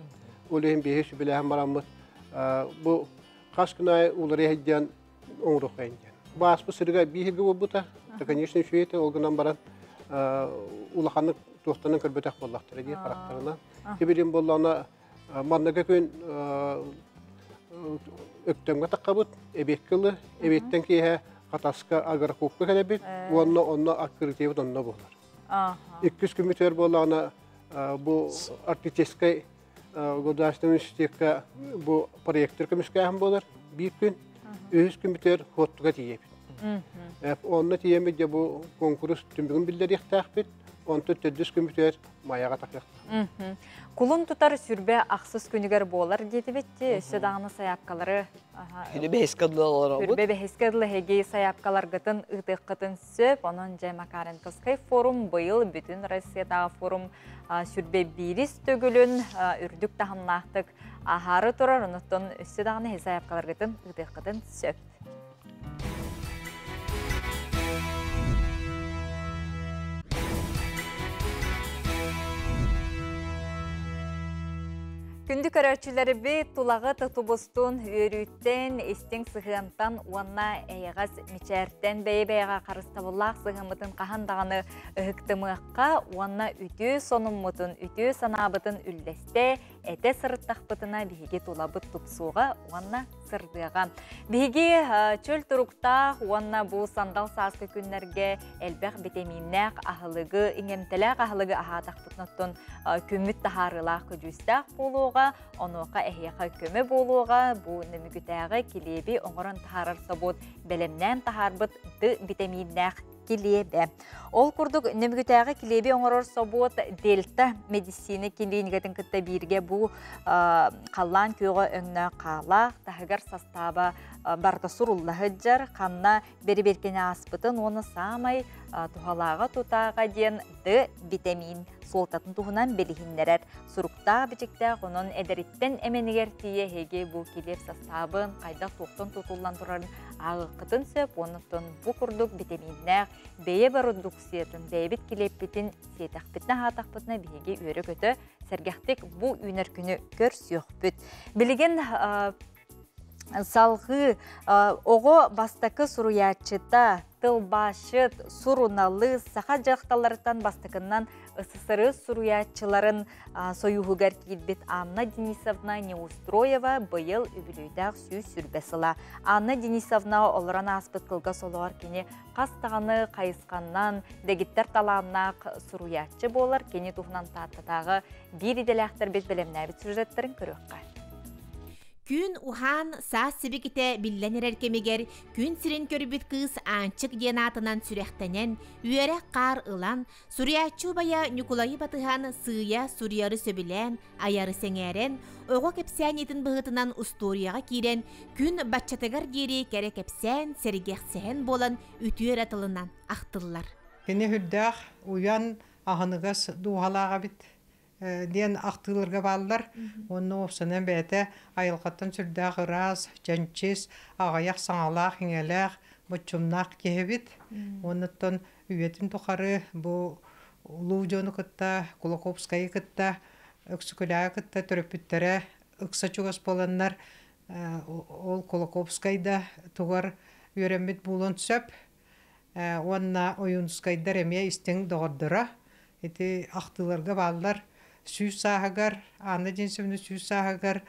Ол иһин биһи сүбэлэһэн бараммыт бу хас күн аайы уларыйа диэн оҥоруоххайын диэн. Бааспы сырыга биһиги буолбута, конечно үчүгэй ол гынан баран улаханнык туохтанан көрбөтөх буоллахтара дии харахтарынан. Тибирин боллаана манныга күн өктөмгө таққабыт, эбиэккэ ылы, эбиэттэн киэһэ Хатаска агрокубка кэлэбит, уонна онно открытиебит онно буолар. Иккис күммүтүгэр буоллаҕына бу Арктическай государственный университетка бу проектор көмүскээһин буолар биир күн, үһүс күммүтүгэр Хуоттуга тиийэбит. Онно тиийэммит дьэ бу конкурс түмүгүн биллэриэхтээхпит, онтон төрдүс күммүтүгэр Майаҕа тахыахтаах. Кулун тутар сүрбэ ахсыс күнүгэр буолар диэтибит, өссө даҕаны сайаапкалары Сүрбэ бэһискэ дылы олоробут. Сүрбэ бэһискэ дылы эһиги сайаапкаларгытын ыытыаххытын сөп. Онон дьэ Макаренковскай форум быйыл бүтүн Россиятааҕы форум сүрбэ биирис төгүлүн үрдүк таһымнаахтык аһаары турар. Онуттан өссө даҕаны эһиги сайаапкаларгытын ыытыаххытын сөп. Күндү көрөөччүлэрбит, тулаҕыт тубустун үөрүүттэн, истиҥ сыһыантан уонна эйэҕэс мичээртэн бэйэ-бэйэҕэ харыстабыллаах сыһыаммытын хаһан даҕаны ыһыктымыахха уонна үтүө сонуммутун, үтүө санаабытын үллэстэ, этэ сырыттахпытына биһиги тулабыт тупсуоҕа уонна сырдыаҕа. Биһиги чөл туруктаах уонна бу сандал сааскы күннэргэ элбэх битэмииннээх аһылыгы, иҥэмтэлээх аһылыгы аһаатахпытына оттон күммүт таһаарыылаах көдьүүстээх буолуоҕа, онуоха эһиэхэ көмө буолуоҕа. Бу Нөмүгүтээҕи килиэби оҥорон таһаарар собуот бэлэмнээн таһаарбыт Д битэмииннээх килиэбэ. Ол курдук Нөмүгүтээҕи килиэби оҥорор собуот Дельта мэдиссиинэ килииникэтин кытта бииргэ бу халлаан күөҕэ өҥнөөх хаалаах таһыгар састааба барыта сурулла сылдьар, ханна бэрэбиэркэни ааспытын уонна саамай туһалааҕа тутааҕа диэн Д битэмиин суолтатын туһунан билиһиннэрэр суруктаах-бичиктээх, онон эдэриттэн эмэнигэр тиийэ эһиги бу килиэп састаабын хайдах туохтан тутуллан турарын ааҕыаххытын сөп. Оннуттан бу курдук битэмииннээх бэйэ бородууксуйатын, бэйэбит килиэппитин сиэтэхпитинэ, аһаатахпытына биһиги үөрэ-көтө сэргэхтик бу үүнэр күнү көрсүөхпүт. Билигин салҕыы оҕо бастакы суруйааччыта, тылбаасчыт, суруналыыс, саха дьахталларыттан бастакыннан СССР суруйааччыларын сойууһугар киирбит Анна Денисовна Неустроева быйыл үбүлүөйдээх 120 сыла. Анна Денисовна олорон ааспыт кылгас олоҕор кини хас даҕаны хайысханнан дэгиттэр талааннаах суруйааччы буолар. Кини туһунан Тааттатааҕы биир идэлээхтэрбит бэлэмнээбит сюжеттарын көрүөххэ. Күн уһаан, саас сибикитэ биллэн эрэр кэмигэр күн сирин көрбүт кыыс Аанчык диэн аатынан сүрэхтэнэн, үөрэх-хаар ылан, суруйааччы убайа Ньукулайы батыһан сыыйа суруйары сөбүлээн, айары сэҥээрэн, оҕо кэпсээнньитин быһыытынан устуоруйаҕа киирэн, күн баччатыгар диэри кэрэ кэпсээн, сэргэхсэһэн буолан үтүө эрэ тылынан ахтыллар. Кини үрдээх, уйан, аһыныгас дууһалаах эбит диэн ахтыыларга бааллар. Уонна уопсанан бэйэтэ айылҕаттан сүрдээх ыраас, чэнчис, аҕыйах саҥалаах-иҥэлээх, боччумнаах киһи эбит. Уоннаттан үйэтин тухары бу улуу дьону кытта, Кулаковскайы кытта, Өксөкүлээҕи кытта төрөппүттэрэ ыкса чугас буоланнар, ол Кулаковскай да тугар үөрэммит буолуон сөп. Уонна Ойуунускайдар эмиэ истиҥ доҕордоро. Ити ахтыыларга бааллар 100 сааһыгар, Анна Денисовна 100 сааһыгар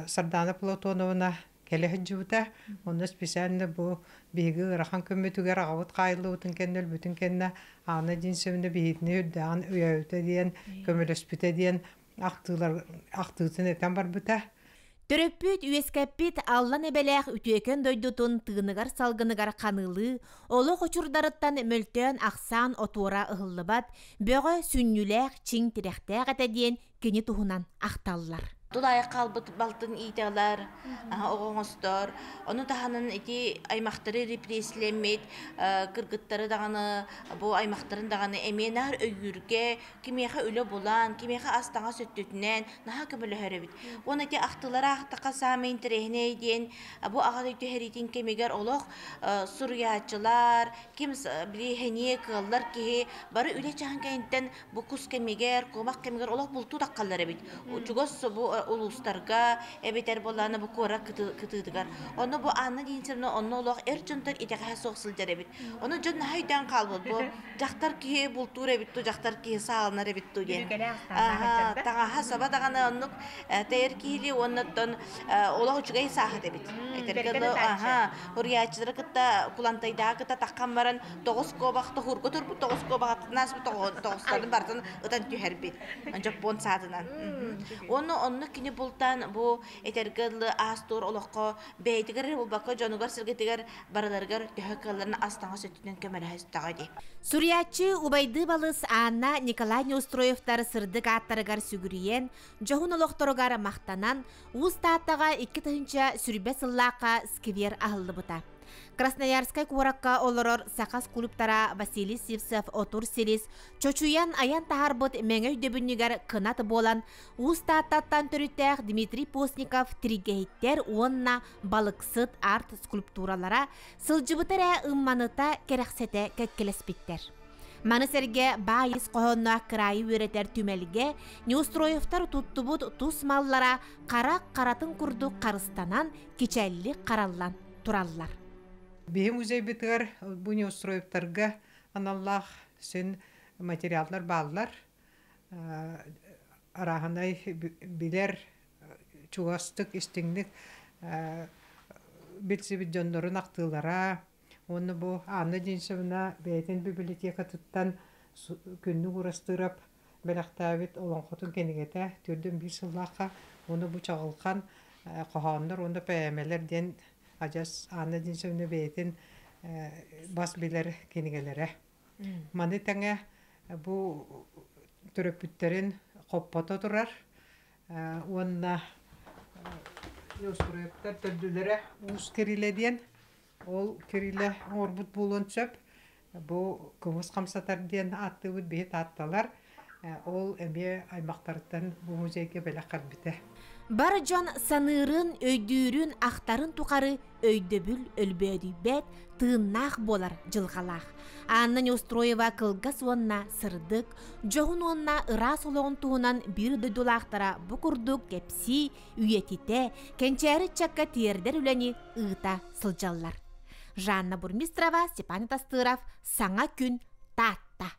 Сардаана Платоновна кэлэ сылдьыбыта. Онно специально бу биһиги ыарахан күммүтүгэр аҕабыт хаайыллыбытын кэннэ, өлбүтүн кэннэ Анна Денисовна биһигини үрдээҕин өйөөбүтэ диэн, көмөлөспүтэ диэн ахтыылар ахтыытын этэн барбыта. Төрөппүт үөскэппит Аллан эбэлээх үтүөкэн дойдутун тыыныгар салгыныгар ханыылыы, олох очурдарыттан мөлтөөн ахсаан отуора ыһыллыбат, бөҕө сүнньүлээх чиҥ тирэхтээх этэ диэн кини туһунан ахталлар. Тулаайах хаалбыт балтын иитэлэр, оҕоҥостор. Ону таһынан ити аймахтары репрессилэммит кыргыттары даҕаны, бу аймахтарын даҕаны эмиэ наар өйүүргэ, кимиэхэ үлэ булан, кимиэхэ ас таҥас өттүтүнэн наһаа көмөлөһөр эбит. Уонна ити ахтылара ахтаха саамай интэриэһинэй диэн бу аҕа дойду сэриитин кэмигэр олох суруйааччылар, ким били хэниэ кыаллар киһи бары үлэ чаһын кэнниттэн бу кус кэмигэр, куобах кэмигэр олох бултуу таххаллар эбит. Чугас бу улуустарга эбэтэр буоллаана бу куорат кытыытыгар. Онно бу Анна Денисовна онно олох эр дьонтон итэҕэһэ суох сылдьар эбит. Ону дьон наһаа өйдөөн хаалбыт бу дьахтар киһи бултуур эбит ту, дьахтар киһи сааланар эбит ту диэн. Таҥаһа саба даҕаны оннук тэйэр киһили уоннаттан олох үчүгэй сааһыт эбит. Этэргэ аха суруйааччылары кытта Кулантайдааҕы кытта таххан баран тоҕус куобах тоһуурга турбут тоҕус куобаҕаттан ааспыт тоҕустарын барытын ытан түһэрбит дьоппуон саатынан. Уонна онно кини бултаан бу этэргэ дылы аас-туор олоххо бэйэтигэр эрэ буолбакка дьонугар-сэргэтигэр барыларыгар төһө кыалларын ас-таҥас өттүнэн көмөлөһө истэҕэ дии. Суруйааччы убайдыы балыс Анна Николай Неустроевтар сырдык ааттарыгар сүгүрүйэн, дьоһун олохторугар махтанан, Уус Тааттаҕа 2020 сыллаахха сквер аһыллыбыта. Красноярскай куоракка олорор саха скульптора Василий Сивцев Отур Силис чочуйан айан таһаарбыт мэҥэ өйдөбүнньүгэр кынат буолан, Уус Тааттаттан төрүттээх Дмитрий Постников тиригэһиттэр уонна балыксыт арт-скульптуралара сылдьыбыта эрэ ымманыта кэрэхсэтэ кэккэлэспиттэр. Маны сэргэ баай ис хоһоонноох кыраайы үөрэтэр түмэлгэ Неустроевтар туттубут тус маллара хара харатын курдук харыстанан, кичэллик хараллан тураллар. Биһи музейбытыгар бу Неустроевтарга аналлаах син материаллар бааллар. Арааһынай билэр чугастык, истиҥник билсибит дьоннорун ахтыылара, Уонна бу Анна Денисовна бэйэтин библиотекатыттан Күннүк Урастыырап бэлэхтээбит олоҥхотун кинигэтэ төрдүн биир сыллаахха уонна бу чаҕылхан хоһооннор уонна поэмэлэр диэн адьас Анна Денисовна бэйэтин бас билэр кинигэлэрэ. Маны тэҥэ бу төрөппүттэрин хоппото турар уонна Неустроевтар төрдүлэрэ Уус Кирилэ диэн Ол Кириллэ оҥорбут буолуон сөп. Бу кымыс хамсатар диэн ааттыыбыт биһи таатталар. Ол эмиэ аймахтарыттан бу музейга бэлэх кэлбитэ. Бар дьон саныырын, өйдүүрүн, ахтарын тухары өйдөбүл өлбөөдүйбэт, тыыннаах буолар дьылҕалаах. Анна Неустроева кылгас уонна сырдык, дьоһун уонна ыраас олоҕун туһунан биир дойдулаахтара бу курдук кэпсии, үйэтитэ, кэнчээри ыччакка тиэрдэр үлэни ыыта сылдьаллар. Жанна Бурмистрова, Степан Тастыров, Саҥа күн, Таатта.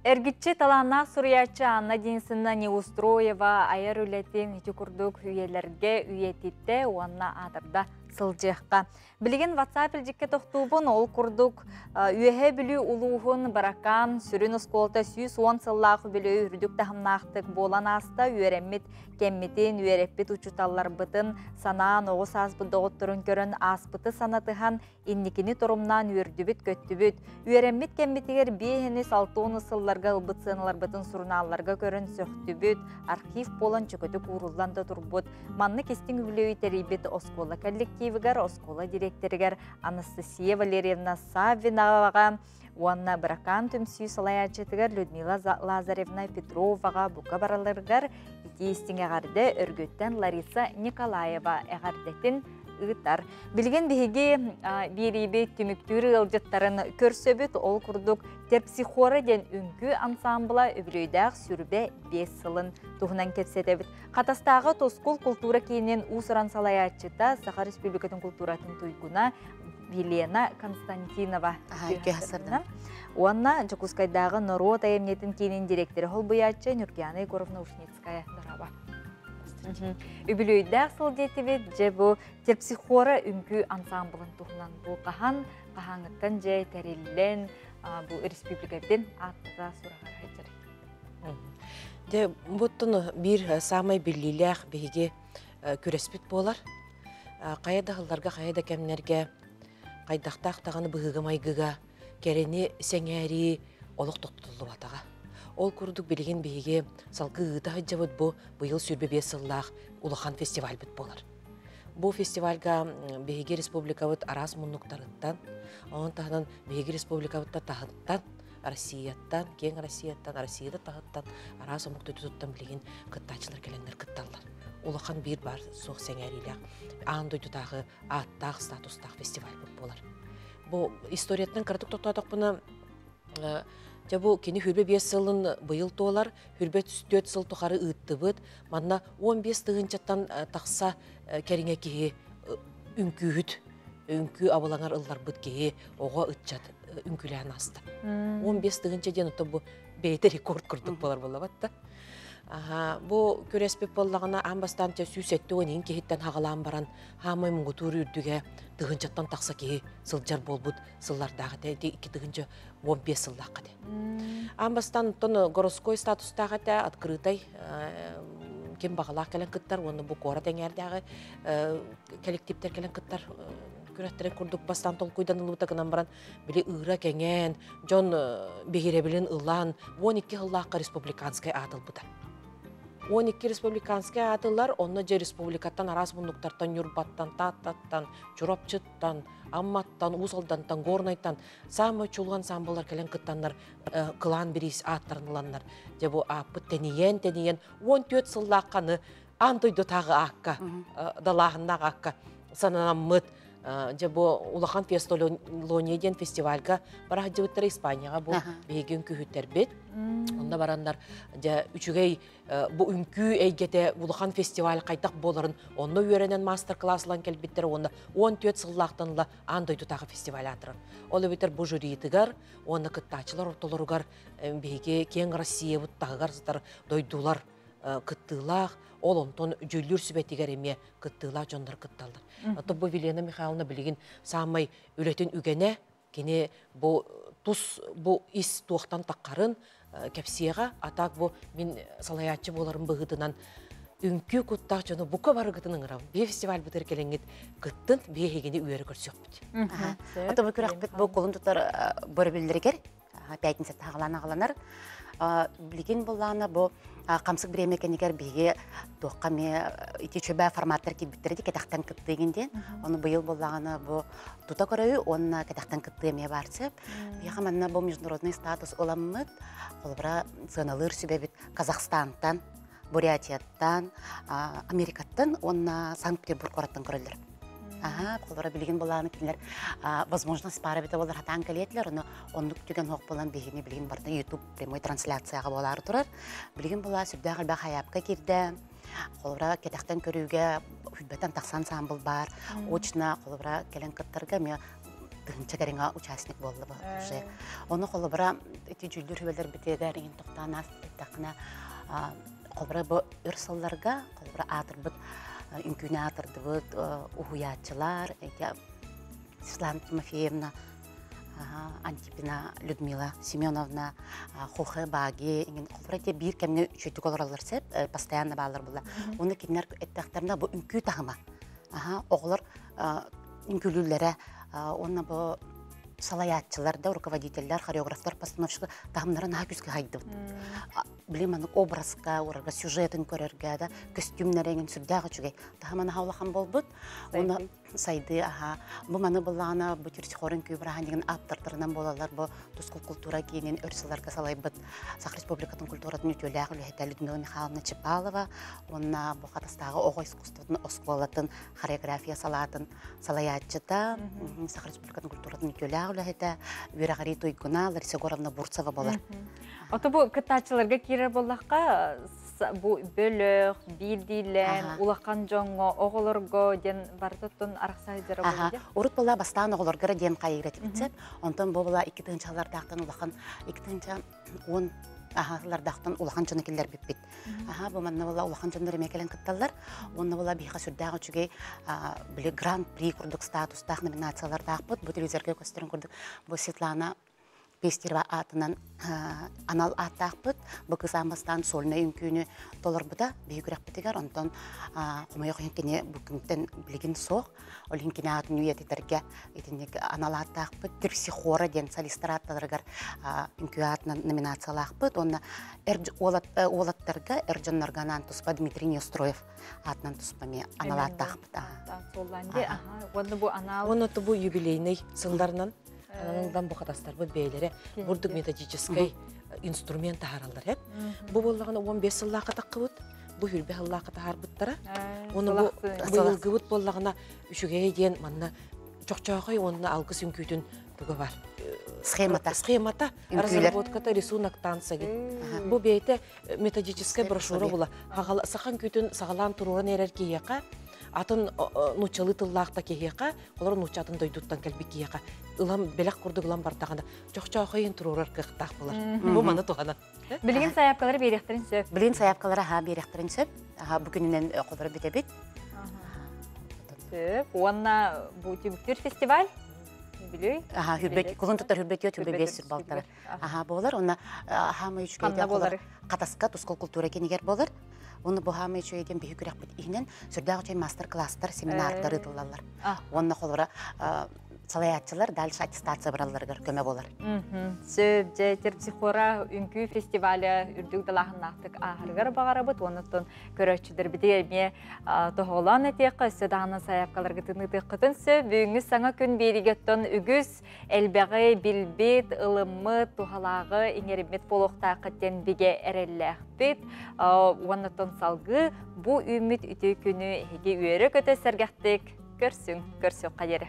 Эргиччи талааннаах суруйааччы Анна Денисовна Неустроева айар үлэтин ити курдук үйэлэргэ үйэтиттэ уонна аатырда сылдьыахха. Билигин WhatsApp илдьиккэ тохтуубун, ол курдук Үөһээ Бүлүү улууһун Баракаан сүрүн оскуолата 110 сыллаах үбүлүөйү үрдүк таһымнаахтык буолан ааста, үөрэммит кэммитин, үөрэппит учууталларбытын санаан, оҕо сааспыт доҕотторун көрөн ааспыты санатыһан, инникини торумнаан үөрдүбүт-көттүбүт. Үөрэммит кэммитигэр биэһини салтуону сылларга ылбыт сыаналарбытын сурунаалларга көрөн сөхтүбүт, архив буолан чөкөтүк ууруллан да турбут. Маннык истиҥ үбүлүөйү тэрийбит оскуола коллективыгар, оскуола директорыгар Анастасия Валерьевна Саввиноваҕа уонна Быракаан түмсүү салайааччытыгар Людмила Лазаревна Петроваҕа бука бараларыгар итии истиҥ эҕэрдэ Өргүттэн Лариса Николаева эҕэрдэтин ыытар. Билигин биһиги биэриибит түмүктүүр ыалдьыттарын көрсөбүт. Ол курдук Терпсихора диэн үҥкүү ансаамбыла үбүлүөйдээх сүрбэ биэс сылын туһунан кэпсэтэбит. Хатастааҕы Тускул култуура киинин уус-уран салайааччыта, Саха Республикатын култууратын туйгуна Елена Константинова уонна Дьокуускайдааҕы норуот айымньытын киинин директора холбуйааччы Нюргиана Егоровна Ушницкая. Дороба. Үбүлүөйдээх сыл диэтибит, дьэ бу терпсихора үҥкүү ансаамбылын туһунан бу хаһан, хаһааҥҥыттан дьэ тэриллэн бу республикабын ааттата сураҕар сылдьар. Дьэ, буттун биир саамай биллиилээх биһиги күрэспит буолар. Хайа да сылларга, хайа да кэмнэргэ хайдахтаах даҕаны быһыыга-майгыга кэрэни сэҥээрии олох тохтотуллубатаҕа. Ол курдук билигин биһиги салгыы ыыта сылдьабыт бу быйыл 25 сыллаах улахан фестивальбыт буолар. Бу фестивальга биһиги республикабыт араас муннуктарыттан, онон таһынан биһиги республикабыт таһыттан Россияттан, киэҥ Россияттан, Россияда таһыттан араас омук дойдутуттан билигин кыттааччылар кэлэннэр кытталлар. Улахан биир баар суох сэҥээриилээх аан дойдутааҕы ааттаах статустаах фестивальбыт буолар. Бу историяттан кыратык тохтоотохпуна, дьэ бу кини хүрбэ биэс сылын быйыл туолар, хүрбэ түөрт сыл тухары ыыттыбыт. Манна 15 тыһыынчаттан тахса кэриҥэ киһи үҥкүүһүт, үҥкүү абылаҥар ылларбыт киһи, оҕо, ыччат үҥкүүлээн ааста. 15 тыһыынча диэн оттон бу бэйэтэ рекорд курдук буолар буоллабат да. Аха, бу күрэспит буоллаҕына аан бастаан 170 киһиттэн хаҕалаан баран хаамай муҥутуур үрдүгэ тыһыынчаттан тахса киһи сылдьар буолбут сыллардаах этэ. Ити 2015 сыллаах этэ. Аан бастаан оттон городской статустаах этэ, открытай ким баҕалаах кэлэн кыттар уонна бу куорат эҥээрдээҕи коллективтэр кэлэн кыттар күрэхтэрин курдук бастаан толкуйданыллыбыта гынан баран били ыыра кэҥээн дьон биһирэбилин ылан 12 сыллаахха республиканскай аатылбыта. 12 республиканскай аатылар онно дьэ республикаттан араас муннуктартан Ньурбаттан, Тааттаттан, Чурапчыттан, Амматтан, Уус Алдантан, Горнайтан саамай чулуу ансамбллар кэлэн кыттаннар кылаан бириис ааттарын ыланнар дьэ бу ааппыт тэнийэн тэнийэн 14 сыллаахханы аан дойдутааҕы аакка далааһыннаах аакка сананаммыт. Дьэ бу улахан Фестолония диэн фестивальга бара сылдьыбыттара Испанияҕа бу биһиги үҥкүүһүттэрбит. Онно бараннар дьэ үчүгэй бу үҥкүү эйгэтэ улахан фестиваль хайдах буоларын онно үөрэнэн мастер-класс ылан кэлбиттэр уонна 14 сыллаахтан ыла аан дойдутааҕы фестиваль аатырар. Ол эбэтэр бу жюритыгар уонна кыттааччылар ортолоругар биһиги киэҥ Россиябыт таһыгар сытар дойдулар кыттыылаах, ол онтон дьүүллүүр сүбэтигэр эмиэ кыттыылаах дьоннор кытталлар. Оттон бу Вилена Михайловна билигин саамай үлэтин үгэнэ, кини бу тус бу ис туохтан таххарын кэпсиэҕэ, а так бу мин салайааччы буоларым быһыытынан үҥкүү куттаах дьону бука барыгытын ыҥырабын. Биһи фестивальбытыгар кэлэҥҥит кыттын, биһи эһигини үөрэ көрсүөхпүт. Ото бу күрэхпит бу кулун тутар бөрөбүллэригэр пятница таһаҕалаан аҕаланар. Билигин буллаана бу хамсык бириэмэ кэннигэр биһиги туохха эмиэ ити чөбө форматтар киирбиттэрэ ди кэтэхтэн кыттыыгын диэн. Ону быйыл буллаҕына бу тута көрөйү уонна кэтэхтэн кыттыы эмиэ баар сөп. Биһиэхэ манна бу международный статус ыламмыт, холобура сыаналыыр сүбэбит Казахстантан, Бурятияттан, Америкаттан уонна Санкт-Петербург куораттан көрөллөр. Аха, холобура билигин булааны кинилэр возможность пара бите болар хатаан кэлиэтилэр, ону оннук түгэн хоқ болан биһини билигин барда YouTube прямой трансляцияға болары турар. Билигин була сүрдээх элбэх хайаапка киирдэ. Холобура кэтэхтэн көрүүгэ хүлбэтэн тахсан саамбыл бар. Очно холобура кэлэн кыттарга эмиэ тыһынча кэриҥэ участник буолла бу уже. Ону холобура ити дьүүллүүр сүбэлэр битигэр иҥин тохтоон ааспыттахына холобура бу өр сылларга холобура аатырбыт үҥкүүнү аатырдыбыт уһуйааччылар Светлана Тимофеевна Антипина Людмила Семеновна Хохе Баги иҥин холобура ити биир кэмҥэ үчүгдүк олороллор сөп постоянно бааллар була. Уонна кинилэр эттэхтэринэ бу үҥкүү таһыма. Оҕолор үҥкүүлүүллэрэ уонна бу салайааччылар да руководителлэр, хореографтар, постановщиктар таһымнара наһаа күүскэ хайдыбыт. Били маннык образка, урарга сюжетын көрөргө да көстүүмнэрэ эҥин сүрдээх үчүгэй. Таһыма наһаа улахан буолбут. Уонна сайдыы аха бу маны былаана бу Терсихорын күй бырааһынньыгын ааптардарынан буолаллар бу Тускул култуура киинин өр сылларга салайбыт Саха Республикатын культуратын үтүөлээх үлэһитэ Людмила Михайловна Чепалова уонна бу Хатастааҕы оҕо искусствотын оскуолатын хореография салаатын салайааччыта Саха Республикатын культуратын үтүөлээх үлэһитэ үөрэҕирии туйгуна Лариса Егоровна Бурцева буолар. Ото бу кыттааччыларга киирэр буоллахха бу бөлөх, биирдиилээн, улахан дьоҥҥо, оҕолорго диэн барытыттан арахса сылдьара буолуо. Урут була бастаан оҕолорго диэн хайыыра тибитсеп. Онтон бу була 2 тыһыынчалардаахтан улахан 2 тыһыынча 10 аһалардаахтан улахан дьону киллэрбиппит. Аха, бу манна була улахан дьоннор эмиэ кэлэн кытталлар. Уонна була биһиэхэ сүрдээх үчүгэй били гран-при курдук статустаах номинациялардаахпыт. Бу телевизорга көстөрүн курдук бу Светлана Пестерова аатынан анал ааттаахпыт. Бу кыз аан сольнай үҥкүүнү толорбута биһи күрэхпитигэр. Онтон хомойох иһин кини бу күнтэн билигин суох. Ол иһин кини аатын үйэтитэргэ итинник анал ааттаахпыт. Терпсихора диэн солистар аатталарыгар үҥкүү аатынан номинациялаахпыт. Уонна уолаттарга, эр дьоннорго анаан туспа Дмитрий Неустроев аатынан туспа эмиэ анал ааттаахпыт. Уонна бу анал Уонна бу юбилейный сылларынан ананылдан бу хатастарбыт бэйлэре бурдук методическай инструмент таһараллар эп. Бу боллаҕына 15 сыллаахха таххыбыт, бу хүрбэ сыллаахха таһаарбыттара. Уонна бу быйылгыбыт буоллаҕына үчүгэй диэн манна чохчоохой уонна алгыс үҥкүүтүн туга бар. Схемата. Схемата, разработката, рисунок танца. Бу бэйэтэ методическая брошюра була. Сахан күтүн саҕалаан туруоран эрэр киһиэхэ, атын нууччалыы тыллаахта киһиэхэ, олор нууччатын дойдуттан кэлбит киһиэхэ ылам белэх курдук ылан бардағына чохчоохойун туруорар кыахтаах булар. Бу маны туһана. Билигин сайаапкалары биэриэхтэрин сөп. Билигин сайаапкалары аха биэриэхтэрин сөп. Аха бу күнүнэн холоро бүтэбит. Сөп. Уонна бу түмүктүүр фестиваль Бүлүй. Аха, хүрбет, кулун тутар хүрбет йот, хүрбет бес балтара. Аха, болар, онна хаамай үчүгэй болар. Хатаска Тускул культура киинигэр болар. Оны бу хаамай үчүгэйден биһи күрэхпит иһинен сүрдээх үчүгэй мастер-класстар, семинардар ыытыллаллар. Онна холора салаятчылар дальше аттестация баралларыгар көмө болар. Сөп, дьэ, Терпсихора үҥкүү фестиваля үрдүк далааһыннаахтык ааһарыгар баҕарабыт, оннуттан көрөөччүлэр бити эмиэ тоһоҕолоон этиэххэ, өссө даҕаны сайаапкаларгытын ыытыаххытын сөп. Бүгүҥҥү саҥа күн биэригеттон үгүс элбэҕи билбит, ылыммыт, туһалааҕы иҥэриммит буолуохтааххыт диэн бигэ эрэллээхпит. Уоннаттан салгыы бу үүммүт үтүө күнү эһиги үөрэ-көтө сэргэхтик Көрсүҥ, көрсүөххэ диэри.